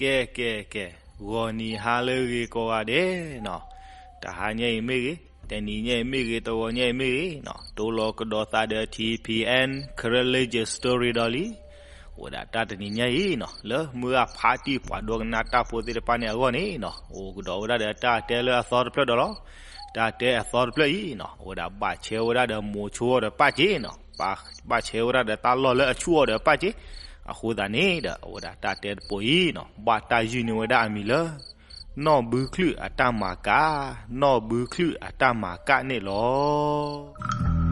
ကဲ ကဲ ကဲ, ဂီၤနံၤဟါလၢအဂ့ၤကိးဂၤဒဲးနီၤ, တဟါညါအံၤမ့ၢ်ဂ့ၤ, တနံၤညါအံၤမ့ၢ်ဂ့ၤ, တဂီၤညါအံၤမ့ၢ်ဂ့ၤနီၤ, တိလီၤကဒီးသးဒီး ထံ ဖံအဲၣ် Karen Legend Story ဒီးလံ. အိၣ်ဝဲဒၣ်တၢ်တနံၤညါအံၤနီၤ, လၢမုၢ်ဂၢ်ဖါတံၢ်ပှၤဒိကနၣ်တၢ်ဖိသ့ၣ်တဖၣ်န့ၣ်အဂီၢ်န့ၣ်နီၤ, အိၣ်ကဒီးဝဲဒၣ်ဒီးတၢ်တဲလၢအသီတဖျၢၣ်ဒီးလီၤ. တၢ်တဲအသီတဖျၢၣ်အံၤနီၤ, အဝဲဒၣ်ဘၣ်ဆဲဝဲဒၣ်ဒီးမိၤဆိအီၤဒီးပၢ်စ့နီၤ, ဘၣ်ဆဲဝဲဒၣ်ဒီးတၢ်လီၢ်လၢအဆူၣ်အီၤဒီးပၢ်စ့. အဃိသတးန့ၣ်ဒီး အဝဲဒၣ်တၢ်တဲတပိၤအံၤနီၤ, ဘၣ်တၢ်ယုၢ်န့ၢ်ဝဲဒၣ်အမံၤလၢ နီၢ်ဘုချုၣ်အတၢ်မၤကၣ်, နီၢ်ဘုချုၣ်အတၢ်မၤကၣ်န့ၣ်လီၤ.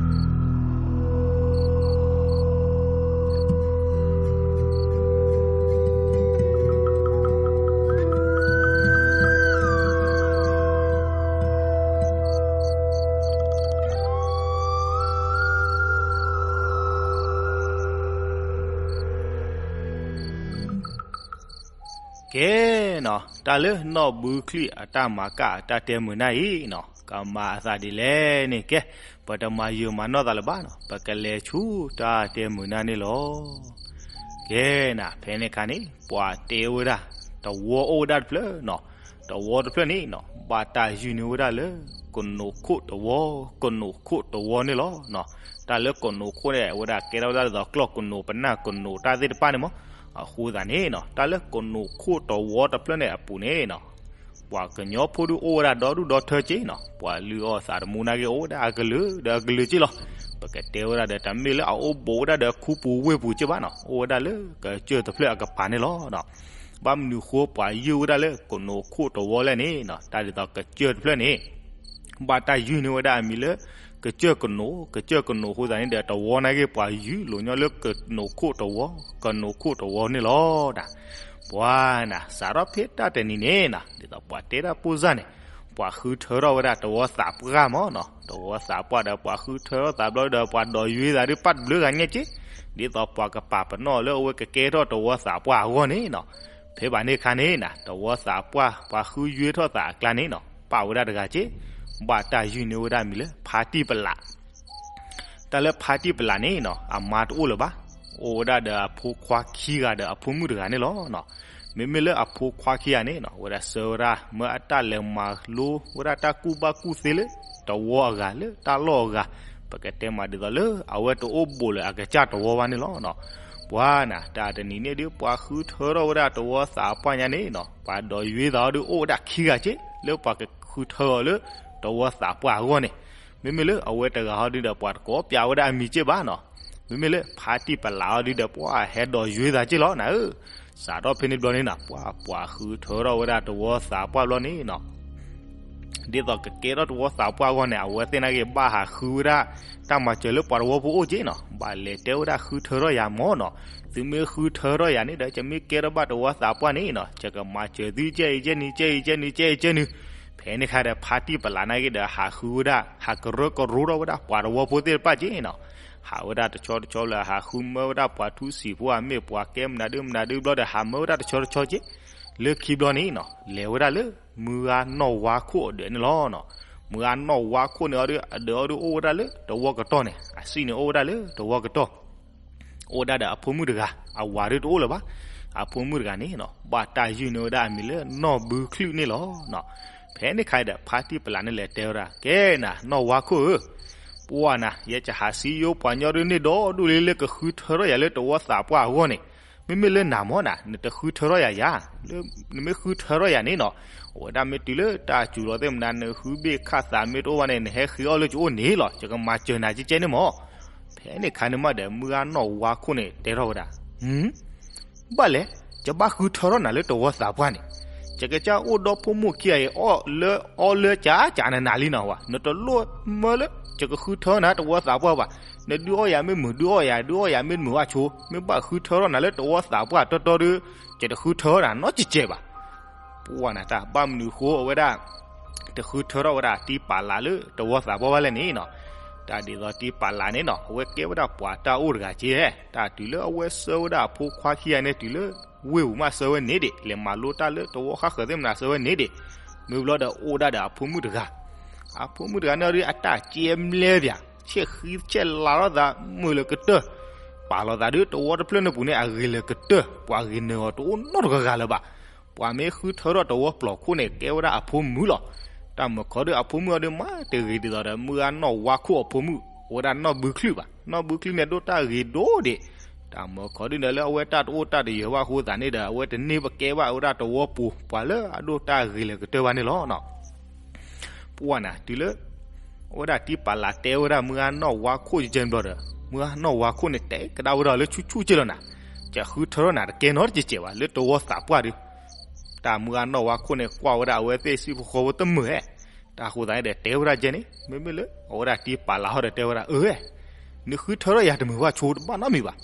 ကဲနီၤ, တၢ်လၢနီၢ်ဘုချုၣ်အတၢ်မၤကၣ်အတၢ်တဲမုာ်နၢ်အံၤနီၤ, ကမၤအသးဒ်လဲၣ်န့ၣ် ကဲ, ပတမၤယုာ်မၤနီၢ်သးလၢၤဘၣ်နီၤ, ပကလဲၤဆူတၢ်တဲမုာ်နၢ်န့ၣ်လီၤ. ကဲနၤ, ဖဲန့ၣ်အခါန့ၣ် ပှၤတဲဝဲဒၣ် တဝီအိၣ်ဝဲဒၣ်တဖျၢၣ်နီၤ, တဝီတဖျၢၣ်န့ၣ်နီၤ, ဘၣ်တၢ်ယုၢ်န့ၢ်ဝဲဒၣ်လၢ ကနိးခိၣ်တဝီ, ကနိးခိၣ်တဝီန့ၣ်လီၤ. တၢ်လၢကနိးခိၣ်န့ၣ် အဝဲဒၣ်ကဲထီၣ်ဝဲဒၣ်ဒ်သိးကျီၢ်ကနိးပနၢ်ကနိးတၢ်သ့ၣ်တဖၣ်န့ၣ်မး. အဃိသတးန့ၣ်နီၤ, တၢ်လၢကနိးခိၣ်တဝီတဖျၢၣ်န့ၣ်အပူၤန့ၣ်နီၤ, ပှၤကညီဖိဒုးအိၣ်ဝဲဒၣ်ဒီဒူၣ်ဒီထၢက့နီၤ, ပှၤလုၢ်အီၣ်သးသမူနာ်က့အိၣ်ဝဲဒၣ်အကလုာ်ဒီးအကလုာ်က့လီၤ. ပကတဲဝဲဒၣ်ဒီးတမ့ၢ်လၢအအိၣ်ဘူးဝဲဒၣ်ဒီးခူပူၤဝ့ၢ်ပူၤက့ဘၣ်နီၤ, အိၣ်ဝဲဒၣ်လၢကစၢၢ်တဖျၢၣ်အကပၤန့ၣ်လီၤ. ဘၣ်မနုၤဃိပှၤယုၢ်ဝဲဒၣ်လၢကနိးခိၣ်တဝီလဲၣ်န့ၣ်နီၤ, တၢ်ဒ်သိးကစၢၢ်တဖျၢၣ်န့ၣ် ဘၣ်တၢ်ယုၢ်န့ၢ်ဝဲဒၣ်အမံၤလၢ ကစၢၢ်ကနိး, ကစၢၢ်ကနိးအဃိသတးန့ၣ်ဒီး တဝီနာ်က့ပှၤယုၢ်လိာ်ညီလၢကနိးခိၣ်တဝီ, ကနိးခိၣ်တဝီန့ၣ်လီၤ. ပှၤနၤ, စးထီၣ်ဖဲတၢ်တနံၤန့ၣ်နီၤ, ဒ်သိးပှၤတဲတၢ်ပိၢ်စၢ်န့ၣ်, ပှၤဃုထၢထီၣ်ဝဲဒၣ်တဝီသးပှၢ်မးနီၤ, တဝီသးပှၢ်ဒီးပှၤဃုထၢထီၣ်သးဘျီဒီး ပှၤဒိးယွ့သးဒုးပာ်တဘျုးဂၤညါက့, ဒ်သိးပှၤကပာ်ပနီၣ်လၢအဝဲကကဲထီၣ်တဝီသးပှၢ်အဂီၢ်န့ၣ်နီၤ. ဖဲဘၣ်န့ၣ်အခါန့ၣ်နၤ, တဝီသးပှၢ် ပှၤဃုယွ့ထီၣ်သးအကျါန့ၣ်နီၤ, ပာ်ဝဲဒၣ်တဂၤက့, ဘၣ်တၢ်ယုၢ်န့ၢ်ဝဲဒၣ်မံၤလၢ ဖါတံၢ်ပလး. တၢ်လၢဖါတံၢ်ပလးန့ၣ်နီၤ, အမါတအိၣ်လၢၤဘၣ်, အိၣ်ဝဲဒၣ်ဒီးအဖိခွါခံဂၤဒီးအဖိမုၣ်တဂၤန့ၣ်လီၤ. မ့မ့ၢ်လၢအဖိခွါခံဂၤန့ၣ်နီၤ, အဝဲဒၣ်ဆှၢဝဲဒၣ် မၢအတၢ်လဲၤမၤလိဝဲဒၣ်တၢ်ကူၣ်ဘၣ်ကူၣ်သ့လၢ တဝီအဂၤလၢတၢ်လီၢ်အဂၤ, ပကတဲမးဒ်သိးလၢ အဝဲတအိၣ်ဘူးလၢအကစၢ်တဝီဘၣ်န့ၣ်လီၤ. ပှၤနၤ, တၢ်တနံၤန့ၣ်ဒုး ပှၤဃုထၢထီၣ်ဝဲဒၣ်တဝီသးပှၢ်ညါန့ၣ်နီၤ, ပှၤဒိးယွ့သးအီၤဒုးအိၣ်ဝဲဒၣ်ခံဂၤက့, လၢပှၤကဃုထၢအီၤလၢတဝီသးပှၢ်အဂီၢ်န့ၣ်, မ့မ့ၢ်လၢအဝဲတဂၤဟီဒုးဒီး ပှၤတကိးပျးဝဲဒၣ်အမံၤက့ဘၣ်နီၤ. မ့မ့ၢ်လၢဖါတံၢ်ပလးဟီဒုးဒီး ပှၤဟဲဒိးယွ့သးက့လီၤနၤဧၢ. စးထီၣ်ဖဲန့ၣ်ဘျီန့ၣ်နီၤ, ပှၤ ပှၤဃုထၢထီၣ်ဝဲဒၣ်တဝီသးပှၢ်ဘျီန့ၣ်နီၤ, ဒ်သိးကကဲထီၣ်တဝီသးပှၢ်အဂီၢ်န့ၣ် အဝဲသ့ၣ်နာ်က့ ဘၣ်ဟးဃုဝဲဒၣ် တၢ်မၤစၢၤလၢပှၤတဝီဖိအိၣ်က့နီၤ, ဘၣ်လဲၤတဲဝဲဒၣ်ဃုထၢထီၣ်ယၤမၢ်နီၤ, သုမ့ၢ်ဃုထၢထီၣ်ယၤန့ၣ်ဒီး ယမ့ၢ်ကဲထီၣ်ဘၣ်တဝီသးပှၢ်န့ၣ်နီၤ, ယကမၤစၢၤသုကဲအံၤကဲနုၤ ကဲအံၤကဲနုၤ ကဲအံၤကဲနုၤ. ဖဲန့ၣ်အခါဒီး ဖါတံၢ်ပလးနာ်က့ဒီး ဟးဃုဝဲဒၣ် ဟးကရၢကရိထီၣ်ဝဲဒၣ်ပှၤတဝီဖိသ့ၣ်တဖၣ်က့နီၤ, ဟးဝဲဒၣ်တဆီတဆီလၢ ဟးဃုမၢဝဲဒၣ်ပှၤထူစံာ်ဖိ အမ့ၢ်ပှၤကဲမနုၤဒုမနုၤဒုဘျီဒီး ဟးမၢဝဲဒၣ်တဆီတဆီက့, လၢခံဘျီန့ၣ်နီၤ, လဲၤဝဲဒၣ်လၢ မုၢ်ဂၤနီၢ်ဝါခိၣ်အဒၢးန့ၣ်လီၤ. မုၢ်ဂၤနီၢ်ဝါခိၣ်န့ၣ်အီၤဒုး အဒၢးအီၤဒုးအိၣ်ဝဲဒၣ်လၢတဝီကတီၢ်န့ၣ်, အစံၣ်န့ၣ်အိၣ်ဝဲဒၣ်လၢတဝီကတီၢ် အိၣ်ဝဲဒၣ်ဒီးအဖိမုၣ်တဂၤ, အဝၤဒုးတအိၣ်လၢၤဘၣ်. အဖိမုၣ်တဂၤန့ၣ်နီၤ, ဘၣ်တၢ်ယုၢ်န့ၢ်ဝဲဒၣ်အမံၤလၢနီၢ်ဘုချုၣ်န့ၣ်လီၤ. ဖဲန့ၣ်ခါဒီး ဖါတံၢ်ပလးန့ၣ်လဲၤတဲဝဲဒၣ်, ကဲနၤ နီၢ်ဝါခိၣ်ဧၢ, ပှၤနၤ ယဲကဟးစံယိပှၤညီဒုးန့ၢ်ဒီဒူၣ်လံလၢကဃုထၢထီၣ်ယၤလၢတဝီသးပှၢ်အဂီၢ်န့ၣ်, မ့မ့ၢ်လၢနၤမၢ်နၤ နတဃုထၢထီၣ်ယၤယၤ, နမ့ၢ်ဃုထၢထီၣ်ယၤန့ၣ်နီၤ, အဝဲဒၣ်မ့ၢ်တုၤလၢတၢ်စူၤလီၤသ့ၣ်မနၤ နဃုဘ့ၣ်ခၣ်သးမ့ၢ်တအိၣ်ဘၣ်န့ၣ် နဟဲဃ့အီၣ်လၢယအိၣ်န့ၣ်လီၤ, ယကမၤစၢၤနၤကဲကဲန့ၣ်မၢ်. ဖဲန့ၣ်ခါန့ၣ်မးဒီး မုၢ်ဂၤနီၢ်ဝါခိၣ်န့ၣ်တဲထီၣ်ဝဲဒၣ်, ဘၣ်လဲၣ်, ယဘၣ်ဃုထၢထီၣ်နၤလၢတဝီသးပှၢ်န့ၣ်, ယကစၢ်အိၣ်ဒီဖိမိၢ်ခံဂၤအံၤ အီၣ်လၢကၠးကၠးနနၤလံနီၤဝဲ, နတလိၣ်မၢလၢ ယကဃုထၢနၤတဝီသးပှၢ်ဘၣ်. နဒုးအီၣ်ယၤမ့ၢ်မုာ် ဒုးအီၣ်ယၤ ဒုးအီၣ်ယၤမ့ၢ်တမုာ်ဘၣ်ဆိ, မ့ၢ်ဘၣ်ဃုထၢထီၣ်နၤလၢတဝီသးပှၢ်တီတီဒီး ယတဃုထၢနၤနီတစဲးဘၣ်. ပှၤနၤတၢ်ဘၣ်မနုၤဃိအဝဲဒၣ် တဃုထၢထီၣ်ဝဲဒၣ်တံၢ်ပာ်လးလၢတဝီသးပှၢ်ဘၣ်လဲၣ်န့ၣ်နီၤ, တၢ်ဒ်သိးတံၢ်ပာ်လးန့ၣ်နီၤ အဝဲကဲဝဲဒၣ်ပှၤတၢ်အိၣ်တဂၤက့, တၢ်တုၤလၢအဝဲဆှၢဝဲဒၣ်အဖိခွါခံဂၤန့ၣ် တုၤလၢဝ့ၢ်ပူၤမးဆှၢဝဲန့ၣ်ဒံး, လဲၤမၤလိတၢ်လၢတဝီဃၣ်ဃၢၤသ့ၣ်မနၤဆှၢဝဲန့ၣ်ဒံး, မ့ၢ်ဘျီဒီးအိၣ်ဒၣ်ဒီးအဖိမုၣ်တဂၤ, အဖိမုၣ်တဂၤန့ၣ်ဒုး အတၢ်ကဲမျဲပၠး, ဆဲးဃံဆဲးလၤထီၣ်သး မုာ်လၢကတၢၢ်, ပာ်လီၤသးဒ်တဝီတဖျၢၣ်န့ၣ်ပူၤန့ၣ် အဂ့ၤလၢာ်ကတၢၢ်, ပှၤဂ့ၤနၢၤအီၤတအိၣ်နီတဂၤဂၤလၢၤဘၣ်. ပှၤမ့ၢ်ဃုထၢထီၣ်တဝီပျီၤခိၣ်န့ၣ် ကဲဝဲဒၣ်အဖိမုၣ်လီၤ. တၢ်မၢခီဒုးအဖိမုၣ်အီၤဒုးမၤတဂ့ၤဒ်သိးဒီး မုၢ်ဂၢ်နီၣ်ဝါခိၣ်အဖိမုၣ်, အဝဲဒၣ်နီၢ်ဘုချံၣ်ဘၣ်. နီၢ်ဘုချံၣ်န့ၣ်ဒိၣ်တၢ်ဂ့ၤဒိၣ်ဒံး, တၢ်မၢခီဒုးန့ၣ်လၢအဝဲတၢ်တအိၣ်တၢ်တယၢၤဘၣ်အဃိသတးန့ၣ်ဒီး အဝဲတန့ၢ်ပကဲဘၣ်ဝဲဒၣ်တဝီပူၤ ပှၤလၢအဒိၣ်တၢ်ဂ့ၤလၢာ်ကတၢၢ်ဘၣ်န့ၣ်လီၤ. ပှၢ်နၤ တုၤလၢ အဝဲဒၣ်တံၢ်ပာ်လးတဲဝဲဒၣ်မုၢ်ဂၢ်နီၣ်ဝါခိၣ်ကဲန့ၣ်ဘျီဒီး မုၢ်ဂၢ်နီၣ်ဝါခိၣ်န့ၣ် တဲကဒါဝဲဒၣ်လၢဆူၣ်ဆူၣ်ကဲလီၤနၤ, ကဃုထၢထီၣ်နၤတကဲနီတစဲးစဲးဘၣ် လၢတဝီသးပှၢ်ဒုး. တၢ်မုၢ်ဂၢ်နီၣ်ဝါခိၣ်န့ၣ် ကွၢ်ဝဲဒၣ်အဝဲသ့ၣ်စံၣ်ဖိဃီဖိတမုာ်ဧဲ, တၢ်ဃိသတးန့ၣ်ဒီးတဲဝဲဒၣ်ကဲန့ၣ် မ့မ့ၢ်လၢ အဝဲဒၣ်တံၢ်ပာ်လးဟီဒီးတဲဝဲဒၣ် အၢ နဃုထၢထီၣ်ယၤတမုာ်ဘၣ်ဆိတဘၣ်နီတမံၤဘၣ်.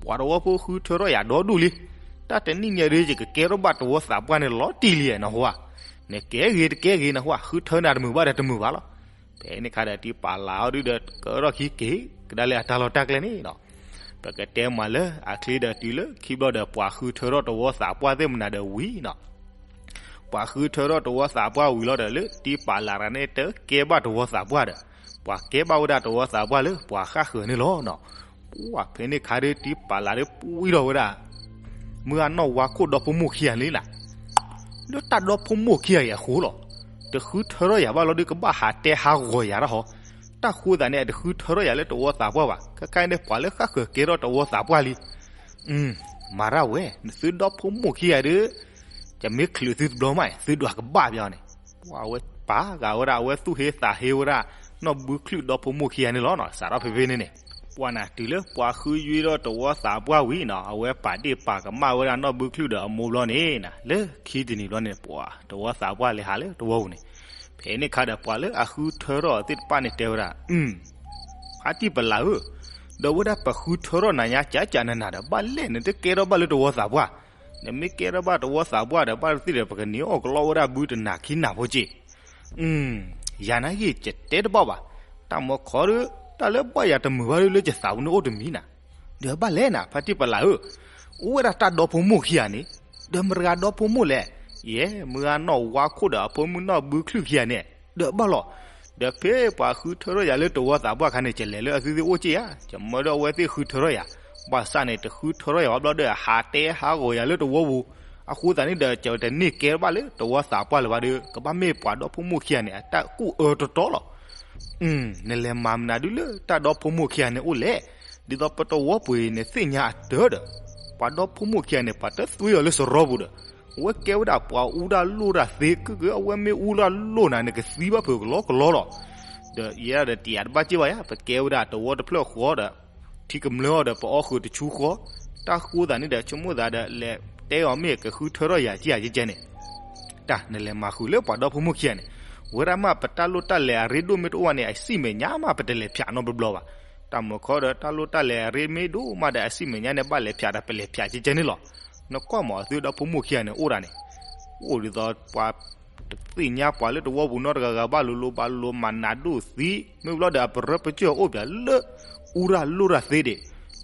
ပှၤတဝီဖိဃုထၢထီၣ်ယၤဒီဒူၣ်လံ. တၢ်တနံၣ်ညါဒီး ယကကဲထီၣ်ဘၣ်တဝီသးပှၢ်န့ၣ်လီၤတံၢ်လံနဟူဧါ, နကဲဂ့ၤတကဲဂ့ၤနဟူဧါ, ဃုထၢနၤတမုာ်ဘၣ်ဒီးတမုာ်ဘၣ်လီၤ. ဖဲန့ၣ်ခါဒီးတံၢ်ပာ်လးအီၤဒုးဒီး ကၢထီၣ်ခံက့ၤကဒါလၢအတၢ်လီၢ်တၢ်ကျဲန့ၣ်လီၤ. ပကတဲမးလၢအချ့ဒီးတုၤလၢခံဘျီဒီး ပှၤဃုထၢထီၣ်တဝီသးပှၢ်သ့ၣ်မနၤဒီးဝံၤလီၤ. ပှၤဃုထၢထီၣ်တဝီသးပှၢ်ဝံၤလီၤဒီး လၢတံၢ်ပာ်လးတဂၤန့ၣ် တကဲဘၣ်တဝီသးပှၢ်ဒီး ပှၤကဲဘၣ်ဝဲဒၣ်တဝီသးပှၢ်လၢပှၤဃၣ်ဃၢၤန့ၣ်လီၤ. ပှၢ်ဖဲန့ၣ်ခါဒီးတံၢ်ပာ်လးဒီးပှံၢ်ထီၣ်ဝဲဒၣ် မုၢ်ဂၢ်နီၣ်ဝါခိၣ်ဒီဖိမိၢ်ခံဂၤန့ၣ်နၤ, လၢတၢ်ဒီဖိမိၢ်ခံဂၤအံၤအဃိလီၤ. တဃုထၢထီၣ်ယၤဘၣ်လီၤဒီး ကဘၣ်ဟးတဲဟးဂီၤယၤတၢ်ဟီ, တၢ်ဃိသတးန့ၣ် အတဃုထၢထီၣ်ယၤလၢတဝီသးပှၢ်ဘၣ်. ခဲခါအံၤန့ၣ် ပှၤလၢဃၣ်ဃၢၤကဲထီၣ်တဝီသးပှၢ်လံ. မၤတၢ်ဝဲ နသုဒီဖိမိၢ်ခံဂၤဒီး ယမ့ၢ်ချုးသုတဘျီမး သုဒွးကဘၣ်ပျီန့ၣ်. ပှၢ်ဝဲပာ်ဂၤဝဲဒၣ် အဝဲသူၣ်ဟ့သးဟ့ဝဲဒၣ် နီၢ်ဘုချုၣ်ဒီဖိမိၢ်ခံဂၤန့ၣ်လီၤ. စးထီၣ်ဖဲဖဲန့ၣ်န့ၣ် ပှၢ်နၤ တုၤလၢပှၤဃုယွံထီၣ်တဝီသးပှၢ်ဝံၤနၤ အဝဲပာ်ဒ့ၣ်ပာ်ကမၣ်ဝဲဒၣ်နီၢ်ဘုချုၣ်ဒီးအမိၢ်ဘျီန့ၣ်နၤ လၢခံတနံၤဘျီန့ၣ် ပှၤတဝီသးပှၢ်လဲၤဟးလၢတဝီပူၤန့ၣ်. ဖဲန့ၣ်ခါဒီးပှၤလၢအဃုထၢထီၣ်သ့ၣ်တဖၣ်န့ၣ်တဲဝဲဒၣ် ဖါတံၢ်ပာ်လးဧၢ, ဒီးဝဲဒၣ်ပဃုထၢထီၣ်နၤညါကးကးနၤနၤဒီး ဘၣ်လဲၣ်နတကဲထီၣ်ဘၣ်လၢတဝီသးပှၢ်. နမ့ၢ်ကဲထီၣ်ဘၣ်တဝီသးပှၢ်ဒီး ဘၣ်သ့ၣ်ဒီး ပကန့ၢ်အီၣ်ကလီဝဲဒၣ်ဘုတနၤခံနၤဖိက့ၢ်. ယၤနာ်က့ၤ ယတဲတဘၣ်ဘၣ်. တၢ်မၢခီဒီး တၢ်လၢဘၣ်ယၤတမုာ်ဘၣ်ဒီး လၢယသးပူၤန့ၣ်အိၣ်တမံၤနၤ. ဒီးဘၣ်လဲၣ်နၤ ဖါတံၢ်ပာ်လးဧၢ, အိၣ်ဝဲဒၣ်တၢ်ဒီဖိမိၢ်ခံဂၤန့ၣ်, ဒီးမတၤတဂၤဒီဖိမိၢ်လဲၣ်. ယဲ မုၢ်ဂၢ်နီၣ်ဝါခိၣ်ဒီးအဖိမုၣ်နီၢ်ဘုချုၣ်ခံဂၤန့ၣ် ဒီးဘၣ်လီၤ. ဒီးဖဲပှၤဃုထၢထီၣ်ယၤလၢတဝီသးပှၢ်ခါန့ၣ် ယလဲၤလၢအသုသ့ၣ်အိၣ်က့ၢ်ဧါ, ယမၢဒီးအဝဲသ့ၣ်ဃုထၢထီၣ်ယၤ, ဘၣ်ဆၣ်န့ၣ် တဃုထၢထီၣ်ယၤဘၣ်ဘျီဒီး ဟးတဲဟးဂီၤယၤလၢတဝီပူၤ, အဃိသတးန့ၣ်ဒီး ယတန့ၢ်ကဲဘၣ်လၢတဝီသးပှၢ်လၢၤဘၣ်ဒီး ကဘၣ်မ့ၢ်ပှၤဒီဖိမိၢ်ခံဂၤန့ၣ် အတၢ်ကူၣ်အၢတတီလီၤ. နလဲၤမၤမနုၤဒုးလၢတၢ်ဒီဖိမိၢ်ခံဂၤန့ၣ်အိၣ်လဲၣ်. ဒ်သိးပတဝီပူၤအံၤန့ၣ် သ့ၣ်ညါအတၢ်ဒီး ပှၤဒီဖိမိၢ်ခံဂၤန့ၣ် ပှၤတသွံအီၤလၢစရီပူၤဒီး အဝဲကဲဝဲဒၣ်ပှၤအူတၢ်လိၣ်တၢ်သ့ကက အဝဲမ့ၢ်အူတၢ်လိၣ်နၤန့ၣ် ကသံဘၣ်ဖုးကလီကလီလီၤ. ဒီးယဲဒၣ်ဒီးတယာ်တဘၣ်က့ၢ်ဘၣ်ယၤ, ပကဲဝဲဒၣ်တဝီတဖျၢၣ်ဃီဒီး ထံကမျၢၢ်အီၤဒီးပအီၣ်ဃုာ်တဆူဃီ, တၢ်ဃိသးန့ၣ်ဒီး ဆိကမိၣ်သးဒီးလဲၤတဲအီၤမ့ၢ်ကဃုထၢထီၣ်ယၤကဲယၤကဲန့ၣ် တၢ်နလဲၤမၤဃုာ်လၢပှၤဒီဖိမိၢ်ခံဂၤန့ၣ်, ဝဲဒၣ်မးပတၢ်လိၣ်တၢ်လဲၤအရ့ဒိၣ်မ့ၢ်တအိၣ်ဘၣ်န့ၣ် အစံၣ်မဲာ်ညါမးပတလဲၤဖျးနီတဘျီဘၣ်. တၢ်မၢခီဒီးတၢ်လိၣ်တၢ်လဲၤအရ့မ့ၢ်ဒိၣ်မးဒီးအစံၣ်မဲာ်ညါန့ၣ် ဘၣ်လဲၤဖျးဒီးပလဲၤဖျးကဲကဲန့ၣ်လီၤ. နကွၢ်မးအသုဒီဖိမိၢ်ခံဂၤန့ၣ်အိၣ်ဒၣ်န့ၣ် အိၣ်ဒ်သိးပှၤ တသ့ၣ်ညါပှၤလၢတဝီပူၤနီတဂၤဂၤဘၣ်လိၤလိၤဘၣ်လိၤလိၤမၤနးဒိၣ်သံ, မ့ၢ်ဘျီဒီးအပရၢပကၢၢ်အိၣ်ပၠးလၢ အူရၢ်လိၣ်ရၢ်သ့ဒံး,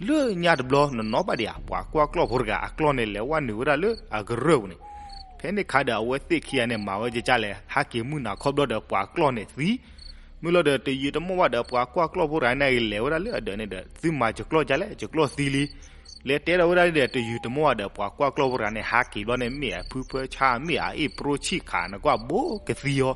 လၢညါတဘျီနနီၢ်ဘၣ်ဒံးဧါ, ပှၤကွၢ်ကျီၢ်ဖိတဂၤအကျီၢ်န့ၣ် လဲၤဝဲနုာ်ဝဲဒၣ်လၢအကရၢၢ်ပူၤန့ၣ်, ဖဲန့ၣ်ခါဒီးအဝဲသ့ၣ်ခံဂၤန့ၣ် မၤဝဲကကလဲၣ် ဟးက့ၤမုၢ်နၤခီဘျီဒီးပှၤကျီၢ်န့ၣ်သံ, မ့ၢ်လီၤဒီးတယုာ်တမီၢ်ဘၣ်ဒီးပှၤကွၢ်ကျီၢ်ဖိတဂၤန့ၣ် လဲၤဝဲဒၣ်လၢအဒၢးန့ၣ်ဒီး သုမၤယကျီၢ်ကလဲၣ် ယကျီၢ်သံလံ လဲၤတဲဒီးဝဲဒၣ်ဒီးတယုာ်တမီၢ်ဘၣ်ဒီးပှၤကွၢ်ကျီၢ်ဖိတဂၤန့ၣ် ဟးက့ၤဘျီန့ၣ်မ့ၢ်အဖုဖၢဆါ မ့ၢ်အအ့ၣ်ပရိဆံၣ်ခး နကွၢ်ဘိကသံအီၤ,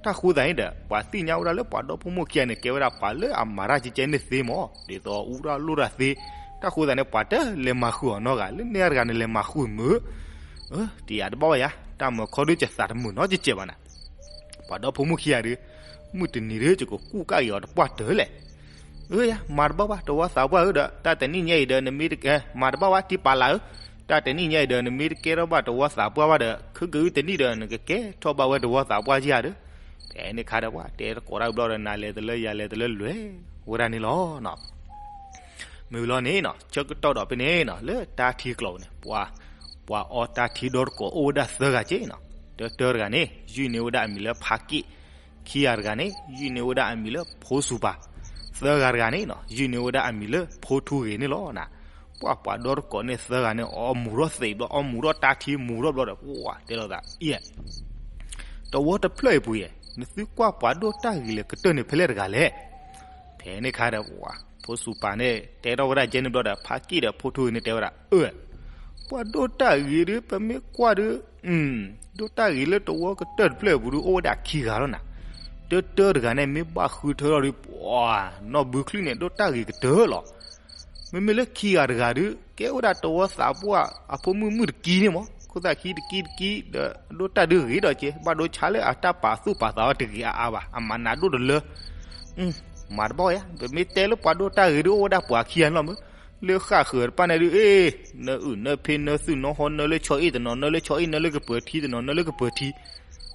တၢ်ဃိသးန့ၣ်ဒီး ပှၤသ့ၣ်ညါဝဲဒၣ်လၢပှၤဒီဖိမိၢ်ခံဂၤန့ၣ် ကဲဝဲဒၣ်ပှၤလၢအမၤတၢ်ကဲကဲန့ၣ်သ့မး ဒ်သိးအူရၢ်လိၣ်ရၢ်သ့, တၢ်ဃိသးန့ၣ် ပှၤတလဲၤမၤဃုာ်အီၤနီတဂၤ လၢန့ၣ်တဂၤန့ၣ်လဲၤမၤဃုာ်မုာ် တယာ်တဘၣ်ဝဲယၤ တၢ်မၢခီဒုးယသးတမုာ်နီတစဲးဘၣ်နၤ ပှၤဒီဖိမိၢ်ခံဂၤဒီး မုၢ်တနံၤဒီးယကကူၣ်ကၣ်က့ၤအီၤတပှၢ်တၢၢ်လဲၣ်, အၢယၤ မၤတဘၣ်ဘၣ် တဝီသးပှၢ်ဧၢဒီး တၢ်တနံၣ်ညါအံၤဒီး နမ့ၢ်တကဲ မၤတဘၣ်ဘၣ် တံၢ်ပာ်လးဧၢ, တၢ်တနံၣ်ညါအံၤဒီး နမ့ၢ်တကဲထီၣ်ဘၣ်တဝီသးပှၢ်ဘၣ်ဒီး ခဲကနံၣ်အံၤတနံၣ်ဒီး နကကဲထီၣ်ဘၣ်ဝဲတဝီသးပှၢ်က့ၢ်ဧါဒီး, ဖဲန့ၣ်ခါဒီးပှၤတဲတကိးတၢ်ဘျီဒီး နၤလဲၤတလၢယၤလဲၤတလၢလဲၤဝဲဒၣ်န့ၣ်လီၤ. မ့ၢ်လီၤန့ၣ် ဆၢကတီၢ်ဒီးဖဲန့ၣ် လၢတၢ်ထံကျိာ်န့ၣ် ပှၤ ပှၤအီတၢ်ထံဒီတကိးအိၣ်ဝဲဒၣ်သၢဂၤက့ၢ်နီၤ, တၢတၢတဂၤန့ၣ် ယုၢ်န့ၢ်ဝဲဒၣ်အမံၤလၢဖးက့ၣ်, ခံဂၤတဂၤန့ၣ် ယုၢ်န့ၢ်ဝဲဒၣ်အမံၤလၢဖိစူၤပၤ, သၢဂၤတဂၤန့ၣ်နီၤ ယုၢ်န့ၢ်ဝဲဒၣ်အမံၤလၢဖိထူဂ့ၤန့ၣ်လီၤ. ပှၤပှၤဒီတကိးန့ၣ်သၢဂၤန့ၣ် အီမူၤထီၣ်သံးဘျီ အီမူၤထီၣ်တၢ်ထံမူၤထီၣ်ဘျီဒီး ပှၤတဲလိာ်သး အံၤ တဝီတဖျၢၣ်အံၤပူၤယဲၢ် နသုကွၢ်ပှၤဒိၣ်တၢ်ဂ့ၤလၢာ်ကတၢၢ်န့ၣ်ဖဲလဲၣ်တဂၤလဲၣ်. ဖဲန့ၣ်ခါဒီးပှၤ ဖိစူၤပၤန့ၣ် တဲထီၣ်ဝဲဒၣ်ကဲန့ၣ်ဘျီဒီး ဖါက့ၣ်ဒီးဖိထူဂ့ၤန့ၣ်တဲဝဲဒၣ်, အၢ, ပှၤဒိၣ်တၢ်ဂ့ၤဒုး ပမ့ၢ်ကွၢ်ဒုး, ဒိၣ်တၢ်ဂ့ၤလၢတဝီကတၢၢ်တဖျၢၣ်အပူၤဒုး အိၣ်ဝဲဒၣ်ခံဂၤလီၤနၤ. တၢတၢတဂၤန့ၣ် မ့ၢ်ဘၣ်ဃုထၢထီၣ်ဒုး ပှၤနီၢ်ဘုချုၣ်န့ၣ် ဒိၣ်တၢ်ဂ့ၤကတၢၢ်လီၤ. မ့မ့ၢ်လၢခံဂၤတဂၤဒုး ကဲဝဲဒၣ်တဝီသးပှၢ်အဖိမုၣ်မုၣ်တကံန့ၣ်မး, ခိၣ်သၣ်ခံတကံတကံ ဒီးဒိၣ်တၢ်ဒုးဂ့ၤဒီးကဲ ဘၣ်ဒိဆါလၢအတၢ်ပာ်သူၣ်ပာ်သးအီၤတဂ့ၤအါအါဘၣ်, အမၤနးဒိၣ်တလၢ မၤတဘၣ်ယါ, ပမ့ၢ်တဲလၢပှၤဒိၣ်တၢ်ဂ့ၤဒုး အိၣ်ဝဲဒၣ်ပှၤခံဂၤန့ၣ်လီၤမး, လၢဃၣ်ဃၢၤတဖၣ်န့ၣ်ဒုး အ့, နအုၣ်နဖ့နသုးနီၢ်ဟီ နၢလၢဆီအ့ၣ်တနီၤ နၢလၢဆီအ့ၣ် နၢလၢကပၢၤထံတနီၤ နၢလၢကပၢၤထံ,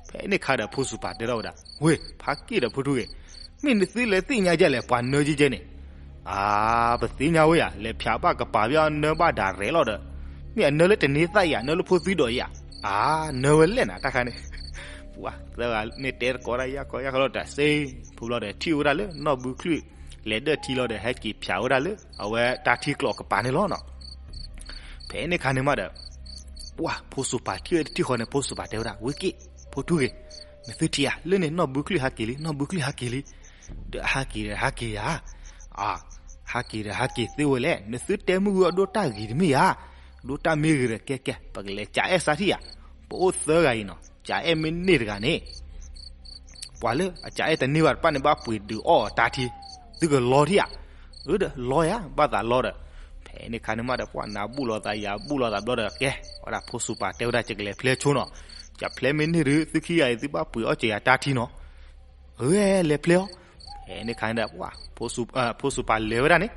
ဖဲန့ၣ်ခါဒီးဖိစူၤပၤတဲထီၣ်ဝဲဒၣ်, ဝ့ၢ် ဖါက့ၣ်ဒီးဖိထူဂ့ၤ, မ့ၢ်နသုလဲၤသ့ၣ်ညါဒ်လဲၣ် ပှၤနၢကဲကဲန့ၣ်, အါ, ပသ့ၣ်ညါဝဲယၤ လဲၤဖၠးဘၣ်ကပၤဖဲအနၢဘၣ်ဒၣ်ရဲၣ်လီၤဒီး, မ့ၢ်အနၢလၢတန့ၤသၣ်ယၤ နၢလၢဖိသံဒီးယၤ, အါ, နၢဝဲလဲၣ်နၤတၢ်ခါန့ၣ်, ပှၤသၢဂၤမ့ၢ်တဲတကိးတၢ်ယၢ်ကီယၢ်ကီလီၤတၢ်စ့, ဖိဘျီဒီးထံၣ်ဝဲဒၣ်လၢနီၢ်ဘုချုၣ် လဲၤဒၢၣ်ထံလီၤဒီး ဟဲက့ၤဖၠးဝဲဒၣ်လၢ အဝဲတၢ်ထံကျိးကပၤန့ၣ်လီၤနီၤ. ဖဲန့ၣ်ခါန့ၣ်မးဒီး ပှၤဖိစူၤပၤထံၣ်ဝဲတထံၣ်ဃီန့ၣ် ဖိစူၤပၤတဲဝဲဒၣ် ဝ့ၢ်က့ၣ်, ဖိထူဂ့ၤ, နသုထံၣ်ဧါ, လၢန့ၣ်နီၢ်ဘုချုၣ်ဟးက့ၤလံ နီၢ်ဘုချုၣ်ဟးက့ၤလံ, ဒီးဟးက့ၤဒီးဟးက့ၤယၤ, အါ, ဟးက့ၤဒီးဟးက့ၤသ့ဝဲလဲၣ်, နသုတဲမုၢ်ဂီၤအဒိၣ်တၢ်ဂ့ၤတမ့ၢ်ဧါ, ဒိၣ်တၢ်မ့ၢ်ဂ့ၤဒီးကဲကဲ ပကလဲၤကးအဲၣ်စးထံၣ်ယၤ, ပအိၣ်သၢဂၤအံၤနီၤ ကးအဲၣ်မ့ၢ်န့ၢ်တဂၤန့ၣ် ပှၤလၢအကးအဲၣ်တန့ၢ်ဘၣ်တဖၣ်န့ၣ် ဘၣ်ပှ့ၤဒုးအီၣ်အီၤတၢ်ထံ, သုကလီထံၣ်ဧါ, အၢဒီးလီယၤ ဘၣ်သးလီဒီး, ဖဲန့ၣ်ခါန့ၣ်မးဒီး ပှၤနၤဘူၣ်လိာ်သးယၤဘူၣ်လိာ်သးဘျီဒီး ကဲ, ဝဲဒၣ်ဖိစူၤပၤတဲဝဲဒၣ် ယကလဲၤဖျဲဆိနီၤ, ယဖျဲမ့ၢ်န့ၢ်ဒုး သုခံဂၤအံၤ သုဘၣ်ပှ့ၤအီၣ်က့ၤယၤတၢ်ထံနီၤ, အၢ လဲၤဖျဲအီၤ, ဖဲန့ၣ်ခါန့ၣ်ဒီး ပှၤ ဖိစူၤပၤလဲၤဝဲဒၣ်န့ၣ်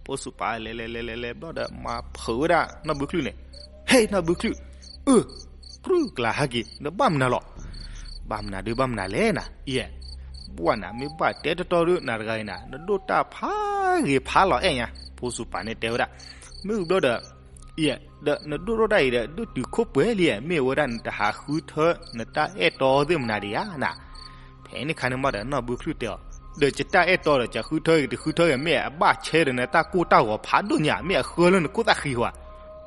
ဖိစူၤပၤလဲၤလဲၤလဲၤလဲၤလဲၤဘျီဒီး မၤဖုးဝဲဒၣ်နီၢ်ဘုချုၣ်န့ၣ်, ဟဲ နီၢ်ဘုချုၣ်, အၢ, ပြုၢ်ကျါဟဲက့ၤ နဘၣ်မနုၤလီၤ, ဘၣ်မနုၤဒုးဘၣ်မနုၤလဲၣ်နၤ, အံၤ, ဘၣ်နၤမ့ၢ်ဘၣ်တဲတတီဒုး နၤတဂၤအံၤနၤ နဒိၣ်တၢ်ဖးဂ့ၤဖးလီၤအဲၣ်ညါ, ဖိစူၤပၤန့ၣ်တဲဝဲဒၣ်, မ့ၢ်ဘျီဒီး အံၤ, ဒီးနဒိၣ်ထီၣ်တၢ်အံၤဒီး ဒိၣ်တုာ်ခိၣ်ပှဲၤလံ, မ့ၢ်ဝဲဒၣ်နတဟးဃုထၢ နတၢ်အဲၣ်တီသ့ၣ်မနုၤဒံးဧါနၤ, ဖဲန့ၣ်ခါန့ၣ်မးဒီး နီၢ်ဘုချုၣ်တဲအီၤ, ဒီးယတၢ်အဲၣ်တီဒီး ယဃုထၢဂ့ၤတဃုထၢဂ့ၤ မ့ၢ်အဘၣ်ဆဲဒီးနတၢ်ကိၢ်တၢ်ဂီၤဖးဒိၣ်ညါ မ့ၢ်အဃၢလၢနခိၣ်သၣ်ဃံဧါ,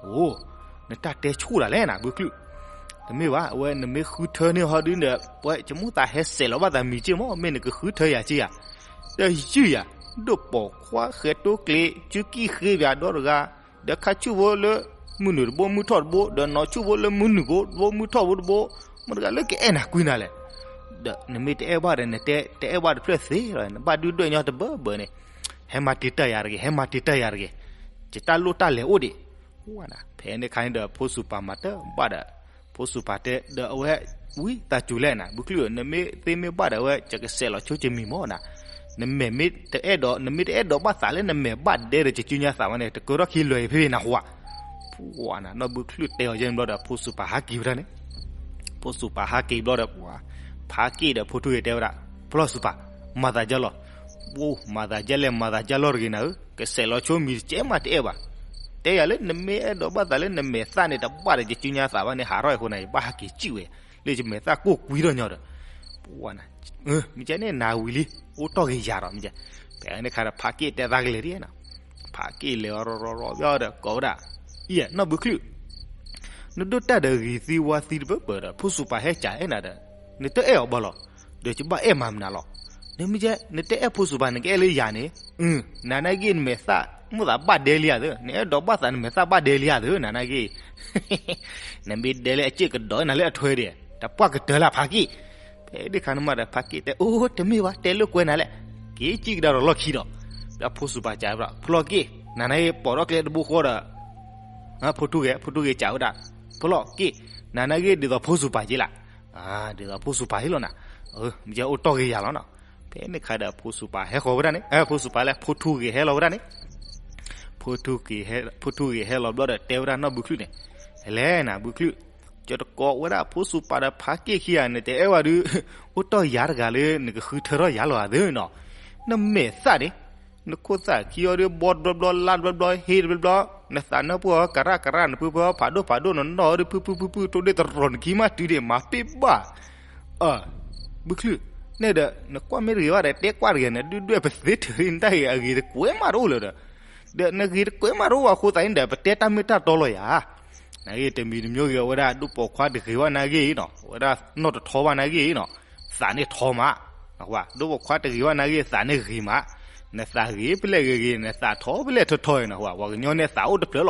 အိၣ်, နတၢ်တဲဆူၣ်တၢ်လဲၣ်နၤ ဘုချုၣ်, တမ့ၢ်ဘၣ် အဝဲနမ့ၢ်ဃုထၢန့ၢ်ဟီဒုးဒီး ပဝဲယမိၢ်သးဟဲစဲးလီၤဘၣ်သးမံၤက့ၢ်မး မ့ၢ်နကဃုထၢယၤက့ၢ်ဧါ, ဒီးယုၢ်ယၤ, ဒိၣ်ပိာ်ခွါဃဲၤတိကျ့ စုကံၢ်ဃ့ပၠးဒီတဂၤ ဒီးခါဆူၣ်ဖိလၢမုၢ်နုာ်တဘိ မုၢ်ထီၣ်တဘိ ဒီးနီၢ်ဆူၣ်ဖိလၢမုၢ်နုာ်ဖိတဘိ မုၢ်ထီၣ်ဖိတဘိ, မတၤတဂၤလၢကအဲၣ်နၤကွံနၤလဲၣ်, ဒီးနမ့ၢ်တအဲၣ်ဘၣ်ဒီး နတဲတအဲၣ်ဘၣ်တဖျၢၣ်သ့လီၤ, နဘၣ်ဒုၣ်ဒွဲၣ်ညီတဘၢဘၢန့ၣ်, ဟဲမၤတံာ်တာ်ယၤတဂ့ၤ ဟဲမၤတံာ်တာ်ယၤတဂ့ၤ, ယတၢ်လိၣ်တၢ်လဲၤအိၣ်ဒံး, ဖဲန့ၣ်ခါန့ၣ်ဒီး ဖိစူၤပၤမၤတၢ်ဘၣ်ဒီး ဖိစူၤပၤတဲဒီးအဝဲ, ဝံသးစူၤလဲၣ်နၤ ဘုချုၣ်ဧၢ, နမ့ၢ်သ့မ့ၢ်ဘၣ်ဒီး အဝဲယကစဲးလီၤဆိကမံၤမးနၤ, နမဲာ်မ့ၢ်တအဲၣ်ဒိး နမ့ၢ်တအဲၣ်ဒိးဘၣ်သးလၢနမဲာ်ဘၣ်ဒဲဒီး ယစုညါသးဝဲန့ၣ် တကၢထီၣ်ခံလွဲၢ်ဖဲဖဲနဟူဧါ, ပှၤနၤ နီၢ်ဘုချုၣ်တဲအီၤယဲန့ၣ်ဘျီဒီး ဖိစူၤပၤဟးက့ၤဝဲဒၣ်န့ၣ်, ဖိစူၤပၤဟးက့ၤဘျီဒီး ပှၤ, ဖးက့ၣ်ဒီးဖိထူဂ့ၤတဲဝဲဒၣ်, ဖျီၣ်စူၤပၤ, မၤသးဒ်လီၤ, ပှၤမၤသးဒ်လဲၣ် မၤသးဒ်လီၤတဂ့ၤနၤဧၢ, ကစဲးလီၤဆိမံၤတကဲမးတအဲၣ်ဘၣ် တဲယၤလၢနမ့ၢ်အဲၣ်ဒိးဘၣ်သးလၢနမဲာ်သၣ်န့ၣ် တဘၣ်ဒီးယစုညါသးဘၣ်န့ၣ် ဟးထီၣ်အဃိန့ၣ် ယဘၣ်ဟးက့ၤစံၣ်ဝဲ, လၢယမဲာ်သၣ်ကိၢ်ကွံထီၣ်ညီဒီး, ပှၤနၤ, မ့ၢ်ကဲန့ၣ်နၤဝံၤလံ, အိၣ်တီၢ်ဂ့ၤယၤဒီးမ့ၢ်ကဲ, ဖဲန့ၣ်ခါဒီးဖးက့ၣ်တဲသးကလဲၤဒ်နီၤ, ဖးက့ၣ်လဲၤအီၤရီရီရီဘျီဒီးကိးဝဲဒၣ်, အံၤ နီၢ်ဘုချုၣ် နဒိၣ်တၢ်ဒီးဂ့ၤသံဝါသံတပၢၢ်ပၢၢ်ဒီး ဖိစူၤပၤဟဲကးအဲၣ်နၤဒီး, နတအဲၣ်အီၤဘၣ်လီၤ, ဒီးယဘၣ်အဲၣ်မၤမနုၤလီၤ, နမ့ၢ်ကဲ နတအဲၣ်ဖိစူၤပၤ နကအဲၣ်လၢယၤန့ၣ်, နၤနာ်က့ နမဲာ်သၣ်မိၣ်သးဘၣ်ဒဲလံဧါသၢ, နအဲၣ်ဒိးဘၣ်သးနမဲာ်သၣ်ဘၣ်ဒဲလံဧါသၢ နၤနာ်က့, နမ့ၢ်ဒဲလၢအစ့ၣ်ကဒီးနၤလၢအထွဲဒီး တပှၢ်ကတၢၢ်လၢဖးက့ၣ်, ဖဲဒၣ်ခါန့ၣ်မးဒီး ဖးက့ၣ်တဲ အိၣ် တမ့ၢ်ဘၣ် တဲလိာ်ကွဲနၤလဲၣ်, က့ၤစံၣ်ကဒါဒီးလီၢ်ခံဒီး, ဒီးဖိစူၤပၤကးဝဲဒၣ် ဖျီၣ်က့ၣ်, နၤနာ်က့ ပိာ်ထီၣ်ကျဲတဘိဃီဒီး ဖိထူဂ့ၤ ဖိထူဂ့ၤကးဝဲဒၣ်, ဖျီၣ်က့ၣ်, နၤနာ်က့ ဒ်သိးဖိစူၤပၤက့လး, ဒ်သိးဖိစူၤပၤဟ့ၣ်လီၤနၤ, မ့ၢ်ကဲအိၣ်တီၢ်ဂ့ၤယၤလီၤနီၤ, ဖဲန့ၣ်ခါဒီးဖိစူၤပၤဟဲဃီၤဝဲဒၣ်န့ၣ်, ဖိစူၤပၤလဲၣ် ဖိထူဂ့ၤဟဲလီၤဝဲဒၣ်န့ၣ်, ဖိထူဂ့ၤဟဲလီၤဘျီဒီး တဲဝဲဒၣ်နီၢ်ဘုချုၣ်န့ၣ်, လဲၣ်နၤဘုချုၣ်, ကၠီတကိးဝဲဒၣ်ဖိစူၤပၤဒီးဖးက့ၣ်ခံဂၤန့ၣ် တအဲၣ်ဝဲဒုး, အိၣ်တီၢ်ယၤတဂၤလၢ နကဃုထၢထီၣ်ယၤလီၤသၢနီၤ, နမဲာ်သၣ်န့ၣ် နခိၣ်သၣ်ခံအီၤဒုး ဘီတဘျီဘျီ လါတဘျီဘျီ ဟ့တဘျီဘျီ, နသးနၢ်ပှၢ်အီၤ ကရၣ်ကရၣ် နဖုဖုအီၤ ဖးဒိၣ်ဖးဒိၣ် နနီၢ်အီၤဒုး ဖုဖုဖုဖု ထိၣ်ဒ့ၣ်တရီၤ နခံမးတုၤဒ့ၣ် မၤပ့ၢ်ဘၣ်, အၢ, ဘုချုၣ်, န့ၣ်ဒီး နကွၢ်မ့ၢ်တဂ့ၤဘၣ်ဒီး တဲကွၢ်တဂ့ၤ နဒုၣ်ဒွဲၣ်ပသ့ထၢၣ် နတၢ်ဂ့ၤအဂ့ၤတကွဲးမးတအိၣ်လၢၤဒီး, ဒီးနဂ့ၤတကွဲးမးတအိၣ်ဘၣ်အဃိသတးန့ၣ်ဒီး ပတဲတၢ်မ့ၢ်တၢ်တီလီၤယၤ နာ်ဂ့ၤ တမံၤတမံၤဂ့ၤ အဝဲဒၣ်ဒိၣ်ပိာ်ခွါတဂ့ၤဘၣ်နာ်ဂ့ၤနီၤ, အဝဲဒၣ်နီၢ်တထီဘၣ်နာ်ဂ့ၤနီၤ, သးန့ၣ်ထီမး, ဒိၣ်ပိာ်ခွါတဂ့ၤဘၣ်နာ်ဂ့ၤ သးန့ၣ်ဂ့ၤမး, နသးဂ့ၤဖဲလဲၣ်ဂ့ၤဂ့ၤ နသးထီဖဲလဲၣ်ထီထီနီၤ, ပှၤကညီန့ၣ်သးအိၣ်တဖျၢၣ်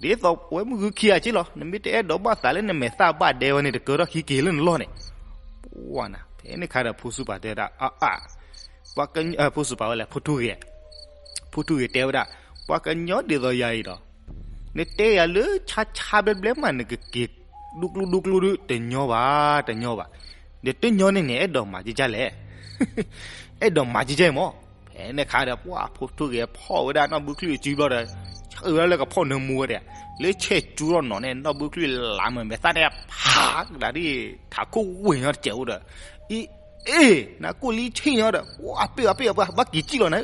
လီၤ. ဒ်သိးဝဲမုၢ်ဂုၢ်ခံဂၤက့လီၤ, နမ့ၢ်တအဲၣ်ဒိးဘၣ်သးလၢနမဲာ်သၣ်ဘၣ်ဒဲဝဲန့ၣ် တကၢထီၣ်ခံက့ၤလၢနလီၢ်န့ၣ်. ပှၤနၤ ဖဲန့ၣ်ခါဒီးဖိစူၤပၤတဲဝဲဒၣ် အါအါ ဖိစူၤပၤဝဲလဲၣ် ဖိထူဂ့ၤ ဖိထူဂ့ၤတဲဝဲဒၣ် ပှၤကညီဒ်သိးယၤအံၤဒီး နတဲယၤလၢဆါဆါဘျဲဘျဲမး နကက့ၤဒူကျူဒူကျူဒုး တညီဘၣ် တညီဘၣ်. ဒီးတညီန့ၣ်န့ၣ် အဲၣ်ဒိးမၤကကလဲၣ်, အဲၣ်ဒိးမၤကကမၢ်. ဖဲန့ၣ်ခါဒီး ပှၤဖိထူဂ့ၤဖီၣ်ဝဲဒၣ်နီၢ်ဘုချံအစုဘျီဒီး ဆှၢဝဲဒၣ်လၢကဖီၣ်နၢမူဝဲဒၣ်, လၢဆဲးကၠူထီၣ်နီၤန့ၣ် နီၢ်ဘုချံလးမၢ်မဲာ်သၣ်န့ၣ် ဖးကဒါဒ် ထးခိၣ်ဝ့ၢ်ညီတစဲးအိၣ်ဒီး အ့ အ့ နကိၣ်လံဆံၣ်ညီဒီး အပ့ၢ်အပ့ၢ်အပှၤဘၣ်က့ၤကံၣ်လီၤနၤ.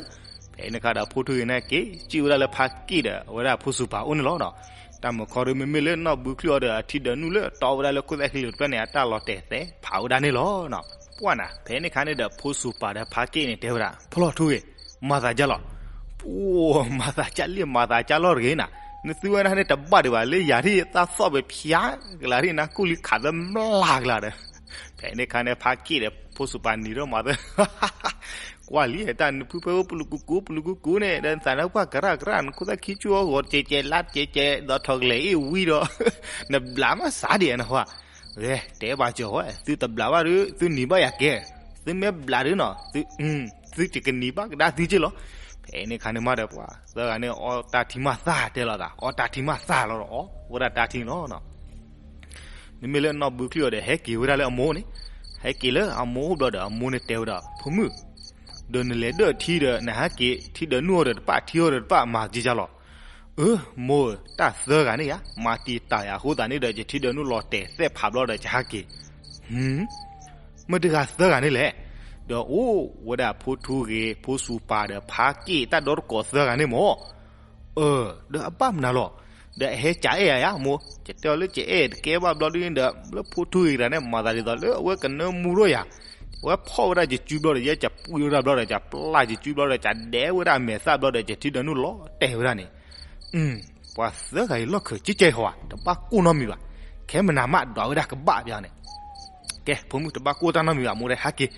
ဖဲန့ၣ်ခါဒီးဖိထူဂ့ၤန့ၣ်က့ၤကံၣ်ဝဲဒၣ်လၢဖါက့ၣ်ဒီး အဝဲဒၣ်ဖိစူၤပၤအိၣ်န့ၣ်လီၤနီၤ. တၢ်မုၢ်ခီဒီးမ့မ့ၢ်လၢနီၢ်ဘုချံအီၤဒီး အထံဒၢနုၣ်လၢတီဝဲဒၣ်လၢခိၣ်သၣ်ခံလၢာ်တဖျၢၣ်န့ၣ် အတၢ်လီၤတဲာ်သဲဖးဝဲဒၣ်န့ၣ်လီၤနီၤ. ပှၤနၤ ဖဲန့ၣ်ခါန့ၣ်ဒီး ဖိစူၤပၤဒီးဖါက့ၣ်န့ၣ်တဲဝဲဒၣ် ဖီလီၤထူဂ့ၤ မၤသးကၢ်လီၤ. ပှၤမၤသးကၢ်လံ မၤသးကၢ်လီၤတဂ့ၤနၤ, နသုဝဲဒၣ်န့ၣ်တဘၣ်ဒံးဘၣ် လၢယၤထံၣ်သၣ်သီၣ်ပဖျါကလၤထံၣ် နကိၣ်လံခးသမျၢ်ကလၤဒီး ဖဲန့ၣ်ခါန့ၣ် ဖါက့ၣ်ဒီးဖိစူၤပၤနံၤထီၣ်မၤသၢ ကွၢ်လံ တၢ်နဖုဖဲအိၣ်ပလူးကူကူ ပလူးကူကူန့ၣ် ဒီးနသးနကွၢ်ကရၣ်ကရၣ် နခိၣ်သၣ်ခံဆူၣ်အဂီၤ ကဲကဲလါကဲကဲ ဒီးထီၣ်ကလဲၤအ့ၣ်ဝံဒီး နဘျးမးစးဒံးနဟီ, ဂဲၤ တဲဘၣ်ကၠီၤဝဲ သုတဘျးဘၣ်ဒုး သုနံၤဘၣ်ယၤကဲ, သုမ့ၢ်ဘျးဒုးနီၤ သုကကနံၤဘၣ်ကဒါသုက့လီၤ. ဖဲန့ၣ်ခါန့ၣ်မးဒီး ပှၤသၢဂၤန့ၣ် အီတၢ်ထံမးသၣ်တဲလီၤသး အီတၢ်ထံမးသၣ်လီၤဒီး အီဝဲဒၣ်တၢ်ထံလီၤနီၤ. မ့မ့ၢ်လၢနီၢ်ဘုချံအီၤဒီးဟဲက့ၤဝဲဒၣ်လၢအမိၢ်န့ၣ်, ဟဲက့ၤလၢအမိၢ်အိၣ်ဘျီဒီးအမိၢ်န့ၣ်တဲဝဲဒၣ် ဖိမုၣ်, ဒီးနလဲၤဒၢၣ်ထံဒီး နဟဲက့ၤထံဒၢနုၣ်အီၤဒီးတပၣ် ထံအီၤဒီးတပၣ် မၤကကလီၤ. အၢ မိၢ်ဧၢ, တၢ်သၢဂၤန့ၣ်ယါ မၤတံာ်တာ်ယၤအဃိသတးန့ၣ်ဒီး ယထံဒၢနုၣ်လီၤတဲာ်သဲးဖးဘျီဒီး ယဟဲက့ၤ. မ့ၢ်တဂၤသၢဂၤန့ၣ်လဲၣ်. ဒီးအိၣ်ဝဲဒၣ်ဖိထူဂ့ၤ ဖိစူၤပၤဒီးဖါက့ၣ် တၢ်ဒီတကိးသၢဂၤန့ၣ်မၢ်. အၢ ဒီးအဘၣ်မနုၤလီၤ. ဒီးအဟဲကၠးအဲၣ်ယၤယါမိၢ်, ယတဲအီၤလၢကအဲၣ်တကဲဘၣ်ဘျီဒ်န့ၣ်ဒီး လၢဖိထူဂ့ၤတဂၤန့ၣ် မၤသးဒ်သိးလၢအဝဲကနၢမူထီၣ်ယၤ, အဝဲဖီၣ်ဝဲဒၣ်ယစုဘျီဒီး ယဲကပှံာ်ဝဲဒၣ်ဘျီဒီး ကပျၢ်ယစုဘျီဒီး ကဒဲးဝဲဒၣ်အမဲာ်သၣ်ဘျီဒီး ယထံဒၢနုၣ်လီၤတဲာ်ဝဲဒၣ်န့ၣ်. ပှၤသၢဂၤအံၤလီၢ်ခၢၣ်ကဲကဲဟီဧါ, တဘၣ်ကိၢ်နီတမံၤဘၣ်. ခဲမနၤမးဒွးဝဲဒၣ်ကဘၣ်ဘၣ်န့ၣ်. ကဲ ဖိမုၣ်တဘၣ်ကိၢ်တၢ်နီတမံၤဘၣ် မိၢ်ဒီးဟဲက့ၤ.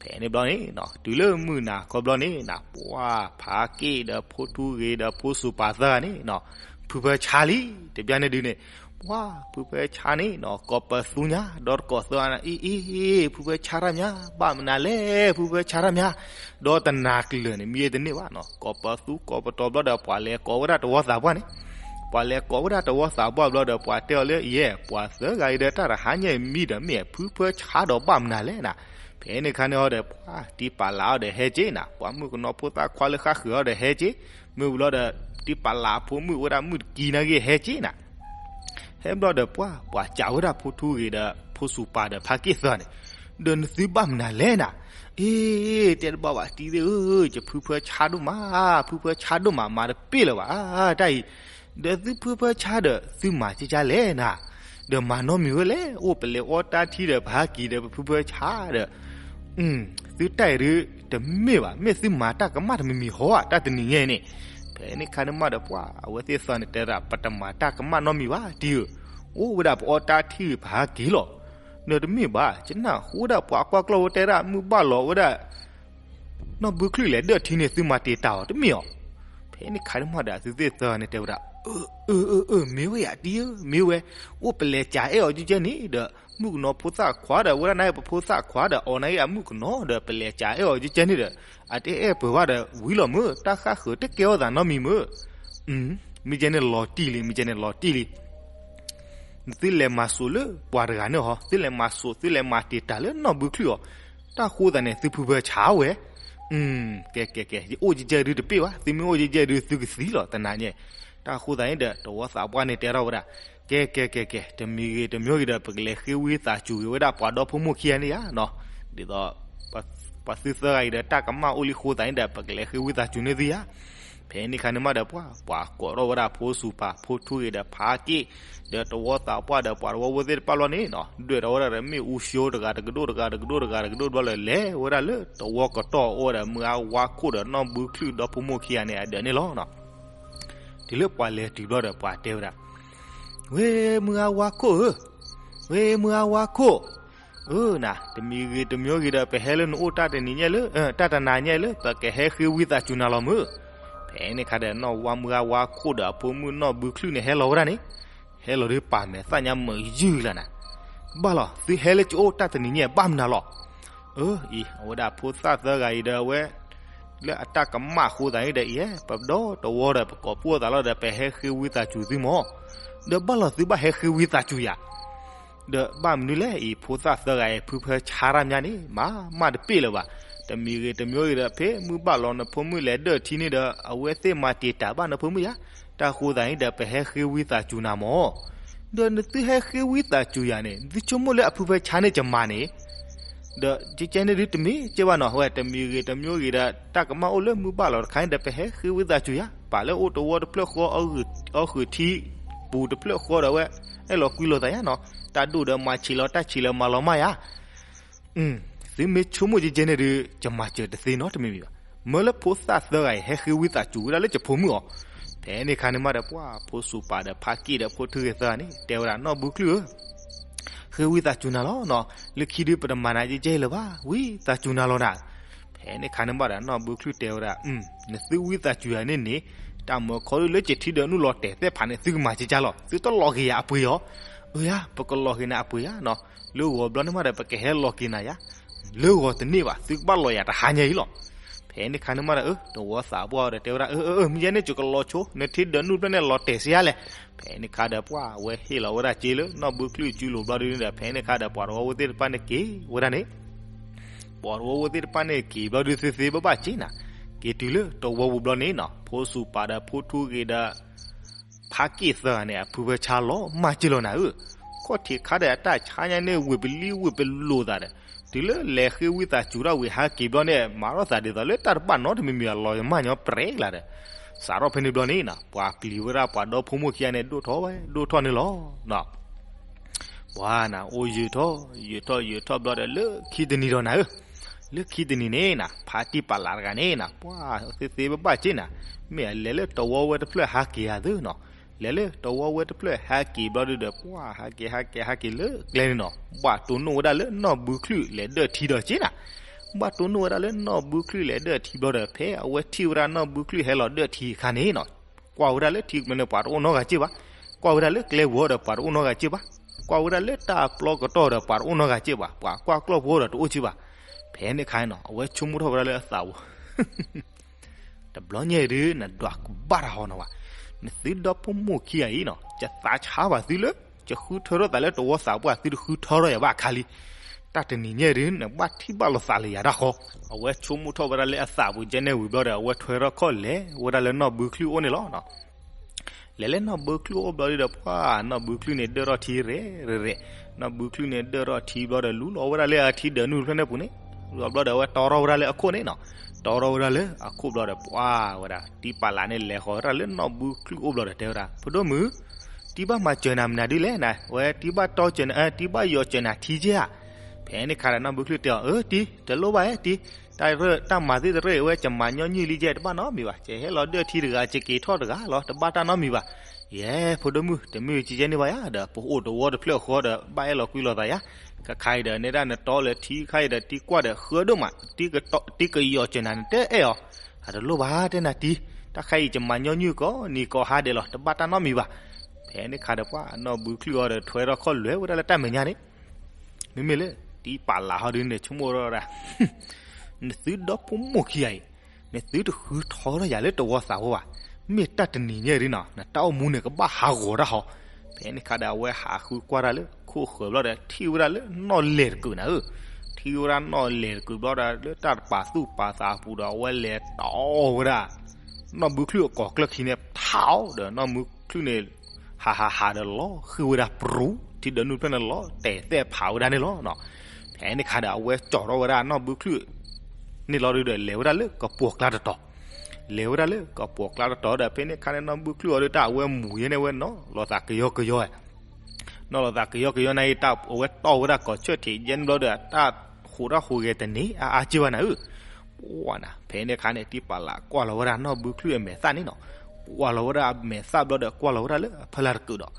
ဖဲန့ၣ်ဘျီန့ၣ် တုၤလၢမုၢ်နၤခီဘျီန့ၣ် ပှၤဖါက့ၣ်ဒီးဖိထူဂ့ၤဒီးဖိစူၤပၤသၢဂၤန့ၣ် ဖုဖၢဆါလံ တဘျီန့ၣ်ဒုးန့ၣ်, ပှၤဖုဖၢဆါန့ၣ် ကိးပသူညါ ဒီးတကိးသၢဂၤန့ၣ် အ့ အ့ ဖုဖၢဆါတၢ်မၠါ ဘၣ်မနုၤလဲၣ် ဖုဖၢဆါတၢ်မၠါ, ဒီးတနၤကျၢၤန့ၣ် မံတန့ၢ်ဘၣ်နီၤ ကိးပသူကိးပတီၤဘျီဒီး ပှၤလဲၤကိးဝဲဒၣ်တဝီသးပှၢ်န့ၣ် ပှၤလဲၤကိးဝဲဒၣ်တဝီသးပှၢ်ဘျီဒီး ပှၤတဲအီၤလၢယဲ ပှၤသၢဂၤအံၤဒီး တၢ်တဟါညါအံၤမံဒီး မ့ၢ်ဖုဖၢဆါဒီးဘၣ်မနုၤလဲၣ်နၤ. ဖဲန့ၣ်ခါန့ၣ်အီၤဒီး ပှၤတံၢ်ပာ်လးအီၤဒီးဟဲက့ၤနၤ ပှၤမုၣ်ကနီၤဖိသၣ်ခွါလၢဃၣ်ဃုာ်အီၤဒီးဟဲက့ၤ, မ့ၢ်ဘျီဒီး တံၢ်ပာ်လးအဖိမုၣ်ဝဲဒၣ်မုၣ်တကံန့ၣ်ဂ့ၤဟဲက့ၤနၤ. ဟဲဘျီဒီးပှၤ ပှၤကးဝဲဒၣ်ဖိထူဂ့ၤဒီး ဖိစူၤပၤဒီးဖါက့ၣ်သၢန့ၣ်, ဒီးနသုဘၣ်မနုၤလဲၣ်နၤ. အ့ တဲတဘၣ်ဘၣ်တံၤသ့ၣ်ဧၢ, ယဖုဖၢဆါဒိၣ်မး, ဖုဖၢဆါဒိၣ်မး မၤတပ့ၢ်လၢၤဘၣ်, တၢ်အံၤ, ဒီးသုဖုဖၢဆါဒီး သုမၤကကလဲၣ်နၤ, ဒီးမၤနီတမံၤဝဲလဲၣ်, အိၣ်ပလဲၤအီတၢ်ထံဒီး ပဟးက့ၤဒီး ပဖုဖၢဆါဒီး သုတၢ်အံၤဒုး တမ့ၢ်ဘၣ်, မ့ၢ်သုမၤတၢ်ကမၣ်တမံၤမံၤဟီဧါ, တၢ်တနံၤညါအံၤန့ၣ်. ဖဲန့ၣ်ခါန့ၣ်မးဒီးပှၤ အဝဲသ့ၣ်သၢန့ၣ်တဲဒၣ် ပတမၤတၢ်ကမၣ်နီတမံၤဘၣ်တံၤဧၢ, အိၣ်ဝဲဒၣ်ပအီတၢ်ထံပဟးက့ၤလီၤ. ဒီးတမ့ၢ်ဘၣ် ယနၢ်ဟူဝဲဒၣ်ပှၤကွၢ်ကျီၢ်ဝဲတဲဒၣ် မုၢ်ဘၣ်လီၤဝဲဒၣ် နီၢ်ဘုချံလဲၤဒၢၣ်ထံန့ၣ် သုမၤတံာ်တာ်အီၤတမ့ၢ်ဧါ. ဖဲန့ၣ်ခါန့ၣ်မးဒီး သုသ့ၣ်သၢန့ၣ်တဲဝဲဒၣ် အၢ အၢ အၢ အၢ မ့ၢ်ဝဲယၤတံၤဧၢ မ့ၢ်ဝဲ, အိၣ်ပလဲၤကးအဲၣ်အီၤကကဲန့ၣ်ဒီး မုၣ်ကနီၤဖိသၣ်ခွါဒီး ဝဲဒၣ်နၤပဖိသၣ်ခွါဒီး အီၤနၤအံၤအမုၣ်ကနီၤဒီး ပလဲၤကးအဲၣ်အီၤကကဲန့ၣ်ဒီး အတအဲၣ်ပှၤဘၣ်ဒီးဝံၤလီၤမၢ်, တၢ်ဃၣ်ဃုာ်တကဲအီၤသးနီတမံၤမၢ်. မ့ၢ်ကဲန့ၣ်လီၤတံၢ်လံ မ့ၢ်ကဲန့ၣ်လီၤတံၢ်လံ. သုလဲၤမၤစိာ်လၢပှၤတဂၤန့ၣ်ဟီ, သုလဲၤမၤစိာ် သုလဲၤမၤတံာ်တာ်လၢနီၢ်ဘုချံအီၤ, တၢ်ဃိသးန့ၣ် သုဖုဖၢဆါဝဲ. ကဲ ကဲ ကဲ ယအိၣ်ကကဲဒုးတပ့ၢ်ဘၣ်, သုမ့ၢ်အိၣ်ကကဲဒုး သုကသံလီၤ တနၤညါ. တၢ်ဃိသးန့ၣ်ဒီး တဝီသးပှၢ်န့ၣ်တဲထီၣ်ဝဲဒၣ် ကဲ ကဲ ကဲ ကဲ တမံၤဂ့ၤတမံၤဂ့ၤဒီး ပကလဲၤဃ့ဝံသးစူၤဂ့ၤဝဲဒၣ်ပှၤဒီဖိမိၢ်ခံဂၤန့ၣ်ယါနီၤ, ဒ်သိး ပှၤသုသၢဂၤအံၤဒီး တၢ်ကမၣ်အိၣ်လံဃိသးန့ၣ်ဒီး ပကလဲၤဃ့ဝံသးစူၤန့ၢ်သုယါ. ဖဲန့ၣ်ခါန့ၣ်မးဒီးပှၤ ပှၤကိးထီၣ်ဝဲဒၣ်ဖိစူၤပၤ ဖိထူဂ့ၤဒီးဖါက့ၣ် ဒီးတဝီသးပှၢ်ဒီးပှၤတဝီဖိသ့ၣ်တဖၣ်လီၤန့ၣ်နီၤ, ဒွဲၣ်ထီၣ်ဝဲဒၣ်ဒီးမ့ၣ်အူဆှိတဂၤတကဒိၣ်တဂၤတကဒိၣ်တဂၤလၢလဲၤဝဲဒၣ်လၢတဝီကတီၢ်အိၣ်ဝဲဒီး မုၢ်အါဝါခိၣ်ဒီးနီၢ်ဘုချံဒီဖိမိၢ်ခံဂၤန့ၣ်အဒၢးန့ၣ်လီၤနီၤ. တုၤလၢပှၤလဲၤတုၤဘျီဒီးပှၤတဲဝဲဒၣ် ဝဲမုၢ်အါဝါခိၣ်ဧၢ, ဝဲမုၢ်အါဝါခိၣ်, အၢ နၤ တမံၤဂ့ၤတမံၤဂ့ၤဒီး ပဟဲလၢနအိၣ်တၢ်တနံၤညါလၢ တၢ်တနၤညါလၢ ပကဟဲဃ့ဝံသးစူၤနၤလီၤမုၢ်. ဖဲန့ၣ်ခါဒီး နီၢ်ဝါမုၢ်ဂၤဝါခိၣ်ဒီးအဖိမုၣ်နီၢ်ဘုချံၣ်န့ၣ် ဟဲလီၤဝဲဒၣ်န့ၣ်, ဟဲလီၤဒီးပာ်မဲာ်သၣ်ညါမုာ်ယုၢ်လၢနၤ. ဘၣ်လီၤ သုဟဲလၢကအိၣ်တၢ်တနံၤညါဘၣ်မနုၤလီၤ. အၢ အံၤ အဝဲဒၣ်ဖိသၣ်သၢဂၤအံၤဒီးအဝဲ လၢအတၢ်ကမၣ်အဃိသတးန့ၣ်ဒီး အံၤ ပဒီတဝီဒီး ပကိးပှိၢ်သးလီၤဒီး ပဟဲဃ့ဝံသးစူၤသုမၢ်. ဒီးဘၣ်လီၤသုဘၣ်ဟဲဃ့ဝံသးစူၤယၤ ဒီးဘၣ်မနုၤလဲၣ်အံၤ ဖိသၣ်သၢဂၤအံၤ ဖုဖၢဆါတၢ်မးန့ၣ် မၤမးတပ့ၢ်လၢၤဘၣ်. တမံၤဂ့ၤတမံၤဂ့ၤဒီး ဖဲမုၢ်ဘၣ်လီၤနဖိမုၣ်လဲၤဒၢၣ်ထံန့ၣ်ဒီး အဝဲသ့ၣ်မၤတံာ်တာ်ဘၣ်နဖိမုၣ်ယါ. တၢ်ဃိသတးန့ၣ်ဒီး ပဟဲဃ့ဝံသးစူၤနၤမၢ်. ဒီးနသုဟဲဃ့ဝံသးစူၤယၤန့ၣ် နသုဆိကမိၣ်လၢအဖုဖၢဆါန့ၣ်ကမၤန့ၣ် ဒီးကဲကဲန့ၣ်ဒုးတမ့ၢ်ကဲဘၣ်နီၤ, ဝဲတမံၤဂ့ၤတမံၤဂ့ၤဒီး တၢ်ကမၣ်အိၣ်လၢမုၢ်ဘၣ်လီၤတခါန့ၣ်ဒီး ပဟဲဃ့ဝံသးစူၤယၤ, ပာ်လၢအိၣ်တဝီတဖျၢၣ်ဃီ အီၣ်ဃုာ်ထံ ပူၤတဖျၢၣ်ဃီဒီးဝဲ အဲၣ်လီၤကွံလိာ်သးယါနီၤ, တၢ်ဒိၣ်ဒီးမၤဆံးလီၤတၢ်ဆံးလီၤမၤလီၤမၢ်ယါ. သုမ့ၢ်ဆိကမိၣ်ကဲကဲန့ၣ်ဒုး ယမၤစၢၤတသ့နီတမံၤမံၤဘၣ်. မၢလၢဖိသၣ်သၢဂၤအံၤ ဟဲဃ့ဝံသးစူၤဝဲဒၣ်လၢယဖိမုၣ်အီၤ. ဖဲန့ၣ်ခါန့ၣ်မးဒီး ပှၤဖိစူၤပာ်ဒီးဖါက့ၣ်ဒီးဖိထူဂဲၤသၢဂၤန့ၣ် တဲဝဲဒၣ် နီၢ်ဘုချံၣ်ဧၢ ဃ့ဝံသးစူၤနၤလီၤနီၤ, လၢခံဒုးပတမၤနၤကဲကဲလၢၤဘၣ်, ဝံသးစူၤနၤလီၤနၤ. ဖဲန့ၣ်ခါန့ၣ်မးဒီး နီၢ်ဘုချံၣ်တဲဝဲဒၣ် နသုဝံသးစူၤယၤန့ၣ်န့ၣ် တၢ်မၢခီဒုးလၢယထံဒီးနုၢ်လီၤတဲာ်သ့ၣ်ဖးန့ၣ် သုကမၤကဲကဲလီၤ, သုတလီၤက့ၤယၤအပှ့ၤအီၤ. အၢယါ ပကလီၤက့ၤနၤအပှ့ၤယါနီၤ, လၢဂီၤဘျီန့ၣ်မးဒီး ပကဟဲလီၤက့ၤနၤယါ လၢဂီၤတန့ၢ်ဘၣ်, သုကဘၣ်လီၤယၤတဟါညါအံၤလီၤ. ဖဲန့ၣ်ခါန့ၣ်မးဒီး အၢ တဝီသးပှၢ်ဒီးတဲဝဲဒၣ် အၢ အၢ အၢ မ့ၢ်ယဲန့ၣ် ယကလီၤဆိ နထံဒီးနုၢ်ဖျၢၣ်န့ၣ်လီၤတဲာ်စ့ယါလဲၣ်. ဖဲန့ၣ်ခါဒီးပှၤအဝဲဟ့ၣ်လီၤဝဲဒၣ်စ့လၢနီၢ်ဘုချံၣ်စုလိၤဘျီဒုန့ၣ်ဒီး ဖဲန့ၣ်ခါဒီးပှၤတဝီဖိသ့ၣ်တဖၣ်န့ၣ်က့ၤဝဲဒၣ်န့ၣ် ပှၤတဝီဖိသ့ၣ်တဖၣ်န့ၣ်က့ၤဘျီဒု သ့သ့ဘၣ်ဘၣ်စ့နၤ, က့ၤတုၤလၢတဝီပူၤဘျီန့ၣ်နီၤ ဖိစူၤပာ်ဒီးဖိထူဂ့ၤဒီး ဖါက့ၣ်သၢဂၤန့ၣ် အဖုဖၢဆါလီၤမၢ်က့လီၤနၤဧၢ. ခီၣ်ထံးခါဒီးအတၢ်ဆါညါန့ၣ် ဝ့ၢ်ပလံဝ့ၢ်ပလိာ်သးဒီး တုၤလၢလဲၤဃ့ဝံသးစူၤထီၣ်ဝံၤဟးက့ၤဘျီန့ၣ် မၤထီၣ်သးဒ်သိးလၢတၢ်တဘၣ်နီတမံၤမံၤ အလီၤမၢ်ညီပြဲလၢ်ဒီး စးထီၣ်ဖဲန့ၣ်ဘျီန့ၣ်နီၤ ပှၤပျံၤဝဲဒၣ်ပှၤဒီဖိမိၢ်ခံဂၤန့ၣ် ဒိၣ်ထီၣ်ဝဲဒိၣ်ထီၣ်န့ၣ်လီၤ. ပှၤနၤ အိၣ်ယုာ်ထီၣ် ယုာ်ထီၣ်ယုာ်ထီၣ်ဘျီဒီး လၢခံတနံၤဒီးနၤဧၢ, လၢခံတနံၤန့ၣ်နၤ ဖါတံၢ်ပာ်လးတဂၤန့ၣ်နၤ ပှၤသ့သ့ဘၣ်ဘၣ်စ့နၤ, မ့ၢ်အလဲၤလၢတဝီဝဲတဖျၢၣ်ဟးက့ၤဧါသုနီၤ, လဲၤလၢတဝီဝဲတဖျၢၣ်ဟဲက့ၤဘျီဒုဒီး ပှၤဟးက့ၤဟးက့ၤဟးက့ၤလၢကျဲန့ၣ်နီၤ ဘၣ်တိၢ်နီၣ်ဝဲဒၣ်လၢနီၢ်ဘုချံၣ်လဲၤဒၢၣ်ထံဒီးစ့နၤ, ဘၣ်တိၢ်နီၣ်ဝဲဒၣ်လၢနီၢ်ဘုချံၣ်လဲၤဒၢၣ်ထံဘျီဒီး ဖဲအဝဲထံၣ်ဝဲဒၣ်နီၢ်ဘုချံၣ်ဟဲလီၤဒၢၣ်ထံအခါန့ၣ်နီၤ ကွၢ်ဝဲဒၣ်လၢထံကျဲန့ၣ် ပှၤတအိၣ်နီတဂၤစ့ၢ်ဘၣ်, ကွၢ်ဝဲဒၣ်လၢကျဲပူၤဒီးပှၤတအိၣ်နီတဂၤစ့ၢ်ဘၣ်, ကွၢ်ဝဲဒၣ်လၢတၢ်ပျီကတီၢ်ဒီးပှၤတအိၣ်နီတဂၤစ့ၢ်ဘၣ်, ပှၤကွၢ်ကျီၢ်ဖိဒီးတအိၣ်စ့ၢ်ဘၣ်. ဖဲန့ၣ်အခါနီၤ အဝဲဆိကမိၣ်ထီၣ်ဝဲဒၣ်လၢအသးပူၤ တဘျီညါဒုး နဒွးကဘၣ်တၢ်ဟီနီၤဘၣ်, နသုဒီဖိမိၢ်ခံဂၤအံၤနီၤ ယသးဆါဘၣ်သုလၢ ယဃုထၢထီၣ်သးလၢတဝီသးပှၢ် သုတဃုထၢထီၣ်ယၤဘၣ်အခါလံ. တၢ်တနံၤညါဒုး နဘၣ်ထံၣ်ဘၣ်လိာ်သးလၢယၤတၢ်ဃီ. အဝဲဆိကမိၣ်ထီၣ်ဝဲဒၣ်လၢအသးပူၤကဲန့ၣ်ဝံၤဘျီဒီး အဝဲထွဲထီၣ်ခီၣ်လဲၤဝဲဒၣ်လၢနီၢ်ဘုချံၣ်အိၣ်န့ၣ်လီၤ. လဲၤလၢနီၢ်ဘုချံၣ်အိၣ်ဘျီဒုဒီး ပှၤနီၢ်ဘုချံၣ်န့ၣ်ဒၢၣ်ထီၣ်ထံရဲၣ်ရဲၣ်, နီၢ်ဘုချံၣ်န့ၣ်ဒၢၣ်ထီၣ်ထံဘျီဒီး လူလီၤဝဲဒၣ်လၢအထံဒၢးနုၢ်တဖျၢၣ်န့ၣ်ပူၤန့ၣ်, လူလီၤဘျီဒီး အဝဲတီထီၣ်ဝဲဒၣ်လၢအခိၣ်န့ၣ်နီၤ, တီထီၣ်ဝဲဒၣ်လၢအခိၣ်ဘျီဒီး ပှၤဝဲဒၣ် တံၢ်ပာ်လးန့ၣ် လဲၤဃီၤဝဲဒၣ်လၢနီၢ်ဘုချံၣ်အိၣ်ဘျီဒီး တဲဝဲဒၣ် ဖိဒိၣ်မုၣ် တံၢ်ဘၣ်မၤစၢၤနၤမနုၤဒ်လဲၣ်နၤ, ဝဲတံၢ်ဘၣ်တီစၢၤနၤ တံၢ်ဘၣ်ယီၤစၢၤနၤထံကဲဧါ. ဖဲန့ၣ်ခါဒီးနီၢ်ဘုချံၣ်တဲအီၤ အၢ တံၢ် တလိၣ်ဘၣ်ဧၢ တံၢ်, တၢ်ရၢၢ်တၢ်မၤသ့ၣ်တရၢၢ်အံၤ ဝဲကမၤညီနုၢ်လံကဲ တဘၣ်နီတမံၤဘၣ်, ကဟဲလီၤဒၢၣ်ထံတဂၤ ကက့ၤထီၣ်တဂၤလီၤ တဘၣ်တၢ်နီတမံၤဘၣ်. ယဲ ဖိဒိၣ်မုၣ် တမ့ၢ်ကကဲန့ၣ်ဘၣ်ယါဒီး ပအိၣ်တဝီတဖျၢၣ်ဃီဒီး ဘၣ်အဲၣ်လီၤကွံလိာ်သးယါ, ခါခါအံၤဒီး နဲဒၣ်နတီလၢထံခါအံၤဒီး တံၢ်ကွၢ်ဒီးဃၢဒိၣ်မး တံၢ်ကယီၤစၢၤနၤ နတအဲၣ်အီၤ, အတလိၣ်ဘၣ်တဲနၤတံၢ်, တၢ်ခါအံၤကမၤညီနုၢ်ကိးနံၤကိးဟါဒဲးလီၤ တဘၣ်တၢ်နီတမံၤဘၣ်. ဖဲန့ၣ်ခါဒီးပှၤနီၢ်ဘုချံၣ်အီၤဒီး ထွဲထီၣ်ခီၣ်လဲၤဝဲဒၣ်လၢတၢ်မဲာ်ညါန့ၣ် မ့မ့ၢ်လၢ တံၢ်ပာ်လးဟီဒုန့ၣ် ဆိကမိၣ်ထီၣ်ဝဲဒၣ် နသုဒီဖိမိၢ်ခံဂၤအံၤ နသုတဃုထီထီၣ်ယၤလၢတဝီသးပှၢ်ဘၣ်, မ့ၢ်တၢ်တနံၤညါဒုနီၤ နတၢ်အိၣ်မူန့ၣ် ကဘၣ်ဟးဂီၤတၢ်ဟီ. ဖဲန့ၣ်ခါဒီး အဝဲဟးဃုကွၢ်တၢ်လၢခိၣ်ဃၢၤဘျီဒီး ထံၣ်ဝဲဒၣ်လၢနီၣ်လဲၢ်တကုာ်နၤဧၢ, ထံၣ်ဝဲဒၣ်နီၣ်လဲၢ်တကုာ်ဘျီဒီး လၢတၢ်တပာ်သူၣ်ပာ်သးအပူၤဒီး အဝဲလဲၤတီဝဲဒၣ် နီၢ်ဘုချံၣ်အကိာ်ကျၢၢ်ခံန့ၣ် ထးအီၤဒီး နီၢ်ဘုချံၣ်န့ၣ် ဟးဟးဟးဒီးလီၤဃံၤဝဲဒၣ်ပြူၤ ထံဒၢးနုၢ်တဖျၢၣ်န့ၣ် လီၤတဲာ်သဲၣ်ဖးဝဲဒၣ်န့ၣ်လီၤ. ဖဲန့ၣ်ခါဒီး အဝဲကၠီၤထီၣ်ဝဲဒၣ်နီၢ်ဘုချံၣ်န့ၣ်လီၤဒုဒီး လဲၤဝဲဒၣ်လၢကပိာ်ကျါတတီၤ, လဲၤဝဲဒၣ်လၢကပိာ်ကျါတတီၤဒီး ဖဲန့ၣ်ခါန့ၣ် နီၢ်ဘုချံၣ်အီၤဒု တၢ်အဝဲမူၤယဲန့ၣ် အဝဲနီၣ်လိာ်သးကယီကယီ, နီၣ်လိာ်သးကယီကယီန့ၣ် တၢ်အဝဲတီၢ်ဝဲဒၣ်ကိးဆၢထံးယဲန့ၣ်ဘျီဒီး တၢ်ဃိးတၢ်ဃိးဂဲၤတန့ၢ်အါအါက့ၢ်ဘၣ်နၤဧၢ. ပှၤနၤ ဖဲန့ၣ်ခါန့ၣ် တံၢ်ပာ်လးကွၢ်လီၤဝဲဒၣ်နီၢ်ဘုချံၣ်အမဲာ်သၣ်န့ၣ်နီၤ, ကွၢ်လီၤဝဲဒၣ်အမဲာ်သၣ်ဘျီဒီး ကွၢ်လီၤဝဲဒၣ်လၢအဖီလာ်တကုာ်ဒီး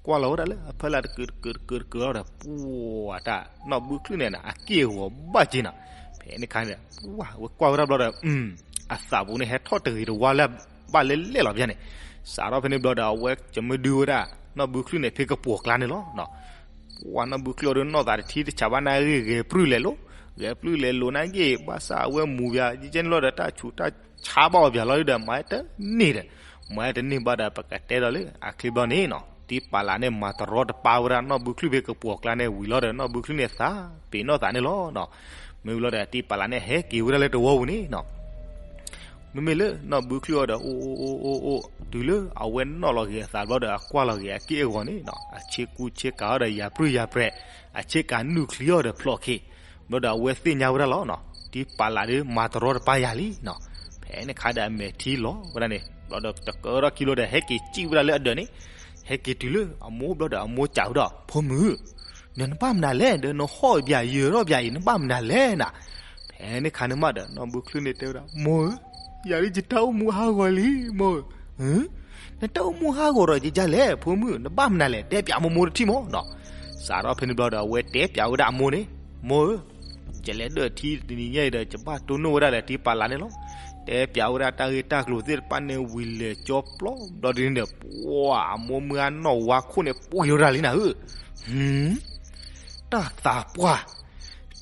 ကွၢ်လီၤဝဲဒၣ်လၢအဖီလာ်တကုာ်တကုာ်တကုာ်တကုာ်လီၤဒီး ပှၤတၢ်နီၢ်ဘုချံၣ်န့ၣ် အက့ၢ်အဂီၤဘၣ်က့ၤနီၤ. ဖဲန့ၣ်ခါန့ၣ် ပှၤဝဲကွၢ်ဝဲဒၣ်ဘျီဒီး အသးပူၤန့ၣ်ဟဲထီၣ်တဂ့ၤတဝါလၢဘၣ်လဲၣ်လဲၣ်လီၤပျၢ်န့ၣ်. စးထီၣ်ဖဲန့ၣ်ဘျီဒီး အဝဲကမၢဒုဝဲဒၣ် နီၢ်ဘုချံၣ်န့ၣ် ဖဲကပီၤကျါန့ၣ်လီၤ. ပှၤနီၢ်ဘုချံၣ်အီၤဒီး နီၢ်သးတထံၣ်တဆးဘၣ် နၢ်ဂ့ၢ်ဂဲၤပြုၢ်လဲၤလိၤ, ဂဲၤပြုၢ်လဲၤလိၤနၢ်ဂ့ၢ် ဘၣ်ဆၣ်အဝဲမူၤပျၢ် ကဲန့ၣ်လီၤဒီး တၢ်ဆူးတၢ်ဆါဘၣ်အီၤပျၢ်လီၤဒီး မၤတန့ၢ်ဒီး မၤတန့ၢ်ဘၣ်ဒီး ပကတဲဒီးလၢအချ့ဘျီန့ၣ်နီၤ. တံၢ်ပာ်လးန့ၣ် မၤတရီတပါဝဲဒၣ် နီၢ်ဘုချံၣ်ဖဲကပီၤကျါန့ၣ်ဝံၤလီၤဒီး နီၢ်ဘုချံၣ်န့ၣ်သးပ့ၤနီၣ်သးန့ၣ်လီၤ. မ့ၢ်ဝံၤလီၤဒီး တံၢ်ပာ်လးန့ၣ် ဟဲက့ၤဝဲဒၣ်လၢတဝီပူၤန့ၣ်နီၤ. မ့မ့ၢ်လၢနီၢ်ဘုချံၣ်အီၤဒီး အိၣ်အိၣ်အိၣ်အိၣ်အိၣ် တုၤလၢအဝဲနီၣ်လီၤက့ၤအသးဘျီဒီး အကွၢ်လီၤက့ၤအက့ၢ်အဂီၤန့ၣ်နီၤ, အဆ့ကူဆ့ကၤအီၤဒီးယၤပြုၢ်ယၤပြဲး, အဆ့ကၤနုာ်ချံအီၤဒီးဖျိးခ့, ဘျီဒီးအဝဲသ့ၣ်ညါဝဲဒၣ်လီၤနီၤ, တံၢ်ပာ်လးဒီးမၤတရီတပါယၤလံနီၤ. ဖဲန့ၣ်ခါဒီးအမဲာ်ထံလီၤဝဲဒၣ်န့ၣ် ဘျီဒီးတကၢထီၣ်ခံဘျီဒီး ဟဲက့ၤစံၣ်ဝဲဒၣ်လၢအဒၢးန့ၣ်, ဟဲက့ၤတုၤလၢအမိၢ်ဘျီဒီး အမိၢ်စံးဝဲဒၣ် ဖိမုၣ်, နနဘၣ်မနုၤလဲၣ်, ဒီးနဟီၣ်ပၠးယၢၤထီၣ်ပၠးအံၤ နဘၣ်မနုၤလဲၣ်နၤ. ဖဲန့ၣ်ခါန့ၣ်မးဒီး နီၢ်ဘုချံၣ်န့ၣ်တဲဝဲဒၣ် မိၢ်ဧၢ, ယၤဒ်ယတၢ်အိၣ်မူဟးဂီၤလံ မိၢ်ဧၢ. နတၢ်အိၣ်မူဟးဂီၤဒီးယကလဲၣ် ဖိမုၣ်, နဘၣ်မနုၤလဲၣ်, တဲပၠးမိၢ်မိၢ်တထံၣ်မးနီၤ. စးထီၣ်ဖဲန့ၣ်ဘျီဒီး အဝဲတဲပၠးဝဲဒၣ်အမိၢ်န့ၣ်, မိၢ်ဧၢ, ယလဲၤဒၢၣ်ထံတနံၤညါအံၤဒီး ယဘၣ်တိၢ်နီၣ်ဝဲဒၣ်လၢတံၢ်ပာ်လးန့ၣ်လီၤ. တဲပၠးဝဲဒၣ်တၢ်ဂ့ၢ်တၢ်ကျိၤသ့ၣ်တဖၣ်န့ၣ် ဝံၤလဲၤကၠီပျီဘျီဒ်န့ၣ်ဒီး ပှၤအမိၢ်မုၢ်အနီၢ်ဝါခိၣ်န့ၣ် ပှ့ၤဝဲဒၣ်လံနၤဧၢ. ဟူ တၢ်သးပှၢ်,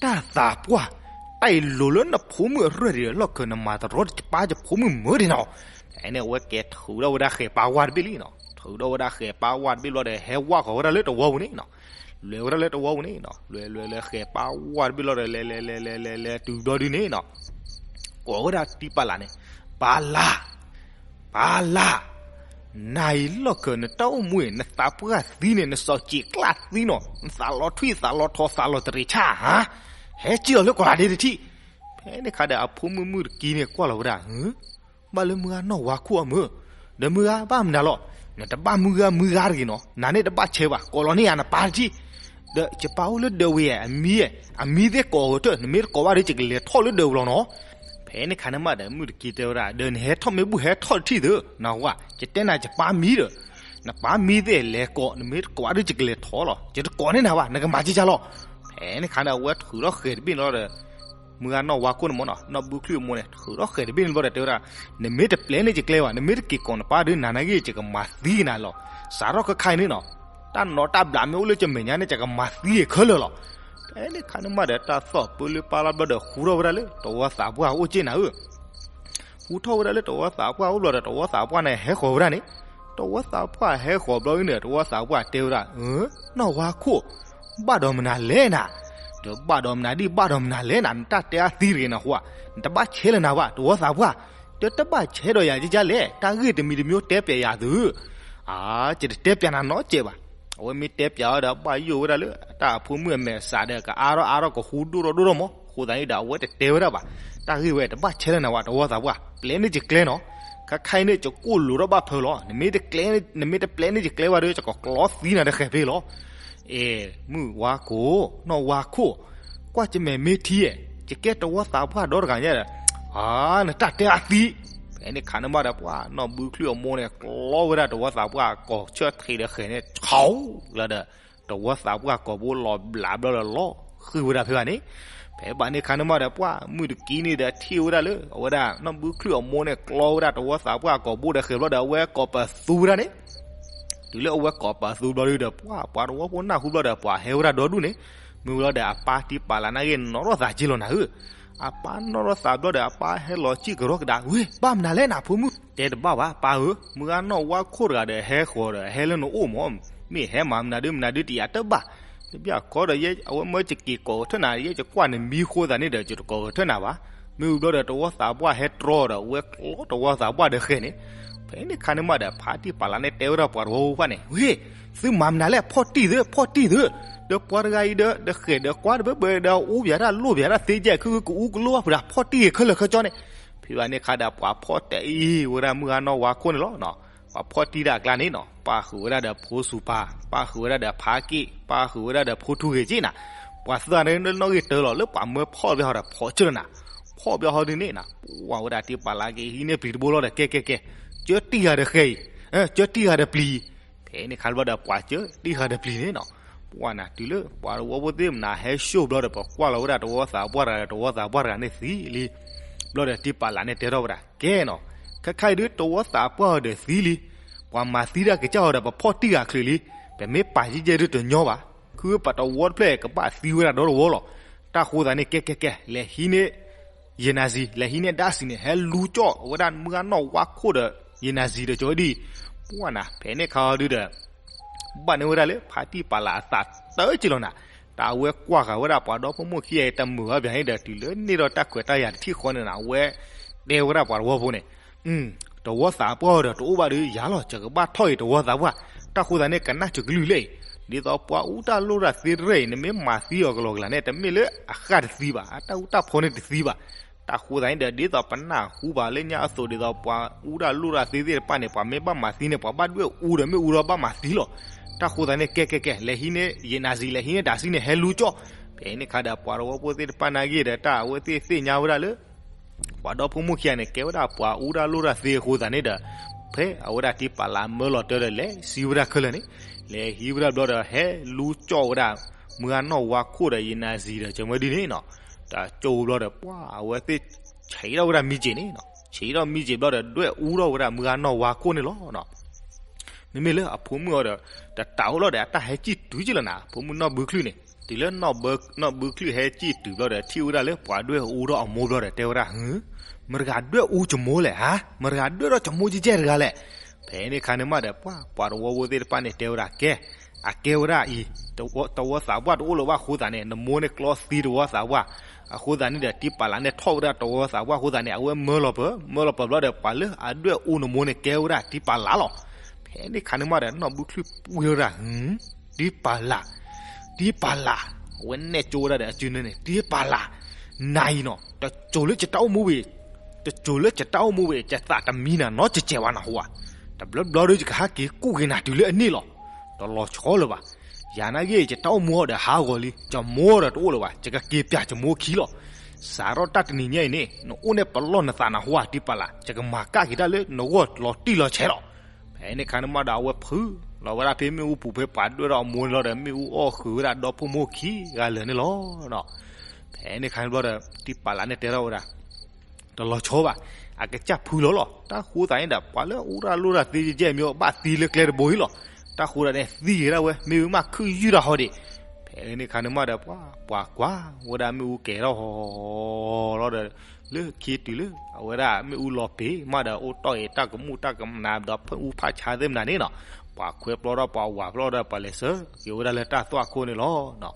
တၢ်သးပှၢ်, တၢ်အံၤလိၤလၢနဖိမုၣ်အရၢၢ်ဒံးလီၢ်ခၢၣ် နမၤတရီတပါယဖိမုၣ်မုၢ်ဒံးနီၤ. ဖဲန့ၣ် အဝဲကဲထုးထီၣ်ဝဲဒၣ်ဃဲၤပၢ်ဝါတဘ့ၣ်လံနီၤ. ထုးထီၣ်ဝဲဒၣ်ဃဲၤပၢ်ဝါတဘ့ၣ်ဘျီဒီး ဟဲဝၢ်ဃီၤဝဲဒၣ်လၢတဝီပူၤန့ၣ်နီၤ. လဲၤဝဲဒၣ်လၢတဝီပူၤန့ၣ်နီၤ. လဲၤလဲၤလဲၤ ဃဲၤပၢ်ဝါတဘ့ၣ်ဘျီဒီး လဲၤလဲၤလဲၤလဲၤလဲၤလဲၤတုၤဘျီဒ်န့ၣ်နီၤ. ကိးဝဲဒၣ်တံၢ်ပာ်လးန့ၣ်, ပာ်လး ပာ်လး, နၤအံၤလီၢ်ခၢၣ် နတၢ်အိၣ်မူအံၤ နသးပှၢ်သံန့ၣ် နစီၤစံးကျၢ်သံနီၤ, နသးလီၤထွံၣ်သးလီၤထီသးလီၤတရံးဆၣ်ဧါ. ဟဲစံၣ်လီၤလၢကီးလးဒ့တထံၣ်. ဖဲန့ၣ်ခါဒီး အဖိမုၣ်မုၣ်တကံန့ၣ် ကွၢ်လီၤဝဲဒၣ်, ဘၣ်လၢမုၢ်ဂၤနီၢ်ဝါခိၣ်အမုၢ်, ဒီးမုၢ်ဂၤဘၣ်မနုၤလီၤ, နတဘၣ်မုၢ်ဂၤမုၢ်ဂၤတဂ့ၤနီၤ, နၤန့ၣ်တဘၣ်ဆဲးဘၣ်, ကိးလီၤန့ၢ်ယၤနပၢ်တထံၣ်, ဒီးယပၢ်အိၣ်လၢဒၢးဝံၤဧါ, အမံၤ, အမံၤသ့ၣ်ကိးဂီၤတၢၢ်, နမ့ၢ်တကိးဘၣ်ဒီး ယကလဲၤထီၣ်လၢဒၢးဝံၤလီၤနီၤ. ဖဲန့ၣ်ခါန့ၣ်မးဒီး မုၣ်တကံတဲဝဲဒၣ်, ဒီးနဟဲထီၣ်မ့ၢ်ဘူၣ်ဟဲထီၣ်တထံၣ်သု, နဝဲ, ယတဲနၤယပၢ်မံၤဒီး, နပၢ်မံၤသ့ၣ်လဲၤကိး, နမ့ၢ်တကိးဘၣ်ဒီး ယကလဲၤထီၣ်လီၤ, ယတကိးန့ၢ်နၤဘၣ်, နကမၤကကၢ်လီၤ. ဖဲန့ၣ်ခါဒီး အဝဲထုးထီၣ်ဃဲၤတဘ့ၣ်န့ၣ်လီၤဒီး မုၢ်ဂၤနီၢ်ဝါခိၣ်န့ၣ်မ့ၢ်နီၤ, နီၢ်ဘုချံၣ်အမိၢ်န့ၣ် ထုးထီၣ်ဃဲၤတဘ့ၣ်န့ၣ်ဘျီဒီး တဲဝဲဒၣ်, နမ့ၢ်တပျဲန့ၢ်ယကျဲဘၣ်, နမ့ၢ်တက့ၤကိးနပၢ်ဒီး နၤနာ်က့ ယကမၤသံက့ၤနၤလီၤ. စးထီၣ်ခဲခါအံၤန့ၣ်နီၤ, တၢ်နီၢ်တၢ်ဘျးမ့ၢ်အိၣ်လၢယမဲာ်ညါန့ၣ် ယကမၤသံက့ၤခဲလၢာ်လီၤ. ဖဲန့ၣ်ခါန့ၣ်မးဒီး တၢ်သီၣ်ပၢလၢပၢ်လီၤဘျီဒီး ဃူထီၣ်ဝဲဒၣ်လၢ တဝီသးပှၢ်အိၣ်က့ၢ်နၤဧၢ. ဃူထီၣ်ဝဲဒၣ်လၢတဝီသးပှၢ်အိၣ်ဘျီဒီး တဝီသးပှၢ်န့ၣ် ဟဲဃီၤဝဲဒၣ်န့ၣ်, တဝီသးပှၢ်ဟဲဃီၤဘျီအံၤန့ၣ် တဝီသးပှၢ်တဲဝဲဒၣ်, နီၢ်ဝါခိၣ်, ဘၣ်ဒီးမနုၤလဲၣ်နၤ, ဒီးဘၣ်ဒီးမနုၤဒ်ဘၣ်ဒီးမနုၤလဲၣ်နၤ, နတၢ်တဲအသံတဂ့ၤနဃိဧါ, နတဘၣ်ဆဲးလၢနၤဘၣ် တဝီသးပှၢ်, ဒီးတဘၣ်ဆဲးဒီးယၤကကၢ်လဲၣ်, တၢ်ဂ့ၢ်တမံၤတမံၤတဲပျးယၤသု, အါ, ယတတဲပျးနၤနီတစဲးဘၣ်. အဝဲမ့ၢ်တဲပျးအီၤဒီး ဘၣ်ယိၣ်ဝဲဒၣ်လၢ တၢ်အဖိမုၣ်အမဲာ်စးဒီး ကအါထီၣ်အါထီၣ် ကဃူဒိၣ်ထီၣ်ဒိၣ်ထီၣ်မး, အဃိသတးန့ၣ်ဒီး အဝဲတတဲဝဲဒၣ်ဘၣ်, တၢ်ဂ့ၢ်ဝဲ တဘၣ်ဆဲးလၢနၤဘၣ် တဝီသးပှၢ်, ပျဲန့ၢ်ယကျဲနီၤ, ခဲခါအံၤန့ၣ် ယကိၣ်လိာ်ထီၣ်ဘၣ်ဖၢလီၤ, နမ့ၢ်တပျဲန့ၢ်ယကျဲဘၣ်ဒီး ယကကျီသံနၤဒီးဃဲၤဖဲလီၤ. အဲ, မုၢ်ဝါခိၣ်, နီၢ်ဝါခိၣ်, ကွၢ်ယမဲာ်မ့ၢ်ထံဧါ, ယကဲတဝီသးပှၢ်ဒီတဂၤညါဒီး, အါ, နတၢ်တဲအသံ, ဖဲန့ၣ်ခါန့ၣ်မးဒီး ပှၤနီၢ်ဘုချံၣ်အမိၢ်န့ၣ် ကျီဝဲဒၣ်တဝီသးပှၢ်ကိာ်ဆၢထံးဒီးဃဲၤန့ၣ် ဆီလီၤဒီး တဝီသးပှၢ်ကိာ်ဘိလီၤဘျးဘျီဒီးလီၤဃံၤဝဲဒၣ်ဖဲဘၣ်န့ၣ်, ဖဲဘၣ်န့ၣ်ခါန့ၣ်မးဒီး ပှၤမုၣ်တကံန့ၣ်ဒီးထံၣ်ဝဲဒၣ်လၢ အဝဲဒၣ်နီၢ်ဘုချံၣ်အမိၢ်န့ၣ် ကျီဝဲဒၣ်တဝီသးပှၢ်ကိာ်ဘိဒီးဃဲၤဘျီဒီး အဝဲကိးပသူဝဲဒၣ်န့ၣ်, တုၤလၢအဝဲကိးပသူဘျီဒီး ပှၤ ပှၤတဝီဖိနၢ်ဟူဘျီဒီး ပှၤဟဲဝဲဒၣ်ဒီဒူၣ်န့ၣ်, မ့ၢ်ဝံၤလီၤဒီး အပၢ်တံၢ်ပာ်လးနာ်က့ နီၣ်ထီၣ်သးက့လီၤနၤဧၢ, အပၢ်နီၣ်ထီၣ်သးဘျီဒီး အပၢ်ဟဲလီၤစံၣ်ကရီကဒါ, ဝ့ၢ် ဘၣ်မနုၤလဲၣ်နၤဖိမုၣ်, တဲတဘၣ်ဘၣ် ပၢ်ဧၢ, မုၢ်ဂၤနီၢ်ဝါခိၣ်တဂၤဒီး ဟဲဃီၤဒီး ဟဲလၢနအိၣ်မး, မ့ၢ်ဟဲမၤမနုၤဒုမနုၤဒုတယၤတဘၣ်, တဘၣ်ခီဒီး ယဲ အဝဲမၢယက့ၤကိးကထၢနၤ ယဲယကွၢ်နမံၤဃိသတးန့ၣ်ဒီး ယတကိးကထၢနၤဘၣ်, မ့ၢ်ဝံၤဘျီဒီး တဝီသးပှၢ်ဟဲတြီဒီး အဝဲကျီတဝီသးပှၢ်ဒီးဃဲၤန့ၣ်, ဖဲန့ၣ်ခါန့ၣ်မးဒီး ဖါတံၢ်ပာ်လးန့ၣ်တဲဝဲဒၣ်ပှၤတဝီဖိပှၢ်န့ၣ်, ဝ့ၢ် သုမၤမနုၤလဲၣ် ဖီၣ်တံၢ်သု ဖီၣ်တံၢ်သု, ဒီးပှၤတဂၤအံၤဒီး ဒီးဃဲၤဒီးကွၢ်တဘၢဘၢဒီး အူဘၣ်တၢ်လိၣ်ဘၣ်တၢ်သ့ကဲ ခုကအူကလိၣ်ဘၣ်ဖုးဒၣ် ဖီၣ်တံၢ်ဂ့ၤခဲလၢာ်ခဲဆ့န့ၣ်, ဖဲဘၣ်န့ၣ်ခါဒီး ပှၤဖီၣ်တံၢ်အံၤဝဲဒၣ်မုၢ်ဂၤနီၢ်ဝါခိၣ်န့ၣ်လီၤ. ပှၤဖီၣ်တံၢ်ဒၣ်အကျါန့ၣ်နီၤ ပၢ်ဃုာ်ဝဲဒၣ်ဒီးဖိစူၤပၤ, ပၢ်ဃုာ်ဝဲဒၣ်ဒီးဖါက့ၣ်, ပၢ်ဃုာ်ဝဲဒၣ်ဒီးဖိထူဂ့ၤက့ၢ်နၤ, ပှၤသၢဂၤန့ၣ်နီၣ်ဂံၢ်တၢလီၤ လၢပှၤမၢဖီၣ်ဘၣ်ဟီဒီးဖီၣ်ကၢနၤ, ဖီၣ်ဘၣ်ဟီဒ်န့ၣ်နၤ, ပှၤဝဲဒၣ်တံၢ်ပာ်လးက့ၤ ဟံးန့ၢ်ပျံၤတဘိလီၤဒီး ကဲကဲကဲ, ကၢတံၢ်ဂၤဒီးဃဲၤအံၤ, ကၢတံၢ်ဂၤဒီးပျံၤအံၤ, ဖဲ ဖဲန့ၣ်ခါဘျီဒီး ပှၤစၢတံၢ်ဃာ်တပျံၤန့ၣ်နီၤ, ပှၢ်နၤတုၤလၢ ပှၤတဝီဖိသ့ၣ်မနၤဟဲဆိၣ်ဘျီဒီး ပကွၢ်လီၤဝဲဒၣ်တဝီသးပှၢ်တဂၤဒီး တဝီသးပှၢ်တဂၤန့ၣ်သံလံ. ဘျီဒီး တံၢ်ပာ်လးန့ၣ်တဲထီၣ်ဝဲဒၣ် ကဲနီၤ, ခဲခါအံၤဒုး တဝီသးပှၢ်အီၤဒီးသံလံ. ပှၤမၤသံတၢ်ကစၢ်အီၤဒီး ပဖီၣ်တံၢ်ဃာ်ချုးလံ. ပမ့ၢ်ပာ်ယဲၢ်ယဲၢ်ဒုးတညီဘၣ်. ခုပှၤတဝီတဖျၢၣ်ကဘၣ်သံဝဲဒၣ်ဒီတဝီလီၤ. တၢ်ဃိသးန့ၣ် ကဲကဲကဲ လဲၤဟံးန့ၢ် ယနၤစံၤ လဲၤဟံးန့ၢ်ဒၣ်စံၤန့ၣ် ဟဲလူၤကၠီၣ်ဝဲဒၣ်မုၢ်ဂၢ်နီၣ်ဝါခိၣ်ဒီး ယနၤစံၤဒီးကၠီဒံၣ်. ပှၢ်နၤ ဖဲန့ၣ်ခါအီၤဒုးဒီး ဘၣ်န့ၢ်ဝဲဒၣ်လၢ ဖါတံၢ်ပာ်လးအသးတၢ်က့လီၤနၤ. တၢ်အဝဲကွၢ်ဃာ်ဝဲဒၣ်ပှၤဒီဖိမိၢ်ခံဂၤအံၤ တမုာ်ဘၣ်ဘၣ်န့ၣ်ဒီး တုၤလၢန့ၢ်ဒီးတၢ်ခွဲးတၢ်ယာ်တထံၣ်ဃီန့ၣ်နၤ အဝဲတဲဝဲဒၣ်ပှၤတဝီဖိန့ၣ်, တဝီသးပှၢ်အီၤဒီးတအိၣ်ဘၣ်ဒီးယၤလီၤ, ယကဘၣ်ထီၣ်အံၤတဝီသးပှၢ်. တၢ်ဃိသးန့ၣ် ကနၣ်စၢၤကလုၢ်လၢအံၤ, ဒ်သိးပှၤအူတၢ်လိၣ်တၢ်သ့တရၢၣ်အံၤ နမ့ၢ်မၤသံအီၤကလီကလီန့ၣ် တမ့ၢ်လၢအဃၢ်တသံဘၣ်, အတၢ်အူတၢ်ဖီန့ၣ်တသံဘၣ်. တၢ်ဃိသးန့ၣ်ဒီး ဒ်သိးပနၢ်ဟူဘၣ်လၢညါအသိး ဒ်သိးပှၤအူတၢ်လိၣ်တၢ်သ့သ့ၣ်တဖၣ်န့ၣ် ပှၤမ့ၢ်ဘၣ်မၤသံန့ၣ် ပှၤဘၣ်ဒွဲၣ်အူဒီးမ့ၣ်အူဒီးဘၣ်မၤသံလီၤ. တၢ်ဃိသးန့ၣ် ကဲကဲကဲ လဲၤဟံးန့ၢ် ယနၤစံၤ လဲၤဟံးန့ၢ်ဒၣ်စံၤန့ၣ် ဟဲလူၤကၠီၣ်. ဖဲန့ၣ်ခါဒီး ပှၤတဝီဖိသ့ၣ်တဖၣ်နာ်က့ဒီး တၢ်အဝဲသ့ၣ်သ့ၣ်ညါဝဲဒၣ်လၢ ပှၤဒီဖိမိၢ်ခံဂၤန့ၣ် ကဲဝဲဒၣ်ပှၤအူတၢ်လိၣ်တၢ်သ့အဃိသးန့ၣ်ဒီး ဖဲအဝဲဒၣ်တံၢ်ပာ်လးမၢလီၤတၢ်ဒီး လဲၤစံးဝဲဒၣ်ခဲလၢာ်န့ၣ်, လဲၤဟံးဝဲဒၣ်ဘျီဒီး ဟဲလူၤကၠီၣ်ဝဲဒၣ် မုၢ်ဂၢ်နီၣ်ဝါခိၣ်ဒီး ယနၤစံၤဒီး ကၠီမၢဒ်န့ၣ်နီၤ, တၢ်ကၠီၣ်ဝဲဘျီဒီး ပှၤအဝဲသ့ၣ်ဆံးထီၣ်ဝဲဒၣ်မံက့ၤန့ၣ်နီၤ, ဆံးထီၣ်မံက့ၤဘျီဒီး ဒွဲၣ်အူထီၣ်ဝဲဒၣ်မုၢ်ဂၢ်နီၣ်ဝါခိၣ်န့ၣ်လီၤ. မ့မ့ၢ်လၢအဖိမုၣ်အီၤဒီး တတးအိၣ်လီၤဒီး အတၢ်ဟဲစံၣ်တုၤက့လီၤနၤ, ဖိမုၣ်နီၢ်ဘုချံၣ်န့ၣ် တုၤလၢ နီၢ်ဘုချံၣ်ဟဲစံၣ်တုၤဘျီဒီး ထံၣ်ဝဲဒၣ်လၢပှၤဒွဲၣ်အူထီၣ်အမိၢ်ဘျီဒီး တဲဝဲဒၣ်, မတဂၤဒွဲၣ်အူကမိၢ်လဲၣ်ဧါ, မတဂၤဒွဲၣ်ထီၣ်ကမိၢ်ကဲကဲတဂၤလဲၣ်. ဖဲန့ၣ်ခါန့ၣ်မးဒီး ပှၤ ပှၤတဝီဖိသ့ၣ်တဖၣ်န့ၣ် တဲဝဲဒၣ်ကဲ, အကဲဝဲဒၣ်အံၤ တဝီသးပှၢ်တအိၣ်လၢၤဘၣ်အဃိသတးန့ၣ် နမိၢ်န့ၣ်ကျီသံတဝီသးပှၢ်, အဃိသတးန့ၣ်ဒီး တံၢ်ပာ်လးန့ၣ်ထီၣ်ဝဲဒၣ်တဝီသးပှၢ်အဃိသတးန့ၣ် အဝဲမၢလီၤပၢၤ, မၢလီၤပၢၤဘျီဒီး ပှၤလၢအဒွဲၣ်အူနမိၢ်န့ၣ် ကဲဝဲဒၣ်တံၢ်ပာ်လးလီၤ. ဖဲန့ၣ်ခါန့ၣ်မးဒီး နီၢ်ဘုချံၣ်ပှ့ၤဝဲဒၣ် တံၢ်ပာ်လး, တံၢ်ပာ်လး, အဝဲနဲၣ်ကၠိဝဲဒၣ်ဒီးအစုန့ၣ်န့ၣ် တံၢ်ပာ်လး, နၤအံၤနီၤ တစိၤလၢယတၢ်အိၣ်မူဝံၤ, တစိၤလၢယတၢ်အိၣ်မူဝံၤ ယသးတမံနၤနီတစဲးဘၣ်နဟူဧါ, တဘျီဘျီဒီးယကဟဲက့ၤကူၣ်က့ၤနၤတုၤလၢအန့ၣ်လီၤ. တလီၤဆီလၢၤဘၣ်. ယၤနာ်က့ ယတၢ်အိၣ်မူအီၤဒီးဟးဂီၤလံ, ယမိၢ်ဒီးတအိၣ်လၢၤဘၣ်, ယကက့ၤပျၢ်ယမိၢ်ခံလီၤ. စးထီၣ်တၢ်တနံၤညါအံၤန့ၣ် နအိၣ်န့ၣ်ပလီၢ်နသးနဟူဧါ တံၢ်ပာ်လး, ယကမၤကၣ်က့ၤတၢ်လၢနဂီၢ်လီၤတံၢ်လီၤဆဲးလီၤ. ဖဲန့ၣ်ခါန့ၣ်မးဒီး အဝဲဖုးလီၤဝဲဒၣ်ဖဲမ့ၣ်အူပူၤဖဲပှၤဒွဲၣ်ထီၣ်အမိၢ်န့ၣ်လီၤဒီး မ့ၣ်အူအီၣ်ဃုာ်ဝဲဒၣ်ဒီဖိမိၢ်ခံဂၤလၢာ်န့ၣ်လီၤ. ဖဲန့ၣ်ခါန့ၣ်ဘျီဒီး တံၢ်ပာ်လးန့ၣ်တဲထီၣ်ဝဲဒၣ် တလီၤဆီဘၣ်. အကစၢ်ဖုးလီၤလီၤ. တၢ်ဃိသးန့ၣ်ဒီး ပှၤလၢအအိၣ်တၢ်လိၣ်တၢ်သ့ယဲၢ်မံၤ ဘၣ်သံလၢကျဲတဘိအံၤလီၤ. တၢ်ဃိသးန့ၣ်သံဂ့ၤဒၣ်ဝဲ မ့ၢ်ဝံၤမးခုၣ်ယုၢ်တၢ်ဟီဒံး. ဖဲန့ၣ်ခါန့ၣ်မးဒီး ပှၤ ပှၤကွၢ်ဝဲဒၣ်မ့ၣ်အူကဲၤထီၣ်ဟီလီၤဒီး လၢခံတုၤလၢ အဝဲဒၣ်မ့ၣ်အူလီၤပ့ၤမးဒီး အိၣ်တီၢ်အံၤတၢ်ကမူၣ်တၢ်ကမနၤဒီး ဖၢၣ်အူဖးဆါသ့ၣ်မနၤန့ၣ်နီၤ, ပှၤခွဲးပျီထီၣ် ပှၤဝးပျီဒီး ပှၤလဲၤဆှၢက့ၤဝဲဒၣ်လၢတၢ်သွၣ်ခိၣ်န့ၣ်လီၤ.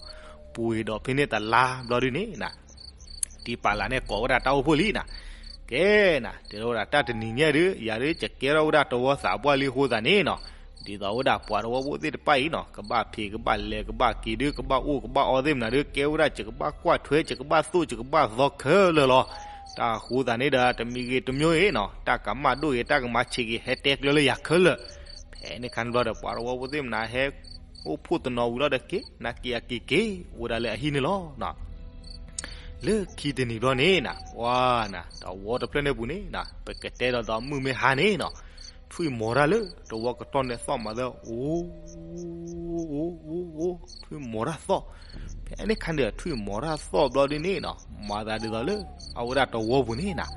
ပူၤကွံာ်ဒီးဖဲန့ၣ်တလါဘျီဒ်န့ၣ် တံၢ်ပာ်လးန့ၣ်ကိးဝဲဒၣ်တၢ်အိၣ်ဖှိၣ်လံနၤ, ကဲနၤ တဲဝဲဒၣ်တၢ်တနံၤညါဒီး ယၤဒုးယကဲထီၣ်ဝဲဒၣ်တဝီသးပှၢ်လံအဃိသတးန့ၣ်နီၤ, ဒ်သိးဝဲဒၣ်ပှၤတဝီဖိသ့ၣ်တဖၣ်အံၤနီၤ ကဘၣ်ဖံးကဘၣ်လဲၤကဘၣ်က့ၤဒုး ကဘၣ်အိၣ်ကဘၣ်အီသ့ၣ်မနၤဒုး ကဲဝဲဒၣ်ယကဘၣ်ကွၢ်ထွဲ ယကဘၣ်သိၣ် ယကဘၣ်သီခဲလၢာ်လီၤ. တၢ်ဃိသတးန့ၣ်ဒီး တမံၤဂ့ၤတမံၤဂ့ၤနီၤ တၢ်ကမၣ်ဒိၣ်ဂ့ၤ တၢ်ကမၤဆံးဂ့ၤ ဟဲတဲကျၢၤလၢယၤခဲလၢာ်. ဖဲန့ၣ်ခါန့ၣ်ဘျီဒီး ပှၤတဝီဖိသ့ၣ်မနၤဟဲ အိၣ်ဖှိၣ်တနီၤဝံၤလီၤဒီး က့ၤနၤက့ၤအက့ၤက့ၤဝဲဒၣ်လၢအဟံၣ်န့ၣ်လီၤ. လၢခံတနံၤဘျီန့ၣ်နၤ ပှၤနၤ တဝီတဖျၢၣ်န့ၣ်ပူၤန့ၣ်နၤ ပကတဲဒီးသိးမုၢ်မ့ၢ်ဟါန့ၣ်နီၤ ထွံၣ်မီၤတၢ်လၢတဝီကတီၢ်န့ၣ်သီၣ်မၤသၢ အိၣ် အိၣ် အိၣ် အိၣ် ထွံၣ်မီၤတၢ်သီၣ်. ဖဲန့ၣ်ခါန့ၣ်ဒီး ထွံၣ်မီၤတၢ်သီၣ်ဘျီဒ်န့ၣ်နီၤ မၤသးဒ်သိးလၢ အဝဲဒၣ်တဝီပူၤန့ၣ်နၤ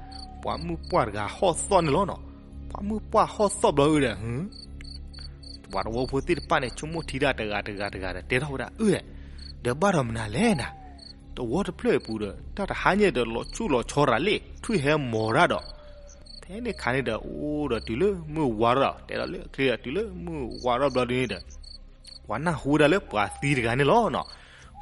ပှၤမုၣ်ပှၢ်တဂၤဟီၣ်သီၣ်န့ၣ်လီၤနီၤ. ပှၤမုၣ်ပှၢ်ဟီၣ်သီၣ်ဘျီဒီး ပှၤတဝီဖိသ့ၣ်တဖၣ်န့ၣ် ဆိကမိၣ်ထံဒၣ်တဂၤတဂၤတဂၤဒီး တဲထီၣ်ဝဲဒၣ် အၢ ဒီးဘၣ်ဒီးမနုၤလဲၣ်နၤ, တဝီတဖျၢၣ်အံၤပူၤဒီး တၢ်တဟါညါဒီးလီၤဆူၣ်လီၤဆီရၤလံ ထွံၣ်ဟဲမီၤတၢ်ဒီး. ဖဲန့ၣ်ခါန့ၣ်ဒီး အိၣ်ဒီးတုၤလၢမုၢ်ဝါထီၣ် တဲဒီးလၢအချ့ဒီး တုၤလၢမုၢ်ဝါထီၣ်ဘျီဒ်န့ၣ်ဒီး ပှၤနၢ်ဟူဝဲဒၣ်လၢပှၤသံတဂၤန့ၣ်လီၤနီၤ.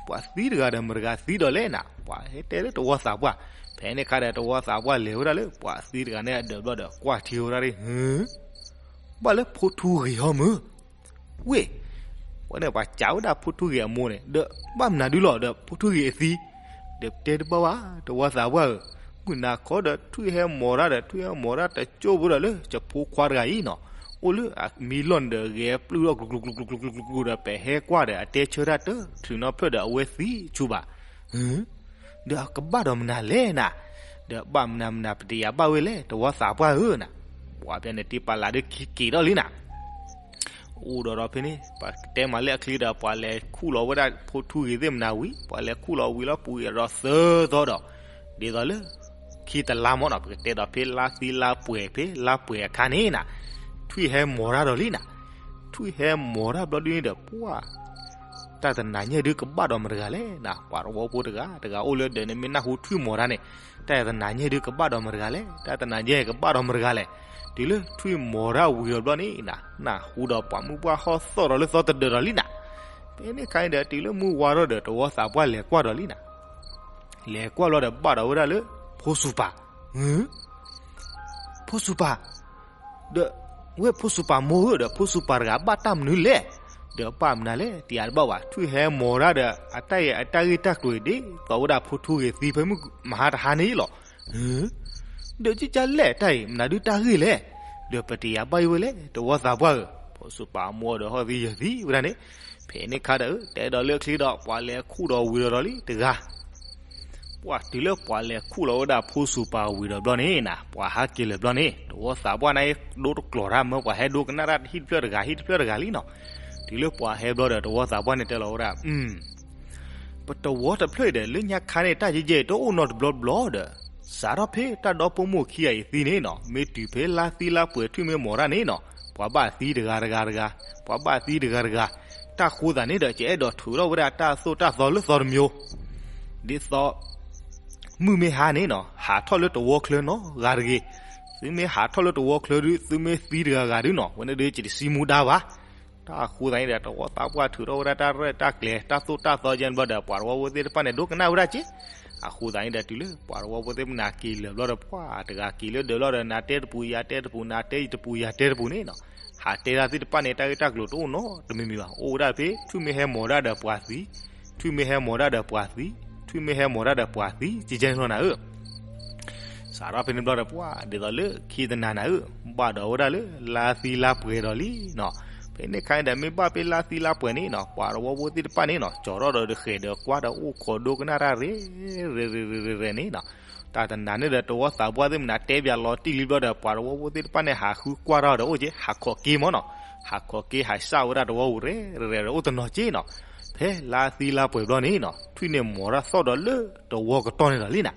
ပှၤသံတဂၤဒီးမတဂၤသံဒီးလဲၣ်နၤ ပှၤဟဲတဲလၢတဝီသးပှၢ်. ဖဲန့ၣ်ခါဒီး တဝီသးပှၢ်လဲၤဝဲဒၣ်လၢပှၤသံတဂၤန့ၣ်အဒၢးဘျီဒီး ကွၢ်ထံဝဲဒၣ် ဘၣ်လၢဖိထူဂ့ၤဟီမုၢ် ဝ့ၢ်, ဝဲန့ၣ်ပှၤစံးဝဲဒၣ်ဖိထူဂ့ၤအမိၢ်န့ၣ် ဒီးဘၣ်မနုၤဒုလီၤဒီး ဖိထူဂ့ၤအသံ, ဒီးတဲတဘၣ်ဘၣ် တဝီသးပှၢ်ဧၢ, မုၢ်နၤခီဒီးထွံၣ်ဟဲမီၤတၢ်ဒီး ထွံၣ်ဟဲမီၤတၢ်တကၠိၢ်ဖိဒီးလၢ ယဖိခွါတဂၤအံၤနီၤ, အိၣ်လၢအမံလီၢ်န့ၣ်ဒီး ဂဲၤပျုၢ်ထီၣ်ကျူၤကျူၤကျူၤကျူၤကျူၤဒီး ပဟဲကွၢ်ဒီး အတဲဆၢတၢ်တချုးနီတဖျၢၣ်ဒီး အဝဲသံဆူၣ်ဘၣ်. ဒီးကဘၣ်ဒီးမနုၤလဲၣ်နၤ, ဒီးဘၣ်မနုၤမနုၤ ပတယၤဘၣ်ဝဲလဲၣ် တဝီသးပှၢ်ဧၢနၤ. ပှၤဖဲန့ၣ်တံၢ်ပာ်လးဒီးက့ၤက့ၤထီၣ်လံနၤ. အိၣ်ဒီးဒီးဖဲန့ၣ် ပှၤတဲမၤလၢအချ့ဒီး ပှၤလဲၤခူၣ်လီၤဝဲဒၣ်ဖိထူဂ့ၤသ့ၣ်မနၤဝံၤ ပှၤလဲၤခူၣ်လီၤဝံၤလီၤပူၤအံၤဒီးသၢသီဒီး ဒ်သိးလၢ ခံတလါမ့ၢ်နီၤ ပကတဲဒီးဖဲလါသံလါပှဲၤ ဖဲလါပှဲၤအခါန့ၣ်နၤ ထွံၣ်ဟဲမိာ်တၢ်ဒီးလံနၤ. ထွံၣ်ဟဲမိာ်တၢ်ဘျီဒုန့ၣ်ဒီး ပှၤ တၢ်တနၤညဲၣ်ဒုကဘၣ်ဒီးမတၤတဂၤလဲၣ်နၤ. ပှၤတဝီဖိတဂၤတဂၤအိၣ်လၢဒၢးန့ၣ် မ့ၢ်နၢ်ဟူထွံၣ်မိာ်တၢ်န့ၣ် တၢ်တနၤညဲၣ်ဒုကဘၣ်ဒီးမတၤတဂၤလဲၣ်, တၢ်တနၤညဲၣ်ကဘၣ်ဒီးမတၤတဂၤလဲၣ်. တုၤလၢထွံၣ်မိာ်တၢ်ဝံၤဒီးဘျီန့ၣ်နၤ နၢ်ဟူဒီးပှၤမုၢ်ပှၢ်ဟီၣ်သီၣ်ဒီးလၢသီတဒၢးဒီးလံနၤ. ဖဲန့ၣ်အခါန့ၣ်ဒီး တုၤလၢမုၢ်ဝါထီၣ်ဒီး တဝီသးပှၢ်လဲၤကွၢ်ဒီးလံနၤ. လဲၤကွၢ်ဘျီဒီးဘၣ်ဒီးဝဲဒၣ်လၢ ဖိစူၤပၤ, ဖိစူၤပၤ ဒီး ဝဲဖိစူၤပၤမိၢ်ဧၢ ဒီးဖိစူၤပၤတဂၤဘၣ်တၢ်မနုၤလဲၣ်. ဒီးဘၣ်မနုၤလဲၣ် တယၤတဘၣ်ဘၣ် ထွံၣ်ဟဲမိာ်တၢ်ဒီး အတၢ်အံၤအတၢ်ဂ့ၢ်တၢ်ကျိၤအံၤဒ်သိးဝဲဒၣ်ဖိထူဂ့ၤသံဖဲမုၢ်မဟါတဟါန့ၣ်လီၤ. ဒီးကၠီကၠီလဲၣ်တၢ်အံၤ မနုၤဒုတၢ်ဂ့ၢ်လဲၣ်. ဒီးပတယၤဘၣ်ယိၣ်ဝဲလဲၣ် တဝီသးပှၢ်ဧၢ, ဖိစူၤပၤမိၢ်ဒီးဟီၣ်သံယၢၤသံဝဲဒၣ်န့ၣ်. ဖဲန့ၣ်ခါဒီး တဲဒီးလၢအချ့ဒီး ပှၤလဲၤခူၣ်ဒီးဝံၤဒီးလံတဂၤ ပှၤတုၤလၢပှၤလဲၤခူၣ်လီၤဝဲဒၣ်ဖိစူၤပၤဝံၤဒီးဘျီန့ၣ်နၤ ပှၤဟးက့ၤလၢာ်ဘျီန့ၣ် တဝီသးပှၢ်န့ၣ် ဒိတကျိၤတၢ်မၢ ပှၤဟဲဒိကနၣ်တၢ်ဟံၣ်တဖျၢၣ်တဂၤ ဟံၣ်တဖျၢၣ်တဂၤလံနီၤ. တုၤလၢပှၤဟဲဘျီဒီး တဝီသးပှၢ်န့ၣ်တဲလီၤဝဲဒၣ် ပတဝီတဖျၢၣ်ဒီး လၢညါခါန့ၣ် တၢ်ယဲၢ်ယဲၢ်တအိၣ်နီတဘျီဘျီဒီး စးထီၣ်ဖဲတၢ်ဒီဖိမိၢ်ခံဂၤအံၤသံန့ၣ်နီၤ မ့ၢ်တုၤဖဲလါသံလါပှဲၤထွံၣ်မ့ၢ်မိာ်တၢ်န့ၣ်နီၤ ပှၤဘၣ်သံတဂၤတဂၤတဂၤ, ပှၤဘၣ်သံတဂၤတဂၤ, တၢ်ဃိသးန့ၣ်ဒီး ကအဲၣ်ဒိးထုးထီၣ်ဝဲဒၣ်တၢ်သိၣ်တၢ်သီလၢသီတမံၤ ဒ်သိး မုၢ်မ့ၢ်ဟါန့ၣ်နီၤ ဟးထီၣ်လၢတဝီချၢနီတဂၤတဂ့ၤ. သုမ့ၢ်ဟးထီၣ်လၢတဝီချၢဒု သုမ့ၢ်သံတဂၤဂၤဒုနီၤ ဝဲန့ၣ်ဒု ကတစံမူဒါဘၣ်. တၢ်ဃိသးန့ၣ်ဒီး တဝီသးပှၢ်ထုးထီၣ်ဝဲဒၣ်တၢ်ရဲၣ်တၢ်ကျဲၤ တၢ်သိၣ်တၢ်သီကဲန့ၣ်ဘျီဒီး ပှၤတဝီဖိသ့ၣ်တဖၣ်န့ၣ် ဒိကနၣ်ဝဲဒၣ်က့. အဃိသးန့ၣ်ဒီး တုၤလၢပှၤတဝီဖိသ့ၣ်မနၤက့ၤလၢာ်ဘျီဒီး ပှၤတဂၤက့ၤလၢဒၢးဘျီဒီး နၤတဲတပူၤ ယၤတဲတပူၤ နၤတဲတပူၤ ယၤတဲတပူၤန့ၣ်နီၤ ဟးတဲဒၣ်သ့ၣ်တဖၣ်န့ၣ် တၢ်ဂ့ၢ်တၢ်ကျိၤတအိၣ်နီတမံၤမံၤဘၣ်. အိၣ်ဝဲဒၣ်ဖဲ ထွံၣ်မ့ၢ်ဟဲမိာ်ဒၣ်ဒီးပှၤသံ, ထွံၣ်မ့ၢ်ဟဲမိာ်ဒၣ်ဒီးပှၤသံ, ထွံၣ်မ့ၢ်ဟဲမိာ်ဒၣ်ဒီးပှၤသံ ကဲကဲန့ၣ်လီၤနၤဧၢ. စးထီၣ်ဖဲန့ၣ်ဘျီဒီး ပှၤဒ်သိးလၢခံတနၤနၤဧၢ, ဘၣ်ဒီးဝဲဒၣ်လၢလါသံလါပှဲၤဒီးလံနီၤ. ဖဲန့ၣ်ခါန့ၣ်ဒီး မ့ၢ်ဘၣ်ဖဲလါသံလါပှဲၤန့ၣ်နီၤ ပှၤတဝီဖိသ့ၣ်တဖၣ်န့ၣ်နီၤ ကၠီၤထီၣ်ဒီးတဃဲၤဒီးကွၢ်ဒီးအိၣ်ခိးဒိကနၣ်တၢ်ရဲၣ် ရဲၣ် ရဲၣ် ရဲၣ် ရဲၣ်န့ၣ်နီၤ. တၢ်တနၤန့ၣ်ဒီး တဝီသးပှၢ်သ့ၣ်မနၤတဲပၠးလီၤတံၢ်လံဘျီဒီး ပှၤတဝီဖိသ့ၣ်တဖၣ်န့ၣ် ဟးဃုကွၢ်ထီၣ်ဒီးအိၣ်က့ ဟးခိးက့မ့ၢ်နီၤ, ဟးခိးက့ ဟးစၢ်ဝဲဒၣ်တဝီပူၤ ရဲၣ် ရဲၣ် ရဲၣ် အိၣ်တနီၤက့နီၤ. ဖဲလါသံလါပှဲၤဘျီန့ၣ်နီၤ ထွံၣ်န့ၣ်မိာ်တၢ်သီၣ်ဒီးလၢတဝီကတီၢ်န့ၣ်ဒီးလံနၤ.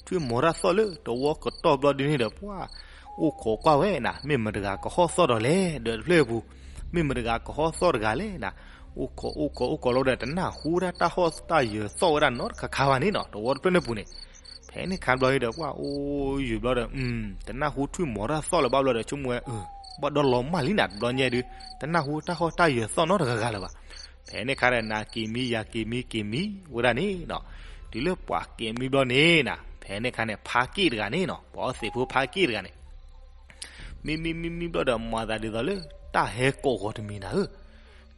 ထွံၣ်မိာ်တၢ်သီၣ်လၢတဝီကတီၢ်ဘျီဒုန့ၣ်ဒီး ပှၤ အိၣ်ခိးကွၢ်ဝဲနၤ မ့ၢ်မတၤတဂၤကဟီၣ်သီၣ်ဒီးလဲၣ် ဒၢးတဖျၢၣ်အပူၤ, မ့ၢ်မတၤတဂၤကဟီၣ်သီၣ်တဂၤလဲၣ်နၤ. အိၣ်ခိးအိၣ်ခိးအိၣ်ခိးလီၤဒီး တနၢ်ဟူဒၣ်တၢ်ဟီၣ်တၢ်ယၢၤသီၣ်ဝဲဒၣ်နီတခါခါဘၣ်န့ၣ်နီၤ တဝီတဖျၢၣ်န့ၣ်ပူၤန့ၣ်. ဖဲန့ၣ်ခါဘျီဒီး ပှၤအိၣ်ယုာ်ဘျီဒီး တနၢ်ဟူထွံၣ်မိာ်တၢ်သီၣ်လၢၤဘၣ်ဘျီဒီး ဆိကမိၣ်ဝဲ ဘၣ်ဒီလီၤမၢ်လံနၤ တဘျီညါဒု တနၢ်ဟူတၢ်ဟီၣ်တၢ်ယၢၤသီၣ်နီတဂၤဂၤလၢၤဘၣ်. ဖဲန့ၣ်ခါဒီး နၤက့ၤမံယၤက့ၤမံက့ၤမံဝဲဒၣ်န့ၣ်နီၤ. တုၤလၢပှၤက့ၤမံဘျီန့ၣ်နၤ ဖဲန့ၣ်ခါန့ၣ် ဖါက့ၣ်တဂၤန့ၣ်နီၤ ပှၤအီသံးဖိဖါက့ၣ်တဂၤန့ၣ် မံမံမံမံဘျီဒီး မၤသးဒ်သိးလၢ တၢ်ဟဲကိးဂီၤတမံၤနၤဧၢ.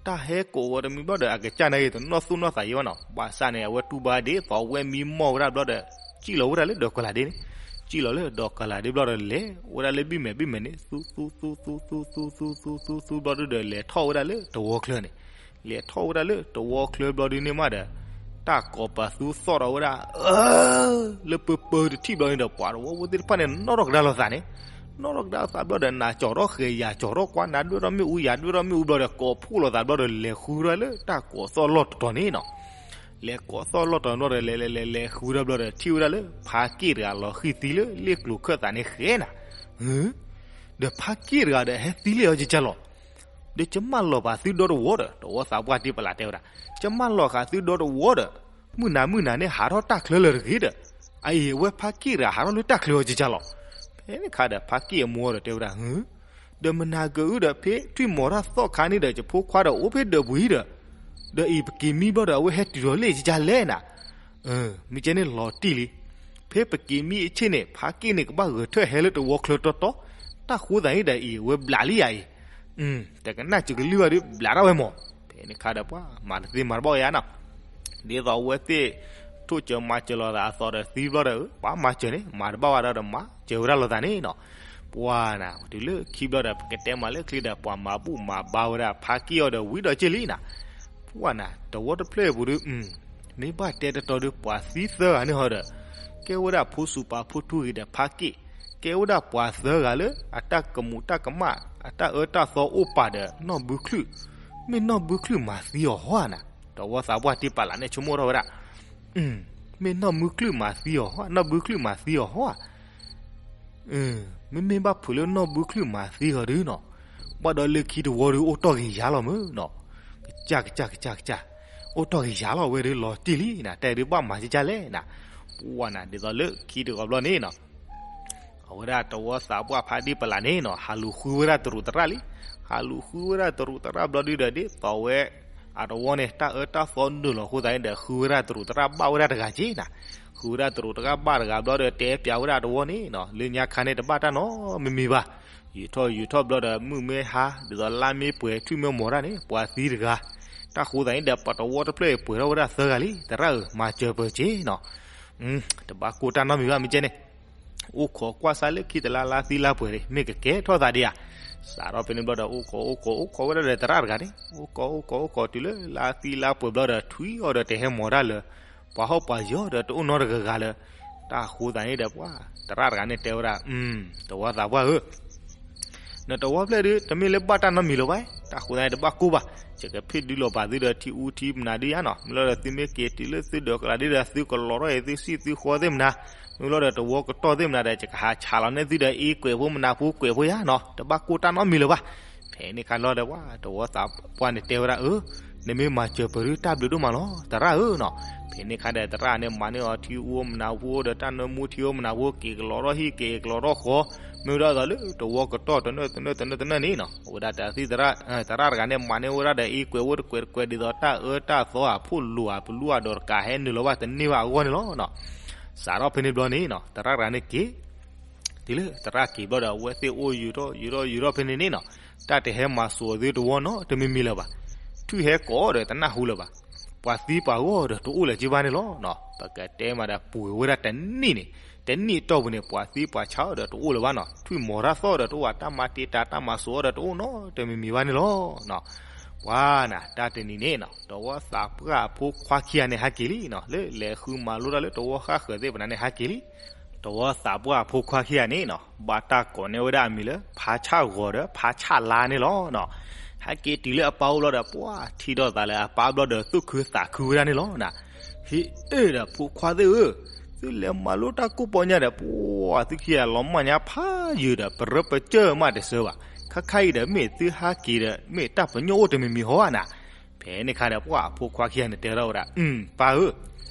တၢ်ဟဲကိးဂီၤတမံၤဘျီဒီး အကစၢ်န့ၣ်ဂ့ၤ တနီၣ်သူၣ်နီၣ်သးယံၤဘၣ်နီၤ. ဘၣ်ဆၣ်န့ၣ် အဝဲတူၢ်ဘၣ်ဒ်သိးအဝဲမံမီၢ်ဝဲဒၣ်ဘျီဒီး စံၣ်လီၤဝဲဒၣ်လၢဒီးကလၤဒ့န့ၣ်, စံၣ်လီၤလၢဒီးကလၤဒ့ဘျီဒီး လဲၤဝဲဒၣ်လၢဘံၣ်မဲာ်ဘံၣ်မဲာ်န့ၣ် သူသူသူသူသူသူသူသူသူဘျီဒုဒီး လဲၤထီၣ်ဝဲဒၣ်လၢတဝီချၢန့ၣ်, လဲၤထီၣ်ဝဲဒၣ်လၢတဝီချၢဘျီဒုန့ၣ်မးဒီး တၢ်ကိးပသူသီၣ်ထီၣ်ဝဲဒၣ် အၢ လၢပၢပၢတထံၣ်ဘျီန့ၣ်ဒီး ပှၤတဝီဖိသ့ၣ်တဖၣ်န့ၣ် နီၣ်ထီၣ်ကဒါလိာ်သးန့ၣ်, နီၣ်ထီၣ်ကဒါလိာ်သးဘျီဒီး နၤကၠီၤထီၣ်ဃဲၤယၤကၠီၤထီၣ်ကွၢ် နၤဒွဲၣ်ထီၣ်မ့ၣ်အူယၤဒွဲၣ်ထီၣ်မ့ၣ်အူဘျီဒီး ကိးဖှိၣ်လိာ်သးဘျီဒီး လဲၤဃုဝဲဒၣ်လၢတၢ်ကိးသီၣ်လီၢ်တတီၤန့ၣ်နီၤ. လဲၤကိးသီၣ်လီၢ်တတီၤဘျီဒီး လဲၤလဲၤလဲၤလဲၤဃုဝဲဒၣ်ဘျီဒီး ထံၣ်ဝဲဒၣ်လၢ ဖါက့ၣ်တဂၤလီၤဃံၤသံလၢလ့ၣ်ကျိၤခၢၣ်သးန့ၣ်ဃဲနၤ, ဒီးဖါက့ၣ်တဂၤဒီး ဟဲသံလၢအီၤကကလီၤ. ဒီးကမၣ်လီၤပာ်သုဒီတဝီဒီး တဝီသးပှၢ်တ့ပလးတဲဝဲဒၣ်, ကမၣ်လီၤဃာ်သုဒီတဝီဒီး မုၢ်နၤမုၢ်နၤန့ၣ် ဟးထီၣ်တၢ်ချၢလၢာ်တဂ့ၤဒီး အအံၤအဝဲဖါက့ၣ်တဂၤဟးထီၣ်လၢတၢ်ချၢအီၤကကလီၤ. ဖဲန့ၣ်ခါဒီး ဖါက့ၣ်အမိၢ်ဒီးတဲဝဲဒၣ် ဒီးမနၤက့ၤအုဒီး ဖဲထွံၣ်မိာ်တၢ်သီၣ်ခါန့ၣ်ဒီး ယဖိခွါဒီးအိၣ်ဖဲဒၢးပူၤအံၤဒီး, ဒီးအံၤပက့ၤမံဘျီဒီး အဝဲဟဲတုၤဒီးလ့ၣ်ကကလဲၣ်နၤ. မ့ၢ်ကဲန့ၣ်လီၤတံၢ်လံ. ဖဲပက့ၤမံအဆ့ၣ်န့ၣ် ဖါက့ၣ်န့ၣ်ကဘၣ်ဂဲၤထၢၣ်ဟဲလၢတဝီချၢတီတီ, တၢ်ဃိသးအံၤဒီးအံၤ အဝဲဘျးလံယၤအံၤ တကနၣ်စကလုၢ်ဘၣ်ဒီး ဘျးထီၣ်ဝဲမး. ဖဲန့ၣ်ခါဒီးပှၤမၤတသ့မၤတဘၣ်ယါနီၤ, ဒ်သိးအဝဲသ့ၣ် ထိၣ်စၢၤမၤစၢၤလိာ်သးအသီဒီးသံဘျီဒီး ပှၤမၤစၢၤန့ၣ် မၤတဘၣ်ဝဲဒၣ်ဒီးမၤစၢၤဝဲဒၣ်လိာ်သးန့ၣ်နီၤ. ပှၤနၤ တုၤလၢခံဘျီဒီး ပကတဲမၤလၢချ့ဒီး ပှၤမၤဘူၣ်မၤဘါဝဲဒၣ် ဖါက့ၣ်အီၤဒီးဝံၤဒီးက့လံနၤ. ပှၤနၤ တဝီတဖျၢၣ်အပူၤဒီး မ့ၢ်ဘၣ်တဲတတီၤဒီး ပှၤသံသၢဂၤန့ၣ်ဟီဒီး ကဲဝဲဒၣ်ဖိစူၤပၤဖိထူဂ့ၤဒီးဖါက့ၣ်, ကဲဝဲဒၣ်ပှၤသၢဂၤလၢ အတၢ်ကမူးတၢ်ကမၣ် အတၢ်အၢတၢ်သီအိၣ်ပာ်ဒီးနီၢ်ဘုချုၣ်, မ့ၢ်နီၢ်ဘုချုၣ်မၤသံအီၤဟီဧါနၤ, တဝီသးပှၢ်တ့ပာ်လးနဲဆိကမိၣ်ထီၣ်ဝဲဒၣ်, မ့ၢ်နီၢ်ဘုချုၣ်မၤသံအီၤဟီဧါ, နီၢ်ဘုချုၣ်မၤသံအီၤဟီဧါ မ့မ့ၢ်ဘၣ်ဖုးလၢနီၢ်ဘုချုၣ်မၤသံအီၤဒုနီၤ, ဘၣ်ဒီးလၢခံတဝီဒုအိၣ်တီၢ်က့ၤယၤလီၤမုၢ်နီၤ, ကစၢ်ကစၢ်ကစၢ်ကစၢ်, အိၣ်တီၢ်က့ၤယၤလီၤဝဲဒုလီၤတံၢ်လံနၤ, တၢ်ဒုဘၣ်မၤကကၢ်လဲၣ်နၤ, ပှၢ်နၤ ဒ်သိးလၢခံတဝီဘျီန့ၣ်နီၤ အဝဲဒၣ်တဝီသးပှၢ်ဖးဒံၣ်ပလးန့ၣ်နီၤ ဟးလူၤဃုဝဲဒၣ်တရူးသရၣ်လံ, ဟးလူၤဃုဝဲဒၣ်တရူးသရၣ်ဘျီဒုဒီးဒ်သိးဝဲ အတဝီန့ၣ် တၢ်အၢတၢ်သီနုာ်လီၤအဃိသတးန့ၣ်ဒီး ဃုဝဲဒၣ်တရူးသရၣ်ဘၣ်ဝဲဒၣ်တဂၤက့နၤ, ဃုဝဲဒၣ်တရူးသရၣ်ဘၣ်တဂၤဘျီဒီး တဲပၠးဝဲဒၣ်တဝီန့ၣ်နီၤ လၢညါခါန့ၣ်တဘၣ်တၢ်နီတမံၤမံၤဘၣ်, ယူာ်ထီၣ်ယူာ်ထီၣ်ဘျီဒီး မုၢ်မ့ၢ်ဟါ ဒ်သိးလါမ့ၢ်ပှဲၤ ထွံၣ်မ့ၢ်မီၤတၢ်န့ၣ် ပှၤသံတဂၤ, တၢ်ဃိသတးန့ၣ်ဒီး ပတဝီတဖျၢၣ်အံၤပှဲၤထီၣ်ဝဲဒၣ်သၢဂၤလံ သရၣ်ဧၢ မၤစၢၤပၢၤက့နီၤ တဘၣ်ကိၢ်တၢ်နီတမံၤဘၣ် မ့ၢ်ကဲန့ၣ်, အိၣ်ခိးကွၢ်စၢ်လၢခံတလါလါသံလါပှဲၤန့ၣ် မ့ၢ်ကကဲထီၣ်သးဒံးဧါ, စးထီၣ်ဖဲန့ၣ်ဘျီဒီး အိၣ်ခိးအိၣ်ခိးအိၣ်ခိးဝဲဒၣ်ဒီးသရၣ်တဂၤန့ၣ် အိၣ်ခိးအိၣ်ခိးအိၣ်ခိးတုၤလၢလါသံလါပှဲၤဘျီဒီး ထွံၣ်အီၤဒီးတဟဲမီၤတၢ်လၢ ပှၤဟီၣ်ပှၤယီၤဒီးတအိၣ်နီတဂၤဂၤလၢ, တၢ်ဃိသတးန့ၣ်ဒီးပှၤ သရၣ်တဂၤန့ၣ်တဲဝဲဒၣ်, တဝီသးပှၢ်ဧၢ နတဝီဖျၢၣ်ဒု တမ့ၢ်လၢဘၣ်တၢ်နီတမံၤလၢၤဘၣ်, တၢ်ဃိသတးန့ၣ်တဘၣ်ကိၢ်ဘၣ်, ယကဖ့ၣ်ဒုးလီၤပာ်သုဒီးထံအူထံမနၤဒုယါနီၤ, မ့ၢ်လီၤဒီးသုမ့ၢ်က့ၤတုၤလၢသုဒၢးကလးဒုဒီး သုကလီၤထီၣ်အံၤသုစံၣ်သုဃီသ့ၣ်မနၤ, မ့ၢ်လီၤဒီးတဝီကတီၢ်သ့ၣ်မနၤဒီး ယကဟးဆးလီၤန့ၢ်သုဒီးအ့ကွဲးဖိမနၤဖိကွဲးဖိယါနီၤ, တဘၣ်ကိၢ်တၢ်နီတမံၤလၢၤဘၣ်. ဖဲန့ၣ်ခါလီၤဒီးပှၤ တဝီသးပှၢ်န့ၣ်တဲဝဲဒၣ်အၢ, နမ့ၢ်မၤစၢၤပၢၤဒုတၢ်ဘျုးဒိၣ်မးလီၤ သရၣ်ဧၢနီၤ, ဖဲန့ၣ်ခါဒီးသရၣ်န့ၣ်မၤန့ၢ်အီၤထံအူမနၤဖိဒီးတၢ်နၢမူထံအူမနၤဖိ က့ၤကလီၤထီၣ်ဟံၣ်က့ၤကလီၤထီၣ်ဃီ, မ့ၢ်ဝဲဒၣ်သိးလၢတဝီကတီၢ်တနၢၣ်တနၢၣ်တနၢၣ်တနၢၣ်န့ၣ်နီၤ, အဝဲဒၣ်တၢ်သံၣ်သရၣ်, သရၣ်တဂၤန့ၣ်မၤန့ၢ်ဝဲဒၣ်ဒီးအ့ကွဲးဖိတကွဲးတကွဲးဒ်သိးတၢ်အၢတၢ်သီအဖိလူၤအပလူၤအဒိးတကးဟဲနုာ်လီၤဘၣ်တန့ၢ်ဘၣ်အဂီၢ်န့ၣ်လီၤ. စးထီၣ်ဖဲန့ၣ်ဘျီန့ၣ်နီၤ သရၣ်တဂၤန့ၣ်က့ၤ တုၤလၢသရၣ်က့ၤဘျီဒီး အဝဲသ့ၣ်အိၣ်ယူၤထီၣ်ယူၤထီၣ်ယူၤထီၣ်ဖဲန့ၣ်န့ၣ်နီၤ, တၢ်တဟဲမၤစိာ်အသုတဝီနီတမံၤမံၤလၢၤဘၣ်. ထွံၣ်ဟဲကိးဒီးတနၢ်ဟူလၢၤဘၣ်. ပှၤသံပှၤဂီၢ်ဒီးတအိၣ်လၢၤက့ဘၣ်န့ၣ်လီၤ. ပကတဲမးဒီးပှဲၤဝဲဒၣ်တနံၣ်န့ၣ်, တနံၣ်အတီၢ်ပူၤန့ၣ် ပှၤသံပှၤဆါအီၤဒီးတအိၣ်လၢၤဘၣ်နီၤ. ထွံၣ်မီၤတၢ်သီၣ်ဒီးတအိၣ်အတၢ်မၤတ့တၢ်တၢ်မၤစိာ်အီၤဒီးတအိၣ်နီတမံၤမံၤဘၣ်န့ၣ်လီၤ. ပှၤနၤ တၢ်တနံၤန့ၣ်နီၤ တဝီသးပှၢ်အဖိခွါခံဂၤန့ၣ်ဟဲက့ၤလံနီၤ, လၢလဲၤဃုမၤလိတၢ်လၢတဝီဃၣ်ဃၢၤသ့ၣ်ပနၤန့ၣ်ဟဲက့ၤလံ. တဝီသးပှၢ်အဖိခွါခံဂၤန့ၣ်နီၤ ဘၣ်တၢ်ကိးန့ၢ်ဝဲဒၣ်အမံၤလၢ ဖါဆၣ်ဂီၤဒီးဖါဆၣ်လါန့ၣ်လီၤနီၤ. ဟဲက့ၤတုၤလၢအပၢ်အိၣ်ဘျီဒီး ပှၤထံၣ်ထီၣ်သးလၢအပၢ်ဘျီဒီး သူၣ်ခုသးခုဝဲဒၣ်န့ၣ်လီၤနၤ. ဟ့ၣ်အၢဒီးဖိခွါသ့ၣ်ဧၢ, သုလဲၤမၤလိတၢ်ကိၢ်ပီညါဒီး ပှၤသုခံဂၤလီၤမၢ်ညါဖးယံာ်ဒီး ပရၢပကၢၢ်မးတစၢဘၣ်. ခါခါအံၤဒီး မ့ၢ်သုဟဲက့ၤဒီး မ့ၢ်တၢ်ပညိၣ်အိၣ်တမံၤမံၤဟီဧါနၤ. ဖဲန့ၣ်ခါဒီး ပှၤအဖိခွါခံဂၤန့ၣ်တဲထီၣ်ဝဲဒၣ်, အၢ ပၢ်ဧၢ,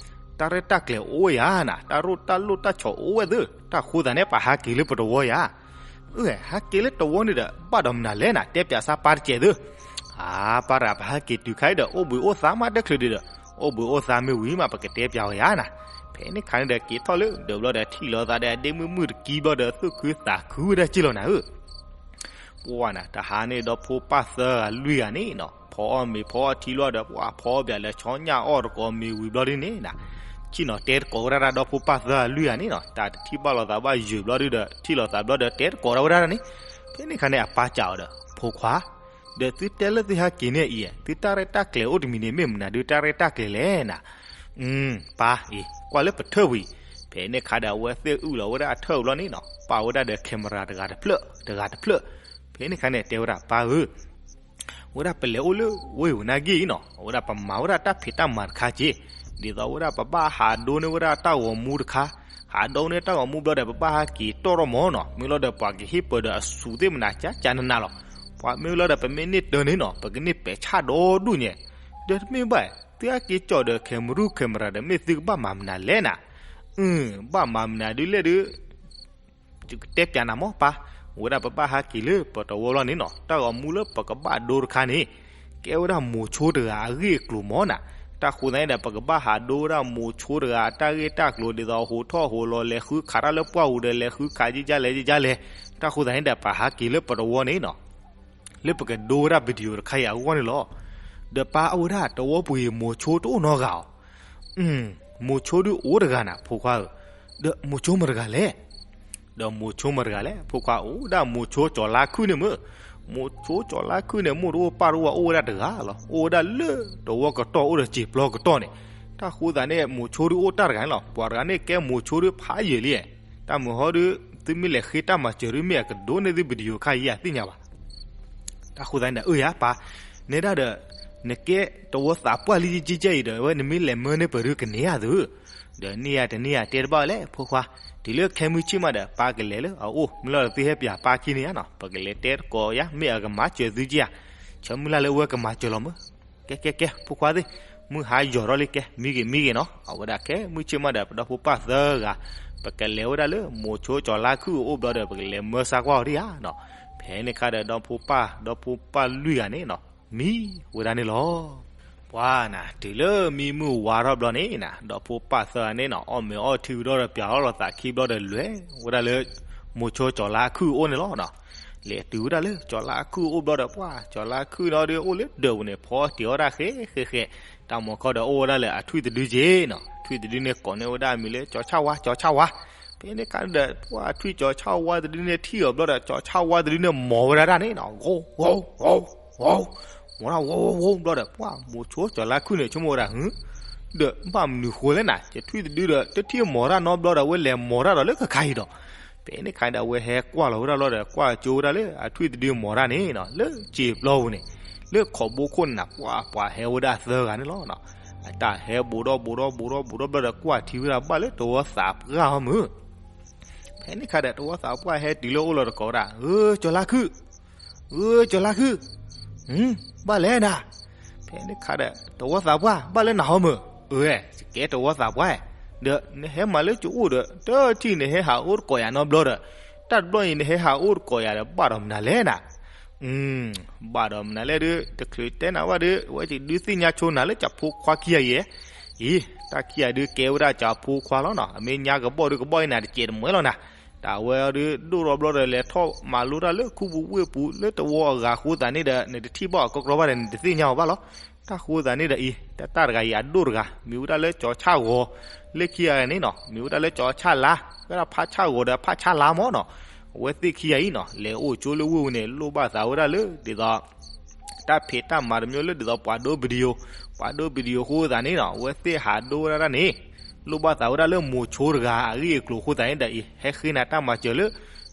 တၢ်ရဲၣ်တၢ်ကျဲၤအိၣ်ဝဲယၤနၤ, တၢ်ရိၣ်တၢ်လိၣ်တၢ်ဆီးအိၣ်ဝဲသု, တၢ်ဃိသးန့ၣ် ပဟဲက့ၤလၢပတဝီယၤ. အၢ ဟဲက့ၤလၢတဝီန့ၣ်ဒီး ဘၣ်ဒီးမနုၤလဲၣ်နၤ, တဲပၠးစၢ်ပၢ်တစဲးသု. အါ ပၢ်တဂၤ ပဟဲက့ၤတုၤခါအံၤဒီး အိၣ်ဘှံးအိၣ်သါမးတချုးဒံးဒီး အိၣ်ဘှံးအိၣ်သါမ့ၢ်ဝံၤမး ပကတဲပၠးဝဲယၤနၤ. ဖဲန့ၣ်ခါန့ၣ်ဒီး က့ၤထီၣ်လၢဒၢးဘျီဒီး ထံၣ်လိာ်သးဒီးအဒ့မုၣ်မုၣ်တကံဘျီဒီး သူၣ်ခုသးခုဝဲဒၣ်က့ၢ်လီၤနၤဧၢ. ပှၢ်နၤ တဟါန့ၣ်ဒီးဖိပၢ်သၢဂၤလွံၢ်ဂၤန့ၣ်နီၤ ဖီအီၣ်မ့ၤဖီအီၣ်ထံလီၤဒီး ပှၢ်ဖီအီၣ်ပၠးလဲၤဆီညၣ်အီၣ်တကိးမ့ၤဝံၤဘျီဒ်န့ၣ်နၤ, ဆ့ၣ်နီၤတဲတကိးဝဲဒၣ်ဒီးဖိပၢ်သၢဂၤလွံၢ်ဂၤန့ၣ်နီၤ တၢ်တထံၣ်ဘၣ်လိာ်သးဘၣ်ယုာ်ဘျီဒုဒီး ထံၣ်လိာ်သးဘျီဒီးတဲတကိးဒၣ်ဝဲဒၣ်န့ၣ်. ဖဲန့ၣ်ခါန့ၣ် အပၢ်စံးအီၤဒီး ဖိခွါ ဒီးသုတဲလၢသုဟဲက့ၤန့ၣ်အံၤ သုတၢ်ရဲၣ်တၢ်ကျဲၤအိၣ်တမံၤန့ၣ် မ့ၢ်မနုၤဒုတၢ်ရဲၣ်တၢ်ကျဲၤလဲၣ်နၤ. အၢ ပၢ်အံၤ ကွၢ်လၢပထၢၣ်ပူၤအံၤ. ဖဲန့ၣ်ခါဒီး အဝဲသ့ၣ်အုၣ်လီၤဝဲဒၣ်အထၢၣ်ဘျီန့ၣ်နီၤ ပာ်ဝဲဒၣ်ဒီး camera တဂၤတဖျၢၣ် တဂၤတဖျၢၣ်. ဖဲန့ၣ်ခါန့ၣ် တဲဝဲဒၣ် ပၢ်ဧၢ ဝဲဒၣ်ပလဲၤအိၣ်လၢဝ့ၢ်ဝနၢ်ဂ့ၢ်အံၤနီၤ အဝဲဒၣ်ပမၤဝဲဒၣ်တၢ်ဖံးတၢ်မၤတခါက့ၤ, ဒ်သိးဝဲဒၣ်ပဘၣ်ဟးဒိန့ၢ်ဝဲဒၣ်တၢ်ဂီၤမူတခါ, ဟးဒိန့ၢ်တၢ်ဂီၤမူဘျီဒီး ပဘၣ်ဟးက့ၤတီၢ်ထီၣ်မီၤနီၤ မ့ၢ်လီၤဒီးပှၤကဟ့ၣ်ပၢၤဒီးအစူးသ့ၣ်မနၤ ကၠးကၠးနးနးလီၤ. ပှၤမ့ၢ်လီၤဒီး ပမ့ၢ်န့ၢ်တၢ်န့ၣ်နီၤ ပကန့ၢ်ပဲာ်ဆၣ်ဒီဒူၣ်ညါ, ဒီးတမ့ၢ်ဘၣ် သုဟဲက့ၤကၠီၣ်ဒီး camera camera ဒီး မ့ၢ်သုကဘၣ်မၤမနုၤလဲၣ်နၤ. အၢ ဘၣ်မၤမနုၤဒုလဲၣ်ဒု ယကတဲပျးနၤမ့ၢ်ပၢ်, ဝဲဒၣ်ပဘၣ်ဟးက့ၤလၢပတဝီလီၤန့ၣ်နီၤ တၢ်ဂီၤမူလၢပကဘၣ်ဒိတခါန့ၣ် ကဲဝဲဒၣ်မိၤဆိတဂၤအဂ့ၢ်အကျိၤမီၤနၤ. တၢ်ဃိသတးန့ၣ်ဒီး ပကဘၣ်ဟးဒိဝဲဒၣ်မိၤဆိတဂၤအတၢ်ဂ့ၢ်တၢ်ကျိၤ ဒ်သိးဟိးထီၣ်ဟိးလီၤ လဲၤဃုခးတၢ်လၢပှၢ်ပူၤဒီး လဲၤဃုခးယကလဲၣ်ယကလဲၣ်. တၢ်ဃိသတးန့ၣ်ဒီး ပဟးက့ၤလၢပတဝီန့ၣ်နီၤ လၢပကဒိဝဲဒၣ် video တခါအံၤအဂီၢ်န့ၣ်လီၤ. ဒီးပၢ်အဝဲဒၣ်တဝီပူၤအံၤ မိၤဆိတအိၣ်နီတဂၤဧိၤ. မိၤဆိဒုအိၣ်တဂၤနၤ ဖိခွါဧၢ, ဒီးမိၤဆိမတဂၤလဲၣ်. ဒီးမိၤဆိမတဂၤလဲၣ် ဖိခွါ, အိၣ်ဒၣ်မိၤဆိကၠီၤလါခုၣ်န့ၣ်မ့ၢ်, မိၤဆိကၠီၤလါခုၣ်န့ၣ် မိၢ်တအိၣ်ပၢ်တအိၣ်ဘၣ် အိၣ်ဝဲဒၣ်တဂၤလီၤ. အိၣ်ဝဲဒၣ်လၢတဝီကတီၢ် အိၣ်ဒီးစံာ်ပျီကတီၢ်န့ၣ်. တၢ်ဃိသတးန့ၣ် မိၤဆိဒုအိၣ်တၢ်တဂၤန့ၣ်လီၤ. ပှၤတဂၤန့ၣ်ကဲမိၤဆိဒုဖးယံာ်လံ, တၢ်မုၢ်ဟီဒု သုမ့ၢ်လဲၤဃ့တၢ်မၤစၢၤဒုး မ့ၢ်အကဒိးန့ၢ်သု video ခါအံၤ ယသ့ၣ်ညါဘၣ်. တၢ်ဃိသတးန့ၣ်ဒီး အၢယၤပၢ်, နဲဒၣ်ဒီး နကဲတဝီသးပှၢ်လံကကဲအံၤဒီး အဝဲနမ့ၢ်လဲၤမၢန့ၢ်ပဒုးကန့ၢ်ဧါသု. ဒီးန့ၢ်ယၤတန့ၢ်ယၤတဲတဘၣ်ဝဲလဲၣ် ဖိခွါ, တုၤလၢခဲမုၢ်ဆ့ၣ်မးဒီး ပၢ်ကလဲၤလၢအအိၣ် မ့ၢ်လီၤဒီးသုဟဲပၠးပၢ်ခံန့ၣ်ဧါနီၤ, ပကလဲၤတဲတကိးယၤ မ့ၢ်အကမၤစၢၤသုကဧါ, ဆၢမုၢ်လၢ်လၢအဝဲကမၤစၢၤလီၤမး. ကဲကဲကဲ ဖိခွါသ့ၣ်, မုၢ်ဟါယီၤထီၣ်လံ ကဲ မံဂ့ၤမံဂ့ၤနီၤ. အဝဲဒၣ်ခဲမုၢ်ဆ့ၣ်မးဒီး ပဒီဖိပၢ်သၢဂၤ ပကလဲၤဝဲဒၣ်လၢ မိၤဆိကၠီၤလါခုၣ်အအိၣ်ဘျီဒီး ပကလဲၤမၢဆါကွၢ်အီၤဒံးဧါနီၤ. ဖဲန့ၣ်ခါဒီး ဒီဖိပၢ် ဒီဖိပၢ်လွံၢ်ဂၤန့ၣ်နီၤ မံဝဲဒၣ်န့ၣ်လီၤ. ပှၤနၤ တုၤလၢမံမုၢ်ဝါထီၣ်ဘျီန့ၣ်နၤ ဒီဖိပၢ်သၢဂၤန့ၣ်နီၤ အီၣ်မ့ၤအီထံဝံၤဒီး ပၠးအီၣ်လီၤသးခံဘျီဒီး လဲၤဝဲဒၣ်လၢ မိၤဆိကၠီၤလါခုၣ်အအိၣ်န့ၣ်လီၤနီၤ. လဲၤတုၤဝဲဒၣ်လၢကၠီၤလါခုၣ်အအိၣ်ဘျီဒီး ပှၤ ကၠီၤလါခုၣ်နီၤဒီး အိၣ်လၢဒၢးပူၤန့ၣ် ဖီတ့ၢ်အီၣ်ဒၣ်ဃဲဃဲဃဲ, တၢ်မီၤခီဒီး အိၣ်ဝဲဒၣ်လၢအထွံၣ်တဒုက့နီၤ. ထွံၣ်တဒုန့ၣ် ကိးန့ၢ်ဝဲဒၣ်အမံၤလၢ ကၠီၤဆၣ်ဝါ ကၠီၤဆၣ်ဝါ. ဖဲန့ၣ်ခါဒီး ပှၤထွံၣ်ကၠီၤဆၣ်ဝါတဒုန့ၣ် ထံၣ်အီၤဘျီဒီး ကၠီၤဆၣ်ဝါတဒုန့ၣ် မိၤဝဲဒၣ်တၢ်န့ၣ်နီၤ ဂီၤဂီၤဂီၤဂီၤ, မိၤဒၣ်ဝီဝီဝီဘျီဒီး ပှၤ မိၤဆိကၠီၤလါခုၣ်န့ၣ် ဆိကမိၣ်ဝဲဒၣ် ဒီးဘၣ်မနုၤဃိလဲၣ်နၤ ယထွံၣ်တဒုဒီး တထံၣ်မိၤတၢ်နီတဘျီဒီး အဝဲလဲၤမိၤတၢ်ဒီးလၢခဲခါအံၤဒီး. ဖဲန့ၣ်ခါဒီး အဝဲဟဲကွၢ်လီၤဝဲဒၣ်လီၤဒီး ကွၢ်ကၠိဝဲဒၣ်လၢအထွံၣ်တဒုမိၤတၢ်န့ၣ်နီၤ လၢစံာ်ပျီပူၤန့ၣ် လၢခိးဘိခိၣ်န့ၣ်နၤ ပှၤ ပှၤဟဲဝဲဒၣ်သၢဂၤန့ၣ်လီၤ. အတၢ်ဟဲဘူးဒီးဘူးဒီးဘူးဒီးဘူးဒီးဘျီဒီး ကွၢ်ထံဝဲဒၣ်ဘၣ်လၢတဝီသးပှၢ်အီၤမုၢ်. ဖဲန့ၣ်ခါဒီး တဝီသးပှၢ်ဟဲတုၤလၢအအိၣ်လီၤတကိးဝဲဒၣ် ဧၢ ကၠီၤလါခုၣ်, ဧၢ ကၠီၤလါခုၣ်, ဘၣ်လဲၣ်နၤ. ဖဲန့ၣ်ခါဒီး တဝီသးပှၢ် ဘၣ်လၢနၤဟီမုၢ်. အၢ ယကဲတဝီသးပှၢ်, ဒီးနဟဲမၤလၢကအိၣ်ဒီး တထံၣ်နဟဲဟးအိၣ်တကိးယၤနီတဘျီဒီး တၢ်တဘျီအံၤနဟဲဟးအိၣ်တကိးယၤဒီး ဘၣ်ဒီးမနုၤလဲၣ်နၤ. ဘၣ်ဒီးမနုၤလဲၣ်ဒီး တချုးတဲနၤဘၣ်ဒီး အဝဲယဒုးသ့ၣ်ညါဆိနၤလၢကၠီၤဖိခွါခံဂၤအံၤ, အံၤ တၢ်ခံဂၤဒုးကဲဝဲဒၣ်ကၠီၤဖိခွါလီၤနီၤ. အမ့ၢ်ညါကဘီၣ်ဒုးကဘီၣ်အံၤနၤ တစဲးတမှဲလီၤနၤ. တၢ်ဝဲဒုးဒိၣ်ထီၣ်ဘျီဒီး လဲၤထီၣ်မၤလိတၢ်လၢခူပူၤဝ့ၢ်ပူၤ လၢတဝီအဂၤအဃိသတးန့ၣ်ဒီး နတထံၣ်ဘၣ်အီၤကီကီဘၣ်ဒီး နတသ့ၣ်ညါအီၤဘၣ်လီၤ. တၢ်ဃိသတးန့ၣ်ဒီးအံၤ တၢ်တၢ်တဂၤအံၤအဒိၣ်တဂၤ မ့ၢ်ဝဲဒၣ်လၢကၠီၤဆၣ်ဂီၤ, လၢခံဂၤန့ၣ်နီၤ မ့ၢ်ဝဲဒၣ်လၢကၠီၤဆၣ်လါ, ဝဲဒၣ်ဖါဆၣ်ဂီၤဒီးဖါဆၣ်လါမၢ်နီၤ. အဝဲသ့ၣ်ခံဂၤအံၤနီၤ လဲၤအိၣ်ကၠိလၢဝ့ၢ်ပူၤန့ၣ် လိၣ်ဘၣ်သးဝဲဒၣ်လၢ ဒ်သိး တၢ်ဖံးတၢ်မၤတမံၤလၢဒ်သိးပှၤဒိ video, ပှၤဒိ video အဃိသတးန့ၣ်နီၤ အဝဲသ့ၣ်ဟးဒိဝဲဒၣ်တၢ်န့ၣ် လိၣ်ဘၣ်သးဝဲဒၣ်လၢမိၤဆိတဂၤအဂ့ၢ်အကျိၤအဃိသတးန့ၣ်ဒီးအံၤ ဟဲဃ့နၤတၢ်မၤစၢၤလၢ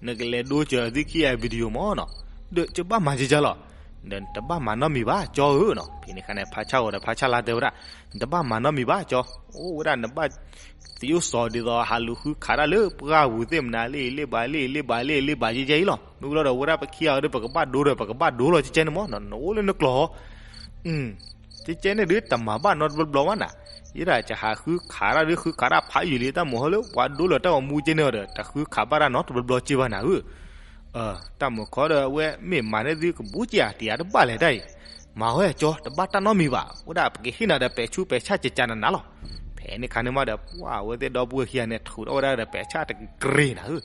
နကလဲၤဒိစၢၤသုခံဂၤ video မၢ်နီၤ. ဒီးကဘၣ်မၤကကလီၤ. ဒီးတဘၣ်မၤနီတမံၤဘၣ် ကၠီဧၢနီၤ. ဖဲန့ၣ်ခါန့ၣ် ဖါဆၣ်ဂီၤဒီးဖါဆၣ်လါတဲဝဲဒၣ်, နတဘၣ်မၤနီတမံၤဘၣ် ကၠီ, အိၣ်ဝဲဒၣ်နဘၣ် သယိၣ်စီၤဒ်သိးဟးလူၤဃုခးတၢ်လၢပှၢ်ပူၤသ့ၣ်မနုၤ လ့ၣ်လ့ၣ်ဘၣ်လ့ၣ်လ့ၣ်ဘၣ်လ့ၣ်လ့ၣ်ဘၣ်ကဲကဲအံၤလီၤ. မ့ၢ်လီၤဒီးဝဲဒၣ်ပခံဂၤဒီး ပကဘၣ်ဒိဒီး ပကဘၣ်ဒိလီၤကဲကဲန့ၣ်မၢ်နီၤ နအိၣ်လၢနကျိာ် ကဲကဲန့ၣ်ဒုးတမၤဘၣ်နီတဘျီဘျီဘၣ်နၤ. ယဲဒၣ်ကဟးဃုခးတၢ်ဒုးဃုခးတၢ်ဖးယံာ်လံ တၢ်မုၢ်ဟီလၢပှၤဒိလီၤတၢ်ဂီၤမူကဲန့ၣ်ဒီး တဃုခးဘၣ်တၢ်နီတဘျီဘျီကဲဘၣ်နၤဧၢ တၢ်မုၢ်ခီဒီးအဝဲမ့ၢ်မၤန့ၢ်သုကဘူးကဲဧါ တယၤတဘၣ်လဲၣ်တၢ်အံၤ, မၤဝဲကၠီ တဘၣ်တၢ်နီတမံၤဘၣ် ဝဲဒၣ်ပကဟ့ၣ်နၤဒီး ပဲာ်ဆူပဲာ်ဆၣ်ကကနနၤလီၤ. ဖဲန့ၣ်ခါန့ၣ်မးဒီး ပှၤအဝဲသ့ၣ်ဒီပုၢ်ဝဲၢ်ခံဂၤန့ၣ် ထုးထီၣ်ဝဲဒၣ်ဒီးပဲာ်ဆၣ်တကကြ့ၤနၤဧၢ,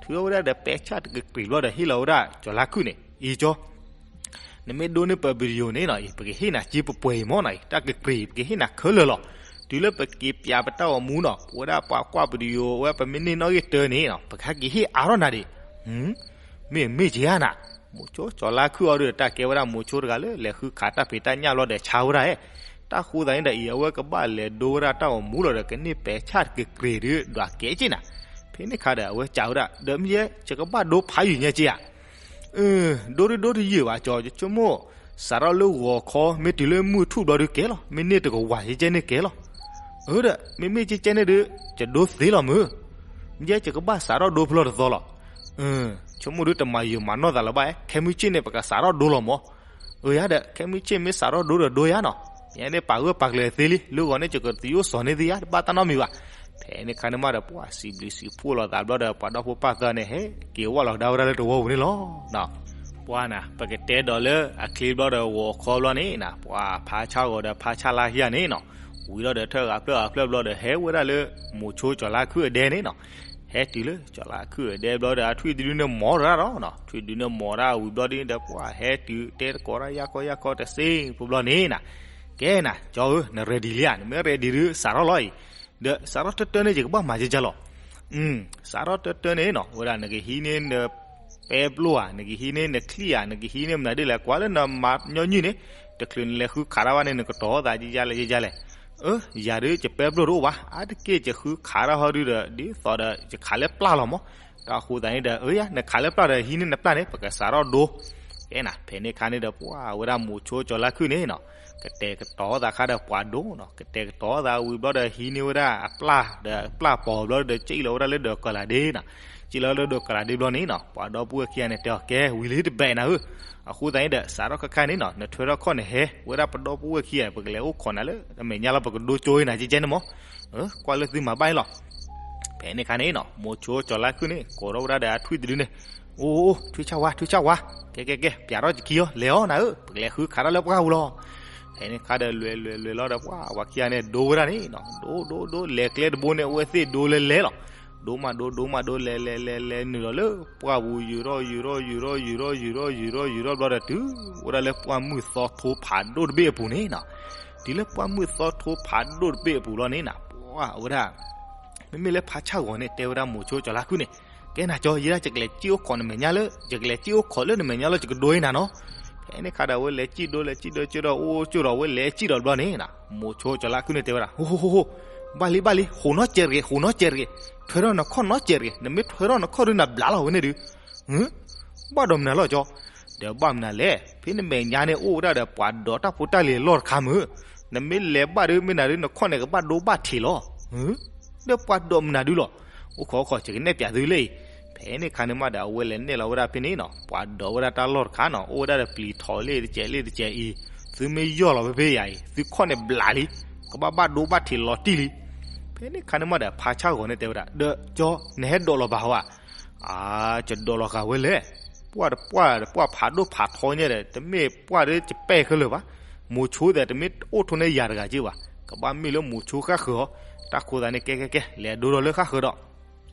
ထုးထီၣ်ဝဲဒၣ်ဒီးပဲာ်ဆၣ်တကကြ့ၤဘျီဒီး ဟ့ၣ်လီၤဝဲဒၣ်ကၠီၤလါခုၣ်န့ၣ် အံၤကၠီ နမ့ၢ်ဒိးန့ၢ်ပ video န့ၣ်နီၤ ပကဟ့ၣ်နၤက့ပှဲၤပှဲၤအံၤမၢ်နီၤ တၢ်ကကြ့ၤ ပကဟ့ၣ်နၤခဲလၢာ်လီၤ. တုၤလၢပက့ၤပၠးပတၢ်ဂီၤမူနီၤ ပဝဲဒၣ်ပှၤကွၢ် video ဝဲ ပမ့ၢ်န့ၢ်နီၣ်ဂံၢ်တၢန့ၣ်နီၤ ပကဟဲက့ၤဟ့ၣ်အါထီၣ်နၤဒံး မ့ၢ်မ့ၢ်က့ဧါနၤ, မိၤဆိကၠီၤလါခုၣ်အီၤဒီး တၢ်ကဲဝဲဒၣ်မိၤဆိတဂၤလၢ လဲၤဃုခးတၢ်ဖံးတၢ်ညၣ်ဘျီဒီးဆါဝဲဒၣ်ဧါ. တၢ်ဃိသတးန့ၣ်ဒီးအံၤ အဝဲကဘၣ်လဲၤဒိဝဲဒၣ်တၢ်ဂီၤမူလီၤဒီး ကန့ၢ်ပဲာ်ဆၣ်တကကြ့ၤဒုး ဒွးကဲက့ၤနၤ. ဖဲန့ၣ်ခါဒီး အဝဲစံးဝဲဒၣ် ဒီးမ့ၢ်ယဲ ယကဘၣ်ဒိဖးယံာ်ညါက့ဧါ ဒိတဒိတယံာ်ဘၣ်ကၠီ ယဆိကမိၣ် စးထီၣ်လၢဂီၤခီ မ့ၢ်တုၤလၢမုၢ်ထူၣ်ဘျီဒုးကဲလီၤ မ့ၢ်န့ၢ်တကဝၤကဲကဲန့ၣ်ကဲလီၤ. အၢ ဒီး မ့မ့ၢ်ကဲကဲန့ၣ်ဒုး ယဒိသ့လီၤမုၢ်, ယဲယကဘၣ်စးထီၣ်ဒိဖဲလီၤတသီလီၤ. ဆိကမိၣ်ဒုးတမၤယုာ်မၤနီၢ်သးလၢၤဘၣ် ခဲမုၢ်ဆ့ၣ်န့ၣ် ပကစးထီၣ်ဒိလီၤမၢ်. အၢ ယၤဒီး ခဲမုၢ်ဆ့ၣ်မ့ၢ်စးထီၣ်ဒိဒီးဒိယၤနီၤ, ယဲန့ၣ်ပာ်ဂၢၢ်ပာ်ကျၢၤသ့လံ လၢဂီၤန့ၣ် ယကသယိၣ်စီၤန့ၢ်သ့ယၤ တဘၣ်တၢ်နီတမံၤဘၣ်. ဖဲန့ၣ်ခါန့ၣ်မးဒီး ပှၤစံးဘျုးစံးဖှိၣ်လိာ်သးဘျီဒီး ပှၤဒီဖိပၢ်သၢဂၤန့ၣ် ဟဲက့ၤဝဲလီၤကဒါဝဲဒၣ်လၢတဝီပူၤန့ၣ်လီၤ. ပှၤနၤ ပကတဲဒီးလၢအချ့ဘျီဒီးဂီၤခီဘျီန့ၣ်နၤ ပှၤဖါဆၣ်ဂီၤဒီးဖါဆၣ်လါခံဂၤန့ၣ်နီၤ ဝံၤလီၤဒီးထၢၣ်ဂၤဖျၢၣ်ဂၤဖျၢၣ်ဘျီဒီး ဟဲဝဲဒၣ်လၢ မိၤဆိကၠီၤလါခုၣ်အဒဲန့ၣ်နီၤ. ဟဲတုၤလၢကၠီၤလါခုၣ်အဒဲဘျီဒီး အထွံၣ်တဒုန့ၣ်မိၤတၢ်ဒီးနီၤ ထွံၣ်တဒုန့ၣ်မိၤတၢ်ဝံၤဘျီဒုန့ၣ်ဒီး ပှၤဟဲတုၤတဲတကိးတၢ်ယၢ်ခီယၢ်ခီတစ့ဖိဘျီန့ၣ်နၤ. ကဲနၤ ကၠီဧၢ န ready လံဧါ နမ့ၢ် ready ဒုးစးထီၣ်လီၤအံၤ, ဒီးစးထီၣ်တၢၢ်တၢၢ်န့ၣ် ယကဘၣ်မၤကကလီၤ. စးထီၣ်တၢၢ်တၢၢ်န့ၣ်နီၤ ဝဲဒၣ်နကဟံးန့ၢ်နပဲပျိဧါ နကဟံးန့ၢ်နချံၣ်ဧါ နကဟံးန့ၢ်မနုၤဒ်လဲၣ် ကွၢ်လၢနမၤညီနုၢ်န့ၣ် တချုးနလဲၤဃုခးတၢ်ဘၣ်န့ၣ် နကတီၤသးယဲယဲလဲၣ်ယဲယဲလဲၣ်. အၢ ယၤဒုးယပဲပျိတအိၣ်ဘၣ် အါတက့ၢ်ယဃုခးတၢ်ဟီဒုဒီး ဒ်သိးဒီးယခးလၢပျၢ်လီၤမး. တၢ်ဃိသးန့ၣ်ဒီး အၢယါ နခးလၢပျၢ်ဒီးဟံးန့ၢ်နပျၢ်န့ၣ် ပကစးထီၣ်ဒိ ကဲနၤ ဖဲန့ၣ်ခါန့ၣ်ဒီး ပှၢ်ဝဲဒၣ်မိၤဆိကၠီၤလါခုၣ်န့ၣ်နီၤ ကတဲာ်ကတီၤသးခါဒီးပှၤဒိနီၤ ကတဲာ်ကတီၤသးဝံၤဘျီဒီးဟံးန့ၢ်ဝဲဒၣ်အပျၢ်ဒီးပျၢ်ပိာ်ဘျီဒီး ကၠံၣ်လီၤဝဲဒၣ်လၢဒီးကီၤလးဒ့နီၤ ကၠံၣ်လီၤလၢဒီးကီၤလးဒ့ဘျီန့ၣ်နီၤ ပှၤဒီပုၢ်ဝဲၢ်ခံဂၤန့ၣ်တဲအီၤ ကဲဝံၤလံတဘဲးနၤဧၢ အဃိသတးန့ၣ်ဒီး စးထီၣ်ခဲခါန့ၣ်နီၤ နထွဲထီၣ်ခီၣ်နဟဲ ဝဲဒၣ်ပဒီပုၢ်ဝဲၢ်ခံဂၤ ပကလဲၤအိၣ်ခိးနၤလၢအမဲာ်ညါလီၤ ပကဒိကၠိဝဲနၤကဲကဲန့ၣ်မး ကွၢ်လၢသုမၤဘၣ်အံၤလီၤ ဖဲန့ၣ်ခါန့ၣ်နီၤ မိၤဆိကၠီၤလါခုၣ်န့ၣ် ကိးထီၣ်ဝဲဒၣ်ဒီးအထွံၣ်တဒုန့ၣ် အိၣ် အိၣ် ထွံၣ်ဆၣ်ဝါ ထွံၣ်ဆၣ်ဝါ ကဲကဲကဲ ပၠးထီၣ်ယခံအီၤ လဲၤအီၤနၤဧၢ ပကလဲၤဃုခးတၢ်လၢပှၢ်ပူၤလီၤ ဖဲန့ၣ်ခါဒီးလွဲၤလွဲၤလွဲၤလီၤဒီး ပှၢ်ပှၤခံဂၤန့ၣ် ဒိဝဲဒၣ်န့ၣ်နီၤ ဒိဒိဒိ လဲၤကျဲတဘိန့ၣ် အဝဲသ့ၣ်ဒိလၢလဲၤလီၤ ဒိမးဒိ ဒိမးဒိ လဲၤလဲၤလဲၤလဲၤနုာ်လီၤလၢပှၢ်ပူၤ ယူၤထီၣ်ယူၤထီၣ်ယူၤထီၣ်ယူၤထီၣ်ယူၤထီၣ်ယူၤထီၣ်ဘျီဒီး တုၤဝဲဒၣ်လၢပှၢ်မုၢ်သီထိဖးဒိၣ်တဘ့ၣ်အပူၤန့ၣ်နီၤ တုၤလၢပှၢ်မုၢ်သီထိဖးဒိၣ်တဘ့ၣ်အပူၤလီၤန့ၣ်နီၤ ပှၢ်ဝဲဒၣ် မ့မ့ၢ်လၢဖါဆၣ်ဂီၤန့ၣ် တဲဝဲဒၣ်မိၤဆိကၠီၤလါခုၣ်န့ၣ် ကဲနၤကၠီ ယဲဒၣ်ယကလဲၤကၠံၣ်အိၣ်ခိးနမဲာ်ညါလၢ ယကလဲၤကၠံၣ်အိၣ်ခိးလၢနမဲာ်ညါလီၤ ယကဒိအံၤနၤနီၤ ဖဲန့ၣ်ခါဒီး အဝဲလဲၤကၠံၣ်ဒိ လဲၤကၠံၣ်ဒိ ကၠံၣ်ဒိ အိၣ်ကၠိဒီး အဝဲလဲၤကၠံၣ်ဒီးဘျီန့ၣ်နီၤ မိၤဆိကၠီၤလါခုၣ်န့ၣ်တဲဝဲဒၣ် ဟိဟိဟိဟိ ဘၣ်လံဘၣ်လံ ဟိးနီတစဲးတဂ့ၤ ဟိးနီတစဲးတဂ့ၤ ထွဲထီၣ်နခီၣ်နီတစဲးတဂ့ၤ နမ့ၢ်ထွဲထီၣ်နခီၣ်ဒုးနဘျးလီၤဝဲန့ၣ်ဒုး ဘၣ်ဒိးမနုၤလီၤကၠီ ဒီးဘၣ်မနုၤလဲၣ် ဖဲနမဲာ်ညါန့ၣ်အိၣ်ဝဲဒၣ်ဒီးပှၤဒိးတၢ်ဖိတၢ်လံၤအလီၢ်တခါမုၢ်, နမ့ၢ်လဲၤဘၣ်ဒုး မ့ၢ်နၤဒုး နခီၣ်န့ၣ်ကဘၣ်ဒိဘၣ်ထံးလီၤ. ဒီးပှၤဒိးမနုၤဒုးလီၤ. အိၣ်ခိးအိၣ်ခိး ယကနဲၣ်ပၠးသုလၢအံၤ, ဖဲန့ၣ်ခါန့ၣ်မးဒီး အဝဲလဲၤနဲၣ်လီၤဝဲဒၣ်ဖဲန့ၣ်နီၤ, ပှၤဒိးဝဲဒၣ်တၢ်လီၢ်တခါနီၤ, အိၣ်ဝဲဒၣ်ဒီးပျံၤထီၣ်လၢတစဲးလၢတစဲးအံၤ, သုမ့ၢ်ယီၢ်လီၤဖဲဖဲယၤအံၤ သုခီၣ်န့ၣ်ဘျးလံ, ကဘၣ်ဘၣ်ဒိဘၣ်ထံးလီၤတံၢ်လံ. ဖဲန့ၣ်ခါန့ၣ်မးဒီး ဖါဆၣ်ဂီၤန့ၣ်တဲဝဲဒၣ်, ဒီးကၠီ နဟဲဒိးလီၤဘၣ်ဟီဧါ. အါ, ယဒိးလီၤဃာ်ဝဲလဲၣ်. ပှၢ်တပှၢ်တပှၢ်ဖးဒိၣ်ဖးထီညါဒီး တမ့ၢ်ပှၢ်ဒီးယပဲာ်ခဲလၢာ်ဘၣ်. မိၤဆိသဲးတမ့ၢ်အိၣ်ထိးန့ၢ်ယၤတဂၤက့ဘၣ်. ကဘၣ်မ့ၢ်လၢမိၤဆိဃၣ်ဃၢၤအီၤ. တၢ်ဃိသးန့ၣ် ကဲကဲကဲ လဲၤဒိဒီးလၢဃၣ်ဃၢၤဒီး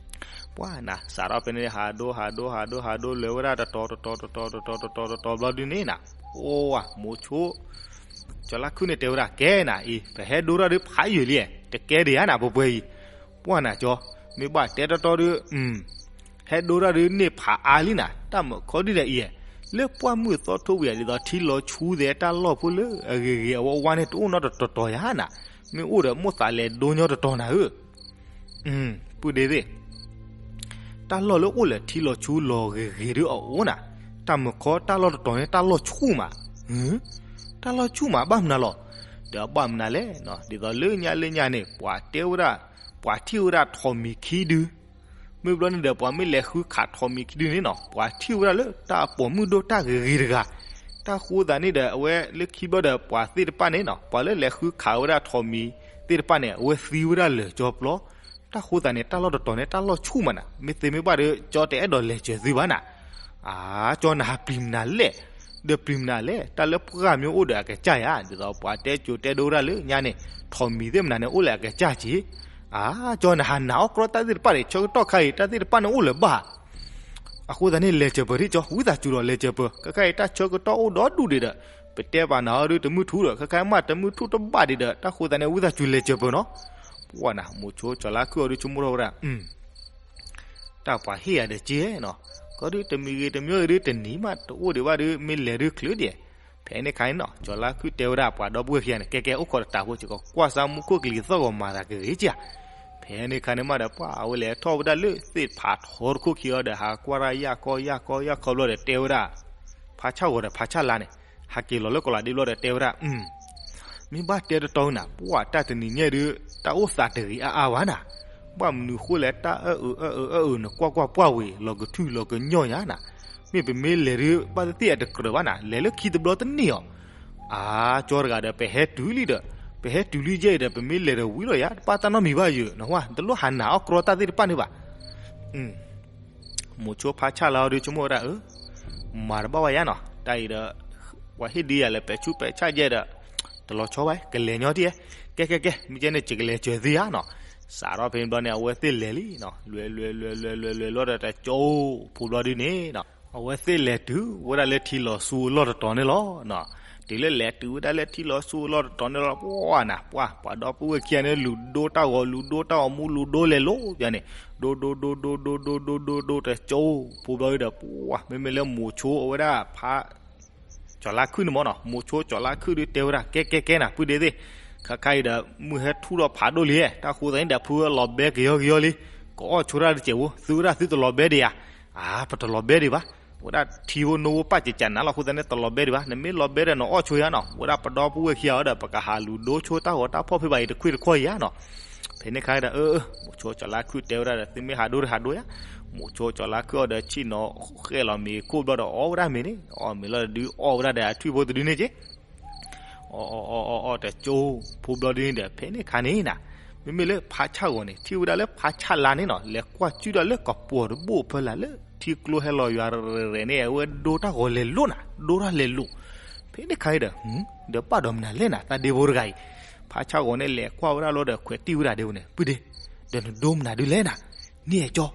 ပှၢ်နၤ စးထီၣ်ဖဲန့ၣ် ဟးဒိဟးဒိဟးဒိဟးဒိ လဲၤဝဲဒၣ်တတီၤတတီၤတတီၤတတီၤတတီၤတတီၤတတီၤဘျီဒုန့ၣ်နၤ, အိၣ်ဝဲ မိၤဆိ ကၠီၤလါခုၣ်န့ၣ်တဲဝဲဒၣ် ကဲနၤအံၤ ပဟဲဒိတၢ်ဒုးဖးယံာ်လံ, တကဲဒံးဧါနၤ ပှဲၤပှဲၤအံၤ. ပှၢ်နၤကၠီ မ့ၢ်ဘၣ်တဲတီတီဒုး ဟဲဒိတၢ်ဒုးန့ၢ်ဖးအါလံနၤ, တၢ်မုာ်ခီဒုဒီးအံၤ, လၢပှၢ်မုၢ်သီထိဝံၤအံၤဒ်သိး ထံလီၤဆူသဲးတၢ်လီၢ်ဖိလၢအဂ့ၤဂ့ၤအဝဲဝါန့ၣ် တအိၣ်နီတတီၤတီၤယါနၤ, မ့ၢ်အိၣ်ဒီးမိၣ်သးလဲၤဒိညီတတီၤနၤဧၢ. ပုၢ်ဒ့သ့ၣ်, တၢ်လီၢ်လၢအိၣ်လၢထံလီၤဆူလီၤဂ့ၤဂ့ၤဒုးအအိၣ်နၤ, တၢ်မုာ်ခီတၢ်လီၢ်တတီၤန့ၣ် တၢ်လီၢ်ဆူၣ်မး, တၢ်လီၢ်ဆူၣ်မးဘၣ်မနုၤလီၤ. ဒီးဘၣ်မနုၤလဲၣ်, ဒ်သိးလၢညါလၢညါန့ၣ် ပှၤတဲဝဲဒၣ်, ပှၤထံၣ်ဝဲဒၣ်ထိးမံၤခံဒု မ့ၢ်ဘျီန့ၣ်ဒီး ပှၤမ့ၢ်လဲၤဃုခးထိးမံၤခံဒုန့ၣ်နီၤ, ပှၤထံၣ်ဝဲဒၣ်လၢတၢ်ပိာ်မုၣ်ဒိၣ်တၢ်ဂ့ၤဂ့ၤတဂၤ, တၢ်ဃိသးန့ၣ်ဒီး အဝဲလၢခံဘျီဒီး ပှၤသ့ၣ်တဖၣ်န့ၣ်နီၤ, ပှၤလၢလဲၤဃုခးဝဲဒၣ်ထိးမံၤသ့ၣ်တဖၣ်န့ၣ် အဝဲသံဝဲဒၣ်လၢာ်ကၠီပျီ, တၢ်ဃိသးန့ၣ် တၢ်လီၢ်တတီၤန့ၣ် တၢ်လီၢ်ဆူၣ်မးနၤ, မ့ၢ်သ့မ့ၢ်ဘၣ်ဒီး ကၠီတအဲၣ်ဒိးလဲၤစၢၤသုဘၣ်နၤ. အါ, ကၠီနဟးပျံၤမနုၤလဲၣ်, ဒီးပျံၤမနုၤလဲၣ်, တၢ်လၢပှၢ်မ့ၢ်အိၣ်ဒီးအကစၢ်ယါ, ဒ်သိးပှၤတဲကိၤတဲဒိဝဲဒၣ်လၢညါန့ၣ် ထိးမံၤသ့ၣ်မနုၤန့ၣ် အိၣ်လၢအကစၢ်က့ၤ. အါ, ကၠီနဟးနာ်အီၣ်ကြီတၢ်သ့ၣ်တဖၣ်န့ၣ် ဆၢကတီၢ်ခါအံၤ တၢ်သ့ၣ်တဖၣ်န့ၣ်အိၣ်လၢၤဘၣ်. အဃိသတးန့ၣ် လဲၤစၢၤပၢၤဒ်ကၠီ, ဝံသးစူၤဒီးလဲၤစၢၤပၢၤ, ခဲခါအံၤ တၢ်ဆၢကတီၢ်အိၣ်ဒီဒူၣ်ဒံးဒီး ပတဲပာ်နၤအီၤဒုးတမုၢ်ထူဒီး ခဲခါအံၤမးတမုၢ်ထူတဘၣ်ဒံးဒီး တၢ်ဃိသတးန့ၣ် ဝံသးစူၤလဲၤစၢၤပၢၤနီၤ. ပှၢ်နၤ မိၤဆိကၠီၤလါခုၣ်အီၤဒုးဆိကမိၣ်ထီၣ်ဝဲဒၣ် တၢ်ပှၤဟ့ၣ်ယၤဒီးက့နီၤ, ကီဒုးတမံၤဂ့ၤတမံၤဂ့ၤဒုးတနံၤမးတအိၣ်ဒံးဘၣ်ဒုး မ့ၢ်လဲၤဒုးချုးဒံး. ဖဲန့ၣ်ခါန့ၣ်နီၤ ကၠီၤလါခုၣ်တဲဝဲဒၣ်ပှၤဒီပုၢ်ဝဲၢ်ခံဂၤန့ၣ် ကဲကဲအိၣ်ခိးတတးဖိ ယကကွၢ်စၢ်မူခိၣ်ကလံၤသီၣ်ဂီၤမၤသးကဂ့ၤက့ဧါ. ဖဲန့ၣ်ခါန့ၣ်မးဒီး ပှၢ်အဝဲလဲၤထီၣ်ဝဲဒၣ်လၢသ့ၣ်ဖးထီတခိၣ်ခံအီၤဒီး ဟးကွၢ်တၢ်ယၢ်ကီယၢ်ကီယၢ်ကီဘျီဒီးတဲဝဲဒၣ် ဖါဆၣ်ဂီၤဒီးဖါဆၣ်လါန့ၣ် ဟးက့ၤလီၤလၢကီၤလၤဒ့ဘျီဒီးတဲဝဲဒၣ် မ့ၢ်ဘၣ်တဲတတီနၤ ပှၢ်တၢ်တနံၤညါဒုး တၢ်အိၣ်သးတဂ့ၤအါအါဘၣ်နၤ, ဘၣ်မနုၤဃိလဲၣ် တၢ်အၢအုးအၢအုးအၢအုး နကွၢ်ကွၢ်ပှၢ်ဝံၤ လီၤကထုၣ်လီၤကညီၢ်ညါနၤ, မ့ၢ်ပမ့ၢ်လဲၤဒုး ဘၣ်သ့ၣ်သ့ၣ်အတကြၢးဘၣ်နၤ လဲၤလၢခံတဘျီတန့ၢ်အီၤ, အါ ကၠီတဂၤဒီး ပဟဲတုၤလံဒီး ပဟဲတုၤလံယဲအံၤဒီး ပမ့ၢ်လဲၤဒီးဝံၤလီၤယၤ တပၣ်တၢ်နီတမံၤဘၣ်ယဲၢ် နဟါ တလိၣ်ဟးနာ်အီၣ်ကြီတၢ်သ့ၣ်တဖၣ်န့ၣ်ဘၣ်. မိၤဆိဖါဆၣ်လါအီၤဒုးဆိကမိၣ်ဝဲဒၣ် အၢ မၤတဘၣ်ဝဲယါနီၤ တၢ်အံၤဒီး ပှၤဟ့ၣ်ဒုးယၤလၢပဲာ်ဆူးပဲာ်ဆၣ်ယဲဒီး တလီၤဆီဘၣ် ကလဲၤညီတံၢ်ဧဲ, ကဲကဲကဲ မ့ၢ်ကဲန့ၣ် ယကလဲၤစၢၤသုဧါနီၤ. စးထီၣ်ဖဲန့ၣ်ဘျီန့ၣ် အဝဲသ့ၣ်လဲၤလံနီၤ လွဲၤလွဲၤလွဲၤလွဲၤလွဲၤလွဲၤလီၤဒီးတကၠိဖိဘျီဒုန့ၣ်နီၤ အဝဲသ့ၣ်လဲၤတုၤဝဲဒၣ်လၢထံလီၤဆူအလီၢ်တတီၤန့ၣ်လီၤ. တုၤလၢလဲၤတုၤဝဲဒၣ်လၢထံလီၤဆူအလီၢ်တတီၤန့ၣ်လီၤ ပှၢ်နၤ ပှၢ် ပှၤဒီပုၢ်ဝဲၢ်ခံဂၤန့ၣ် လူၤဒိတၢ်ဂီၤ လူၤဒိတၢ်ဂီၤမူ လူၤဒိလဲၤလိၤယါန့ၣ် ဒိဒိဒိဒိဒိဒိဒိဒိတကၠိဖိဘျီဒုဒီး ပှၢ် မ့မ့ၢ်လၢမိၤဆိအဝဲဒၣ်ဖါ ကၠီၤလါခုၣ်န့ၣ်မ့ၢ်နီၤ မိၤဆိကၠီၤလါခုၣ်ဒုတဲဝဲဒၣ် ကဲကဲကဲနၤ ပုၢ်ဒ့သ့ၣ် ခါခါအံၤဒီး မုၢ်ဟဲထူၣ်ထီၣ်ဖးဒိၣ်လံ တၢ်ဃိသတးန့ၣ်ဒီး ဖုလီၤဘဲကယီကယီလံ ကအီၣ်ဆိတၢ်တစဲးဖိ, သုဝဲဒၣ်သုတလီၤဘဲဒံးဧါ. အါ ပတလီၤဘဲဒံးဘၣ်. ဝဲဒၣ်ထံဖိနိဖိပာ်စဲးကနၤလီၤ အဃိသတးန့ၣ် တလီၤဘဲဒံးဘၣ်. နမ့ၢ်လီၤဘဲဒီးနအီၣ်ဆိဧါနီၤ. ဝဲဒၣ်ပဒီပုၢ်ဝဲၢ်ခံဂၤဒီး ပကဟးလူၤဒိဆိတၢ်ဂီၤတၢ်ဖီၣ်ဖဲဘၣ်အံၤ တခွံတခီအံၤဧါနီၤ. ဖဲန့ၣ်ခါဒီး အၢ မိၤဆိကၠီၤလါခုၣ်တဲဝဲဒၣ်ဒီး သုမ့ၢ်ဟးဒိတဟးဒိဧါ. မိၤဆိကၠီၤလါခုၣ်အီၤဒီး ဆ့ၣ်နီၤဃဲးလီၤမ့ၤခိၣ်ဘျီဒီး အီၣ်ဝဲဒၣ်မ့ၤန့ၣ်, အီၣ်မ့ၤလီၤဒီး အီၣ်ဝဲဒၣ်ဒီးအထွံၣ်ဖိတဒုန့ၣ်က့ အီၣ်အီၣ်အီၣ်အီၣ်တကၠိဖိဘျီဒုန့ၣ်ဒီး ဖဲန့ၣ်ခါန့ၣ်နၤ, မ့မ့ၢ်လၢဖါဆၣ်ဂီၤန့ၣ် ထံၣ်ဝဲဒၣ်လၢဖါဆၣ်လါန့ၣ်နီၤ လဲၤကွၢ်ကၠုၣ်ဒၣ်လၢကပီၤတဘိၣ်ဖဲလၢ်လၢထံကျိဟဲလီၤယွၤရဲၣ်ရဲၣ်န့ၣ် အဝဲဒိတၢ်ဂီၤလဲၤလိၤနၤ, ဒိတၢ်လဲၤလိၤ. ဖဲန့ၣ်ခါအံၤဒီး ဒီးဘၣ်ဒီးမနုၤလဲၣ်နၤ သးဒ့ဖိတဂၤအံၤ. ဖါဆၣ်ဂီၤန့ၣ် လဲၤကွၢ်ဝဲဒၣ်လီၤဒီး ခွဲးတံၢ်ဝဲဒၣ်ဒ့ဖိန့ၣ် ပုၢ်ဒ့, ဒီးနဒိမနုၤဒုလဲၣ်နၤ. န့ၣ်ကၠီ,